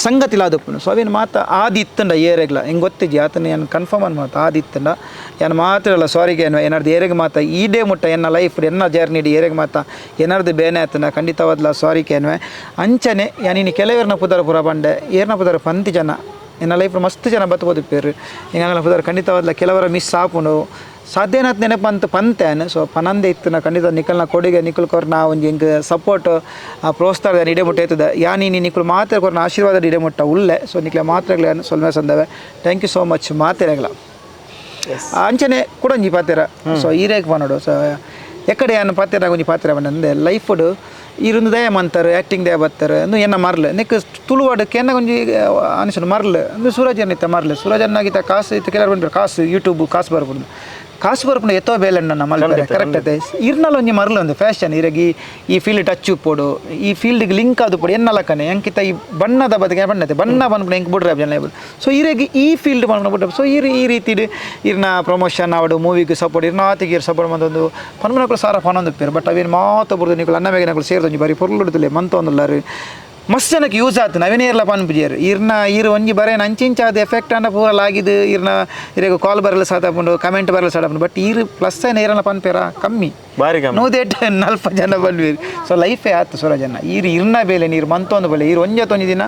ಸಂಗತಿಲಾದಪ್ಪುಂಡು. ಸೊ ಅವೇನು ಮಾತ ಆದಿ ಇತ್ತಂಡ ಏರೆಗ್ಲ ಹೆಂಗೆ ಗೊತ್ತಿಜ್ಜಿ ಆತನ ಏನು ಕನ್ಫರ್ಮ್ ಅನ್ ಮಾತು ಆದಿ ಇತ್ತಂಡ ಯಾನು ಮಾತಾಡಲ್ಲ ಸಾರಿಗೆ ಏನು ಏನಾರ್ದು ಏರೆಗೆ ಮಾತ ಈಡೇ ಮುಟ್ಟ ಎನ್ನ ಲೈಫ್ ಎನ್ನ ಜರ್ನಿ ಏರೆಗೆ ಮಾತ ಏನಾರ್ದು ಬೇನೆ ಆತನ ಖಂಡಿತವಾದ್ಲ ಸಾರಿ ಕೇನ್ವೆ ಅಂಚನೆ ಯಾನಿನಿ ಕೆಲವೇರ್ನ ಪುದರ ಪುರ ಬಂಡೆ ಏರ್ನ ಪುದರ ಪಂತಿ ಜನ ಎನ್ನ ಲೈಫ್ ಮಸ್ತ್ ಜನ ಬತ್ತಬೋದು ಪೇರು ಹಿಂಗಾಗಲ ಪುದರ್ ಖಂಡಿತವಾದ್ಲ ಕೆಲವರ ಮಿಸ್ ಆಪುಂಡು ಸಾಧ್ಯನಾಥ್ ನೆನಪಂತ ಪಂತೇನು. ಸೊ ಪನಂದೆ ಇತ್ತು ನಾ ಖಂಡಿತ ನಿಖಲ್ನ ಕೊಡುಗೆ ನಿಖಲ್ ಕೊರ್ನ ಒಂಜಿ ಹಿಂಗೆ ಸಪೋರ್ಟ್ ಪ್ರೋತ್ಸಾಹ ಇಡೆ ಮುಟ್ಟ ಇರ್ತದೆ ಯಾನಿ ನಿಖಲ್ ಮಾತ್ರ ಕೊರ್ನ ಆಶೀರ್ವಾದ ಇಡೆ ಮುಟ್ಟ ಉಲ್ಲೆ. ಸೊ ನಿಖಲ ಮಾತ್ರೆಗಳ ಸೊಲ್ಮೆ ಸಂದವೆ thank you so much ಮಾತೆರೆಗಳ ಅಂಚನೆ ಕುಡಂಜಿ ಪಾತೆರ. ಸೊ ಈರೇಗ್ ಪನೋಡು ಸೊ ಎಕ್ಕಡೆ ಯಾನು ಪಾತೆರ ಒಂಜಿ ಪಾತೆರ ಬಂದೆ ಲೈಫುಡು ಇರುಂದು ದಯ ಮಂತಾರೆ ಆ್ಯಕ್ಟಿಂಗ್ ದಯ ಬರ್ತಾರೆ ಅಂದು ಎನ್ನ ಮರ್ಲು ನೆಕ್ ತುಳುವಾಡು ಕೆನ್ನ ಒಂಜಿ ಅನಿಸು ಮರ್ಲು ಅಂದ್ರೆ ಸೂರಜ್ ಇತ್ತ ಮರ್ಲು ಸೂರಜನ್ನಾಗಿತ್ತ ಕಾಸು ಇತ್ತು ಕೆಲವರು ಬಂದ್ರೆ ಕಾಸು ಯೂಟ್ಯೂಬ್ ಕಾಸು ಬರ್ಬೋದು ಕಾಸು ಬರ್ಪುಂಡು ಎತ್ತೋ ಬೇಲೆ ನಮ್ಮ ಕರೆಕ್ಟ್ ಐತೆ ಇರ್ನಲ್ಲ ಒಂಜಿ ಮರ್ಲು ಒಂದು ಫ್ಯಾಷನ್ ಇರಗಿ ಈ ಫೀಲ್ಡ್ ಟಚ್ ಉಪ್ಪೋಡು ಈ ಫೀಲ್ಡ್ಗೆ ಲಿಂಕ್ ಅದು ಪೋಡು ಎನ್ನಲಕ್ಕನೆ ಎಂಕಿತ ಈ ಬಣ್ಣದ ಬದಿಗೆ ಬಣ್ಣತೆ ಬಣ್ಣ ಬಂದ್ಬಿಡು ಎಂಕ್ ಬಿಡ್ರೆ ಜನ. ಸೊ ಇರಗಿ ಈ ಫೀಲ್ಡ್ ಬಂದ್ಬಿಟ್ಟು ಬಿಡ್ರೆ. ಸೊ ಈ ರೀತಿ ಇರ್ನ ಪ್ರಮೋಷನ್ ಆವಡು ಮೂವಿಗೆ ಸಪೋರ್ಟ್ ಇರ್ನ ಆತಿಗೆ ಇರ್ ಸಪೋರ್ಟ್ ಬಂದೊಂದು ಪನ್ಮನಕುಲು ಸಾರ ಫನೊಂದು ಪೇರು ಬಟ್ ಅವೇನು ಮಾತು ಬುಡ್ದು ನಿಕುಲು ಅನ್ನ ಮೇಗಿನಕುಲು ಸೇರಿದೊಂಜಿ ಬರೀ ಪೊರ್ಲುಡುತ್ತಲೆ ಮಂತೊಂದುಲ್ಲಾರು ಮಸ್ತ್ ಜನಕ್ಕೆ ಯೂಸ್ ಆಯ್ತು ನವೀನೇ ಇರಲ್ಲ ಪನ್ಪುಜಿಯರು ಇರ್ನ ಇರು ಒಂಜಿ ಬರೇನ ಅಂಚಿಂಚಾದ ಎಫೆಕ್ಟ್ ಅನ್ನ ಪೂರ ಲಾಗಿದ್ದು ಇರ್ನ ಇರೆಗ್ ಕಾಲ್ ಬರಲು ಸಾತಾಪುಂಡು ಕಮೆಂಟ್ ಬರಲು ಸಾತಾಪುಂಡು ಬಟ್ ಇರು ಪ್ಲಸ್ ಏನ ಇರಲ್ಲ ಪನ್ಪೇರ ಕಮ್ಮಿ ಬಾರಿ ಕಮ್ಮಿ ನೂದೇಟ್ ನಲ್ಪ ಜನ ಬಲ್ವೀರು. ಸೊ ಲೈಫೇ ಆಯ್ತು ಸೊರ ಜನ ಇರು ಇರ್ನ ಬೇಲೆ ನೀರು ಮಂತೊಂದು ಬೇಲೆ ಇರು ಒಂಜ ತೊಂಜಿ ದಿನ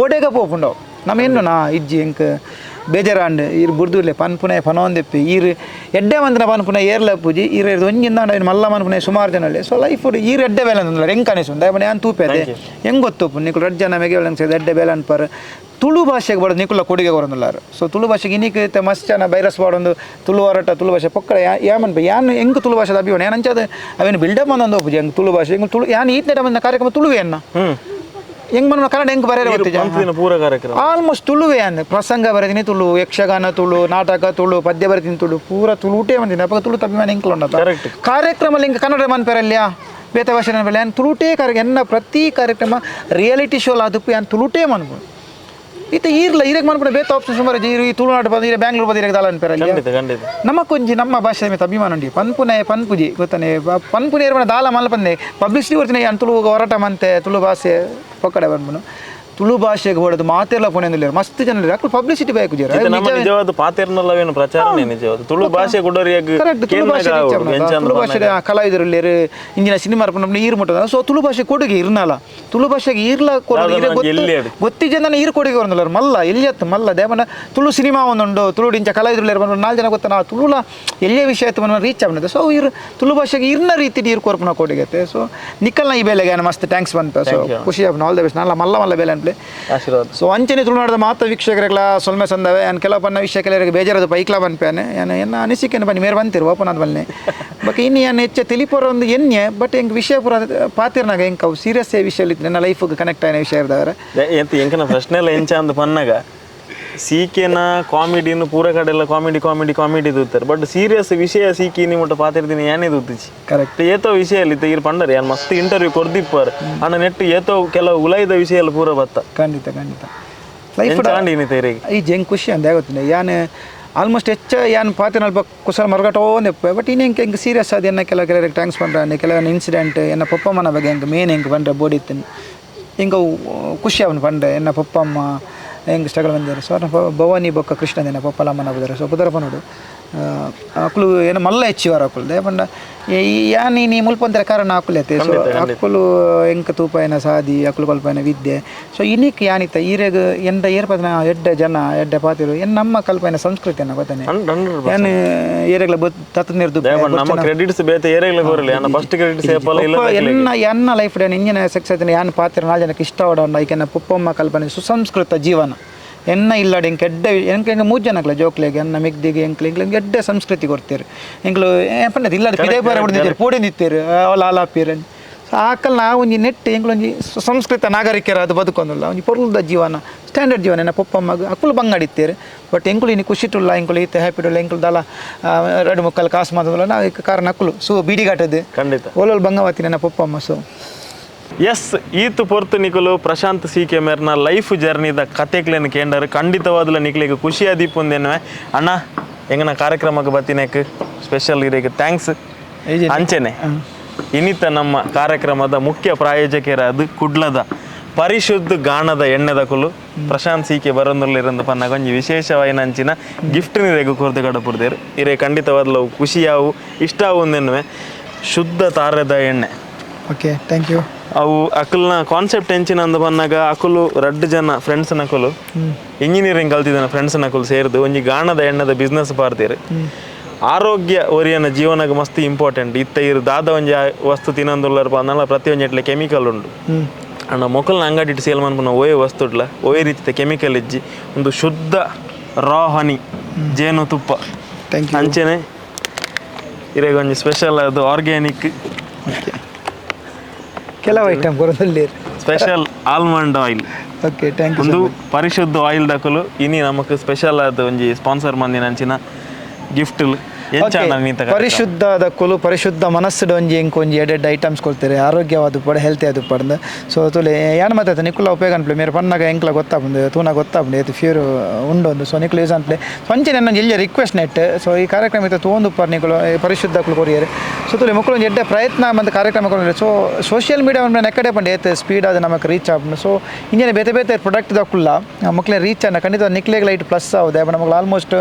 ಓಡೇಗ ಪೋಪುಂಡವು ನಮ್ಮ ಎನ್ನು ನಾ ಇಜ್ಜಿ ಎಂಕ್ ಬೇಜಾರಾಂಡ್ ಇರು ಬುಡ್ದುರ್ಲೆ ಪನ್ಪುನೆ ಪನೊಂದೆಪ್ಪಿ ಈರು ಎಡ್ಡೆ ಮಂದಿನ ಪನ್ಪುನೆ ಏರ್ಲ ಪೂಜಿ ಈರು ಒಂಜಿಂದ ಮಲ್ಲ ಮನ್ಪುನೆ ಸುಮಾರು ಜನ ಸೊ ಲೈಫ್ ಈರು ಎಡ್ಡೆ ಬೇಲೆ ಅಂದ್ರೆ ಹೆಂಗೆ ಕಾಣಿಸು ದಯಮಾಡಿ ಯಾನ್ ತೂಪೆ ಅದೇ ಹೆಂಗೆ ಗೊತ್ತುಪ್ಪು ನಿಕುಲು ರಡ್ಡು ಜನ ಮೆಗೆ ಎಡ್ಡೆ ಬೇಲೆ ಅನ್ಪಾರು ತುಳು ಭಾಷೆಗೆ ಬರೋದು ನಿಕುಲ ಕೊಡುಗೆ ಬರೋದಿಲ್ಲಾರು. ಸೊ ತುಳು ಭಾಷೆಗೆ ಇನ್ನೀಗ ಮಸ್ತ್ ಜನ ಬೈರಸ್ ಬಾಡೊಂದು ತುಳು ಹೊರಟ ತುಳು ಭಾಷೆ ಪೊಕ್ಕಡ ಯಾಮನ್ಪ ಯಾನ್ ಹೆಂಗೆ ತುಳು ಭಾಷೆದ ಅಭಿಮಾನ ಯಾನ್ ಅಂಚಾದ ಅವೇನು ಬಿಲ್ಡಪ್ ಅಂದೊಂದು ಒಪ್ಪುಜಿ ಹೆಂಗೆ ತುಳು ಭಾಷೆ ಹೆಂಗೆ ತುಳು ಯಾನ್ ಈತನೇ ಬಂದ ಕಾರ್ಯಕ್ರಮ ತುಳುವೆ ಅನ್ನ ಹೆಂಗ್ ಮನ ಕನ್ನಡ ಹೆಂಗೆ ಬರೆಯೋ ಗೊತ್ತಿಲ್ಲ ಪೂರ ಕಾರ್ಯಕ್ರಮ ಆಲ್ಮೋಸ್ಟ್ ತುಳುವೆ ಅಂದ ಪ್ರಸಂಗ ಬರೆದಿನಿ ತುಳು ಯಕ್ಷಗಾನ ತುಳು ನಾಟಕ ತುಳು ಪದ್ಯ ಬರೆದಿನಿ ತುಳು ಪೂರ ತುಳುಟೇ ಬಂದಿನಿ ಅಪ್ಪ ತುಳು ಅಭಿಮಾನ ಹೆಂಗೆ ಉಂಟು ಕಾರ್ಯಕ್ರಮ ಹಿಂಗೆ ಕನ್ನಡ ಮನ್ಪೆರಲ್ಯಾ ಬೇತೆ ಭಾಷೆ ನೆನಪಲ್ಲ ಯಾನ್ ತುಳುಟೇ ಕಾರ್ಯ ಎನ್ನ ಪ್ರತಿ ಕಾರ್ಯಕ್ರಮ ರಿಯಾಲಿಟಿ ಶೋ ಆದಪ್ಪು ಯಾನ್ ತುಳುಟೇ ಮನ್ಪು ಇತ್ತ ಈರ್ಲ ಈರಗ್ ಮನ್ಪುನ ಬೇತ ಆಪ್ಷನ್ ಸುಮಾರು ಈ ತುಳುನಾಡು ಬಂದು ಈರೆ ಬ್ಯಾಂಗ್ಳೂರ್ ಬಂದು ಈರೆಗೆ ದಾಲ ಅನ್ಪೆರಲ್ಲ ನಮಕೊಂಜಿ ನಮ್ಮ ಭಾಷೆ ಮೇಲೆ ಅಭಿಮಾನ ಉಂಡಿ ಪನ್ಪುನೆ ಪನ್ಪುಜಿ ಗೊತ್ತಾನೆ ಪನ್ಪುನೆ ಏರ್ಮನೆ ದಾಲ ಮಲ್ಪಂದೆ ಪಬ್ಲಿಸಿಟಿ ಬರ್ತೀನಿ ಯಾನ್ ತುಳು ಹೋರಾಟ ಮಂತೆ ತುಳು ಭಾಷೆ ಪಕ್ಕಡೆ ಬಂದ್ಬನು ತುಳು ಭಾಷೆಗೆ ಹೊಡೆದು ಮಾತೆಲ್ಲ ಪುಣೆಂದಿಲ್ಲ ಮಸ್ತ್ ಜನ ಅಕ್ಕಳು ಪಬ್ಲಿಸಿಟಿ ಬೇಕು ಜರ ನಿಜವಾದ ಪಾತೆರ್ನಲ್ಲವೇನು ಪ್ರಚಾರನೇ ನಿಜವಾದ ತುಳು ಭಾಷೆ ಕೊಡೋರಿಯಾಗ ಕರೆಕ್ಟ್ ತುಳು ಭಾಷೆ ತುಳು ಭಾಷೆ ಕಲಾವಿದರು ಇಂಜಿನ ಸಿನಿಮಾ ಈರು ಮುಟ್ಟದ. ಸೊ ತುಳು ಭಾಷೆ ಕೊಡುಗೆ ಇರ್ನಲ್ಲ ತುಳು ಭಾಷೆಗೆ ಈರ್ಲ ಗೊತ್ತಿಜನ ಈರು ಕೊಡುಗೆ ಬರೋದಿಲ್ಲ ಮಲ್ಲ ಎಲ್ಲಿಯತ್ತು ಮಲ್ಲ ದೇವನ ತುಳು ಸಿನಿಮಾ ಒಂದುಂಡು ತುಳು ಇಂಚ ಕಲಾವಿದರು ಬಂದು 4 ಜನ ಗೊತ್ತ ನಾವು ತುಳುಲ ಎಲ್ಲೇ ವಿಷಯ ಆಯ್ತು ಬಂದು ರೀಚ್ ಆಗಿದೆ. ಸೊ ಇರು ತುಳು ಭಾಷೆಗೆ ಇರ್ನ ರೀತಿ ನೀರು ಕೊರ್ಪುನ ಕೊಡುಗೆ ಸೊ ನಿಕ್ಕಲ್ನ ಈ ಬೇಲೆಗೆ ಮಸ್ತ್ thanks ಬಂತ. ಸೊ ಖುಷಿ ಆಪ್ನ all the best ನಾಲ್ಲ ಮಲ್ಲ ಮಲ್ಲ ಬೇಲೆ ಅನ್ಪ್ಲೆ ಆಶೀರ್ವಾದ. ಸೊ ಅಂಚನೆ ತುಳುನಾಡದ ಮಾತ ವೀಕ್ಷಕರುಗಳ ಸೊಲ್ಮೆ ಸಂದವೆ ಯಾನ್ ಕೆಲವು ಪನ್ನ ವಿಷಯ ಕೆಲವರಿಗೆ ಬೇಜಾರದ ಪೈಕ್ಲ ಬನ್ಪೇನೆ ಯಾನ್ ಎನ್ನ ಅನಿಸಿಕೆನ ಬನ್ನಿ ಮೇರ್ ಬಂತಿರು ಓಪನ್ ಆದ ಬನ್ನಿ ಬಟ್ ಇನ್ನು ಯಾನ್ ಹೆಚ್ಚ ತಿಳಿಪೋರ ಒಂದು ಎಣ್ಣೆ ಬಟ್ ಹೆಂಗೆ ವಿಷಯ ಪೂರ ಪಾತಿರ್ನಾಗ ಹೆಂಗೆ ಅವು ಸೀರಿಯಸ್ ವಿಷಯ ಇತ್ತು ನನ್ನ ಲೈಫ್ಗೆ ಕನೆಕ್ಟ್ ಆಯ್ನ ವಿಷಯ ಇರ್ದವ್ರೆ ಎಂತ ಎಂಕನ ಪ್ರಶ್ನೆ ಎಲ್ಲ ಎಂಚ ಅಂದ್ ಪನ್ನಾಗ ಸೀಕೆನ ಕಾಮಿಡಿನ ಪೂರ ಕಡೆ ಎಲ್ಲ comedy comedy comedy ದೂತಾರೆ but serious ವಿಷಯ ಸೀಕಿ ನಿಮ್ಮಟ್ಟ ಪಾತಿರ್ತೀನಿ ಏನೇ ದೂತಿಚಿ ಕರೆಕ್ಟ್ ಏತೋ ವಿಷಯ ಅಲ್ಲಿ ಇರ್ ಪಂಡರ್ ಯಾನ್ ಮಸ್ತ್ ಇಂಟರ್ವ್ಯೂ ಕೊರ್ದಿಪ್ಪಾರ್ ಅಣ್ಣ ನೆಟ್ಟು ಏತೋ ಕೆಲವು ಉಲೈದ ವಿಷಯ ಎಲ್ಲ ಪೂರ ಬತ್ತ ಖಂಡಿತ ಖಂಡಿತ ಲೈಫ್ ಈ ಜಂಗ್ ಖುಷಿ ಅಂದ ಗೊತ್ತಿಲ್ಲ ಯಾನ್ ಆಲ್ಮೋಸ್ಟ್ ಹೆಚ್ಚ ಯಾನ್ ಪಾತಿನಲ್ಪ ಕುಸಲ ಮರಗಟೋ ಒಂದೆಪ್ಪ ಬಟ್ ಇನ್ನು ಹೆಂಗೆ ಹೆಂಗೆ ಸೀರಿಯಸ್ ಅದು ಎನ್ನ ಕೆಲವು ಕೆಲವರಿಗೆ thanks ಪಂಡ್ರೆ ಕೆಲವೊಂದು ಇನ್ಸಿಡೆಂಟ್ ಎನ್ನ ಪಪ್ಪಮ್ಮನ ಬಗ್ಗೆ ಹೆಂಗೆ ಮೇನ್ ಹೆಂಗೆ ಬಂದ್ರೆ ಬೋಡಿತ್ತು ಹಿಂಗೆ ಖುಷಿ ಅವನು ಪಂಡ್ರೆ ಎನ್ನ ಪಪ್ಪಮ್ಮ ಹೆಂಗೆ ಸ್ಟ್ರಗಲ್ ಬಂದಿದ್ದಾರೆ. ಸೊ ಭವಾನಿ ಬೊಕ್ಕ ಕೃಷ್ಣದೇನ ಪಪ್ಪಲಮ್ಮನ ಬಂದರೆ ಸೊ ಪುದರಪ್ಪ ನೋಡು ಅಕುಲು ಏನು ಮಲ್ಲ ಹೆಚ್ಚಿವಾರ ಅಕುಲು ದಾಯೆ ಪಂಡ ಯಾನ್ ನೀ ಮುಲ್ಪೊಂತರ ಕಾರಣ ಅಕುಲೆತೆ. ಸೊ ಅಕುಲು ಎಂಕ್ ತೂಪಾಯಿನ ಸಾದಿ, ಅಕುಲು ಕಲ್ಪಾಯಿನ ವಿದ್ಯೆ. ಸೊ ಇನಿಕ್ ಯಾನಿತ್ತ ಈರೆಗ್ ಎಂದ ಏರ್ಪದನ ಎಡ್ಡೆ ಜನ ಎಡ್ಡೆ ಪಾತಿರು ಎನ್ ನಮ್ಮ ಕಲ್ಪಾಯಿನ ಸಂಸ್ಕೃತಿ ಗೊತ್ತಾನೆ. ಯಾನ್ ಏರೆಗ್ಲ ತತ್ತು ನೀರ್ದು ನಮ್ಮ ಕ್ರೆಡಿಟ್ಸ್ ಬೇತೆ ಏರೆಗ್ಲ ಕೊರಲಿ, ಫಸ್ಟ್ ಕ್ರೆಡಿಟ್ಸ್ ಎನ್ನ ಎನ್ನ ಲೈಫ್ ಇಂಜಿನ ಸಕ್ಸಸ್ ಯಾನ್ ಪಾತಿರ ನಾಲ್ ಜನಕ್ಕೆ ಇಷ್ಟ ಆವಡ ಐಕೆನ ಪುಪ್ಪಮ್ಮ ಕಲ್ಪನೆ ಸುಸಂಸ್ಕೃತ ಜೀವನ ಎನ್ನ ಇಲ್ಲಡೆ ಎಂಕ್ ಎಡ್ಡೆ ಎಂಕ್ ಎಂಕ್ ಮೂಜ್ ಜನಕ್ಲ ಜೋಕ್ಲೆಗ್ ಎನ್ನ ಮಿಗ್ದಿಗೆ ಎಂಕ್ಲೆ ಎಂಕ್ಲೆ ಎಡ್ಡೆ ಸಂಸ್ಕೃತಿ ಕೊಡ್ತೀರು. ಎಂಕ್ಲು ಪಂಡದು ಇಲ್ಲಡೆ ಪಿದೆ ಬಾರ ಹೊಡೆದಿದ್ದೀರು ಪೋಡಿಂದಿತ್ತೀರು ಅವಲ ಆಲಾಪೀರ್. ಸೊ ಆಕಲ್ ನಾವು ಒಂಜಿ ನೆಟ್ ಎಂಕ್ಲು ಒಂಜಿ ಸಂಸ್ಕೃತ ನಾಗರಿಕರ ಅದು ಬದುಕೊಂದುಲ್ಲ ಒಂಜಿ ಪೊರ್ಲುದ ಜೀವನ ಸ್ಟ್ಯಾಂಡರ್ಡ್ ಜೀವನ ಎನ್ನ ಪೊಪ್ಪಮ್ಮಗ್ ಅಕುಲು ಬಂಗಾಡಿತ್ತೀರು. ಬಟ್ ಎಂಕುಲು ಇನಿ ಖುಷಿಟುಲ್ಲ, ಎಂಕುಲು ಈತ ಹ್ಯಾಪಿಡುಲ್ಲ, ಎಂಕುಲು ದಾಲ ರಡು ಮುಕ್ಕಲ್ ಕಾಸು ಮಾತುಲ್ಲ ನಾವು ಕಾರಣ ಅಕುಲು ಸೊ ಬೀಡಿಗಾಟದು ಖಂಡಿತ ಓಲೋಲ್ ಬಂಗವತಿ ನನ್ನ ಪೊಪ್ಪಮ್ಮ. ಸೊ ಎಸ್ ಈತು ಪೊರ್ತು ನಿಕುಲು ಪ್ರಶಾಂತ್ ಸಿ ಕೆ ಮೇರ್ನ ಲೈಫ್ ಜರ್ನಿದ ಕತೆಕ್ಲೇನು ಕೇಂಡರು ಖಂಡಿತವಾದಲ ನಿಕ್ಲೆಗ್ ಖುಷಿ ಆದಿಪ್ಪುಂದೆನ್ನುವೆ. ಅಣ್ಣ ಎಂಗನ ಕಾರ್ಯಕ್ರಮಕ್ಕೆ ಬತ್ತಿನೇಕ್ ಸ್ಪೆಷಲ್ ಇರೇಗ್ thanks. ಅಂಚೆನೆ ಇನ್ನಿತ ನಮ್ಮ ಕಾರ್ಯಕ್ರಮದ ಮುಖ್ಯ ಪ್ರಾಯೋಜಕರಾದ ಕುಡ್ಲದ ಪರಿಶುದ್ಧ ಗಾಣದ ಎಣ್ಣೆದ ಕುಲು ಪ್ರಶಾಂತ್ ಸಿ ಕೆ ಬರೊಂದುರ್ಲಿರಂದು ಪನ್ನಗ ಒಂಜಿ ವಿಶೇಷವಾಯಿನ ಅಂಚಿನ ಗಿಫ್ಟ್ ನಿರೆಗ್ ಕೊರ್ದು ಕಡಪುರ್ದೇರು. ಇರೇ ಖಂಡಿತವಾದಲವು ಖುಷಿಯಾವು ಇಷ್ಟ ಆವುಂದೆನ್ನುವೆ. ಶುದ್ಧ ತಾರದ ಎಣ್ಣೆ. Okay thank you. ಅವು ಅಕಲ್ನ ಕಾನ್ಸೆಪ್ಟ್ ಎಂಚಿನ ಅಂದ್ ಪನ್ನಗ ಅಕುಲು ರಡ್ಡು ಜನ ಫ್ರೆಂಡ್ಸ್ ನಕುಲು ಇಂಜಿನಿಯರಿಂಗ್ ಕಲ್ತಿದ್ದಾನೆ ಫ್ರೆಂಡ್ಸ್ ನಕುಲು ಸೇರ್ದು ಒಂಜಿ ಗಾಣದ ಎಣ್ಣದ ಬಿಸ್ನೆಸ್ ಪಾರ್ತೀರು. ಆರೋಗ್ಯ ಒರಿಯನ ಜೀವನಕ್ಕೆ ಮಸ್ತ್ ಇಂಪಾರ್ಟೆಂಟ್. ಇತ್ತ ಇರು ದಾದ ಒಂಜಿ ವಸ್ತು ತಿನ್ನೊಂದುಲ್ಲರ್ ಪಂದಲ ಪ್ರತಿ ಒಂಜಿ ಎಟ್ಲೆ ಕೆಮಿಕಲ್ ಉಂಡು. ಅಂಡ ಮೊಕಲ್ನ ಅಂಗಡಿ ಸೇಲ್ ಮನ್ಪುನ ಓಯೆ ವಸ್ತುಡ್ಲ ಓಯೆ ರೀತಿಯ ಕೆಮಿಕಲ್ ಇಜ್ಜಿ, ಒಂದು ಶುದ್ಧ ರಾ ಹನಿ ಜೇನುತುಪ್ಪ. Thank you. ಅಂಚೆನೆ ಇರೆಗ್ ಒಂಜಿ ಸ್ಪೆಷಲ್ ಅದು ಆರ್ಗ್ಯಾನಿಕ್ ಕೆಲವು item ಕೊರೊಂದುಲ್ಲೆರ್ special almond oil. Okay thank you. ಒಂದು ಪರಿಶುದ್ಧ ಆಯಿಲ್ ದಕುಲು ಇನಿ ನಮಕ್ ಸ್ಪೆಷಲ್ ಆದ ಒಂಜಿ ಸ್ಪಾನ್ಸರ್ ಮಂದಿನ ಅಂಚಿನ ಗಿಫ್ಟ್. ಪರಿಶುದ್ಧ ದಕ್ಕುಲು ಪರಿಶುದ್ಧ ಮನಸ್ಸುಡು ಒಂಜಿ ಎಂಕ್ ಒಂಜಿ ಎಡೆಡ್ ಐಟಮ್ಸ್ ಕೊಡ್ತಾರೆ, ಆರೋಗ್ಯವಾದ ಪಡ ಹೆಲ್ತಿ ಆದ ಪಡ್ದು. ಸೊ ತುಲೆ ಯಾನ್ ಮಾತಾಯ್ತು ನಿಕುಲ ಉಪಯೋಗ ಅನ್ಪ್ಲೆ ಮೇರೆ ಪನ್ನಾಗ ಎಂಕ್ಲ ಗೊತ್ತಾಪುಂಡು ತೂನ ಗೊತ್ತಾಪುಂಡು ಏತ್ ಫ್ಯೂರ್ ಉಂಡು ಒಂದು. ಸೊ ನಿಕುಲು ಯೂಸ್ ಅನ್ಪ್ಲೆ. ಸೊ ಅಂಚೆ ನನ್ನ ಎಲ್ಲಿ ರಿಕ್ವೆಸ್ಟ್ ನೆಟ್. ಸೊ ಈ ಕಾರ್ಯಕ್ರಮ ಇತ್ತ ತೂವೊಂದು ಉಪ್ಪರ್ ನಿಕುಲು ಪರಿಶುದ್ಧ ಕೊರಿಯರ್. ಸೊ ತುಲೆ ಮೊಕ್ಕಳು ಒಂಜಿ ಎಡ್ಡೆ ಪ್ರಯತ್ನ ಮತ್ತು ಕಾರ್ಯಕ್ರಮ ಕೊರಿಯರ್. ಸೊ ಸೋಷಿಯಲ್ ಮೀಡಿಯಾ ನೆಕ್ಕಡೆ ಪಂಡ ಏತ್ ಸ್ಪೀಡ್ ಆದ ನಮಕ್ ರೀಚ್ ಆಪುಂಡು. ಸೊ ಇಂಜನೆ ಬೇತೆ ಬೇತೆ ಪ್ರೊಡಕ್ಟ್ ದಕ್ಕುಲ್ಲ ಮಕ್ಳೆ ರೀಚ್ ಅನ್ನ ಖಂಡಿತ ನಿಕ್ಲೆಗ್ ಲೈಟ್ ಪ್ಲಸ್ ಆವುದೆ. ನಮಗ್ ಆಲ್ಮೋಸ್ಟ್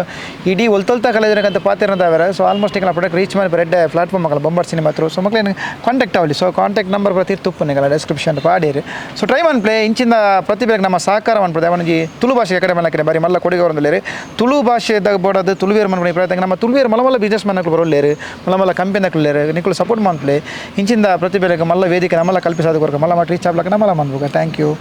ಇಡೀ ಒಲ್ತೊಲ್ತ ಕಲೆದಿರಕಂತ ಪಾತಿರಂತ ಅವರ. ಸೊ ಆಲ್ಮೋಸ್ಟ್ ಈಗ ಪ್ರಾಡಕ್ಟ್ ರೀಚ್ ಮಾಡಿ ರೆಡ್ ಪ್ಲಾಟ್ಫಾರ್ಮ್ ಮಕ್ಕಳ ಬೊಂಬರ್ ಸಿನಿಮಾ ಹತ್ರ. ಸೊ ಮಕ್ಕಳೇನು ಕಾಂಟ್ಯಾಕ್ಟ್ ಆಗಲಿ. ಸೊ ಕಾಂಟ್ಯಾಕ್ಟ್ ನಂಬರ್ ಪ್ರತಿ ತುಪ್ಪು ನಿಗಲ ಡಿಸ್ಕ್ರಿಪ್ಷನ್ ಪಾಡೀರಿ. ಸೊ ಟ್ರೈ ಮನ್ಪ್ಲೆ ಇಂಚಿಂದ ಪ್ರತಿಭೆಗೆ ನಮ್ಮ ಸಹಕಾರ ಮನ್ಪುದೆ. ಅವನಿಗೆ ತುಳು ಭಾಷೆ ಕಡೆ ಮಲ್ಲಕ್ಕೆ ಬಾರಿ ಮಲ್ಲ ಕೊಡುಗೆ ಬರೋದಿಲ್ಲ. ತುಳು ಭಾಷೆದಾಗ ಬೋಡದು ತುಳುವೇರು ಮನ್ಪುನೆ ಪ್ರಯತ್ನ ನಮ್ಮ ತುಳುವೇರು ಮಲ್ಲ ಮಲ್ಲ ಬಿಸ್ನೆಸ್ ಮನಕ್ಳು ಬರೋಲ್ಲೇರು, ಮಲ್ಲ ಮಲ್ಲ ಕಂಪೆನಿಕ್ಲು ನಿಕುಲು ಸಪೋರ್ಟ್ ಮನ್ಪ್ಲೆ ಇಂಚಿಂದ ಪ್ರತಿಭೆಗೆ ಮಲ್ಲ ವೇದಿಕೆ ನಮ್ಮಲ್ಲ ಕಲ್ಪಿಸಾದ ಕೊರಕ ಮಲ್ಲ ಮಟ್ಟ ರೀಚ್ ಆಗ್ಲಕ್ಕ ನಮ್ಮಲ್ಲ ಮನ್ಪುಗ. Thank you.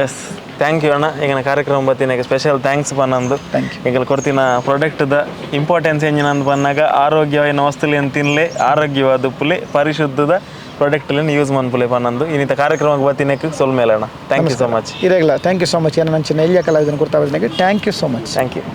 Yes thank you ಅಣ್ಣ. ಈಗ ಕಾರ್ಯಕ್ರಮ ಬತ್ತಿನ ಸ್ಪೆಷಲ್ thanks ಪನ್ನಂದು. Thank you. ಈಗ ಕೊಡ್ತಿನ ಪ್ರಾಡಕ್ಟ್ದ ಇಂಪಾರ್ಟೆನ್ಸ್ ಎಂಜಿನ ಅಂದ್ ಪನ್ನಾಗ ಆರೋಗ್ಯವಾಯಿನ ವಸ್ತುಲೇನು ತಿನ್ಲೆ, ಆರೋಗ್ಯವಾದ ಪುಲೆ ಪರಿಶುದ್ಧದ ಪ್ರಾಡಕ್ಟ್ಲೇನು ಯೂಸ್ ಮನ್ಪುಲೆ ಪನ್ನಂದು ಇನ್ನಿತ ಕಾರ್ಯಕ್ರಮಕ್ಕೆ ಬತ್ತಿನಕ್ಕೆ ಸೊಲ್ಮೇಲೆ ಅಣ್ಣ. Thank you so much. ಇರಲ್ಲ thank you so much. ಏನೋ ನಂಚಿನ ಎಲ್ಲಿಯ ಕಲಾವಿದನ ಕೊಡ್ತಾ thank you so much. Thank you.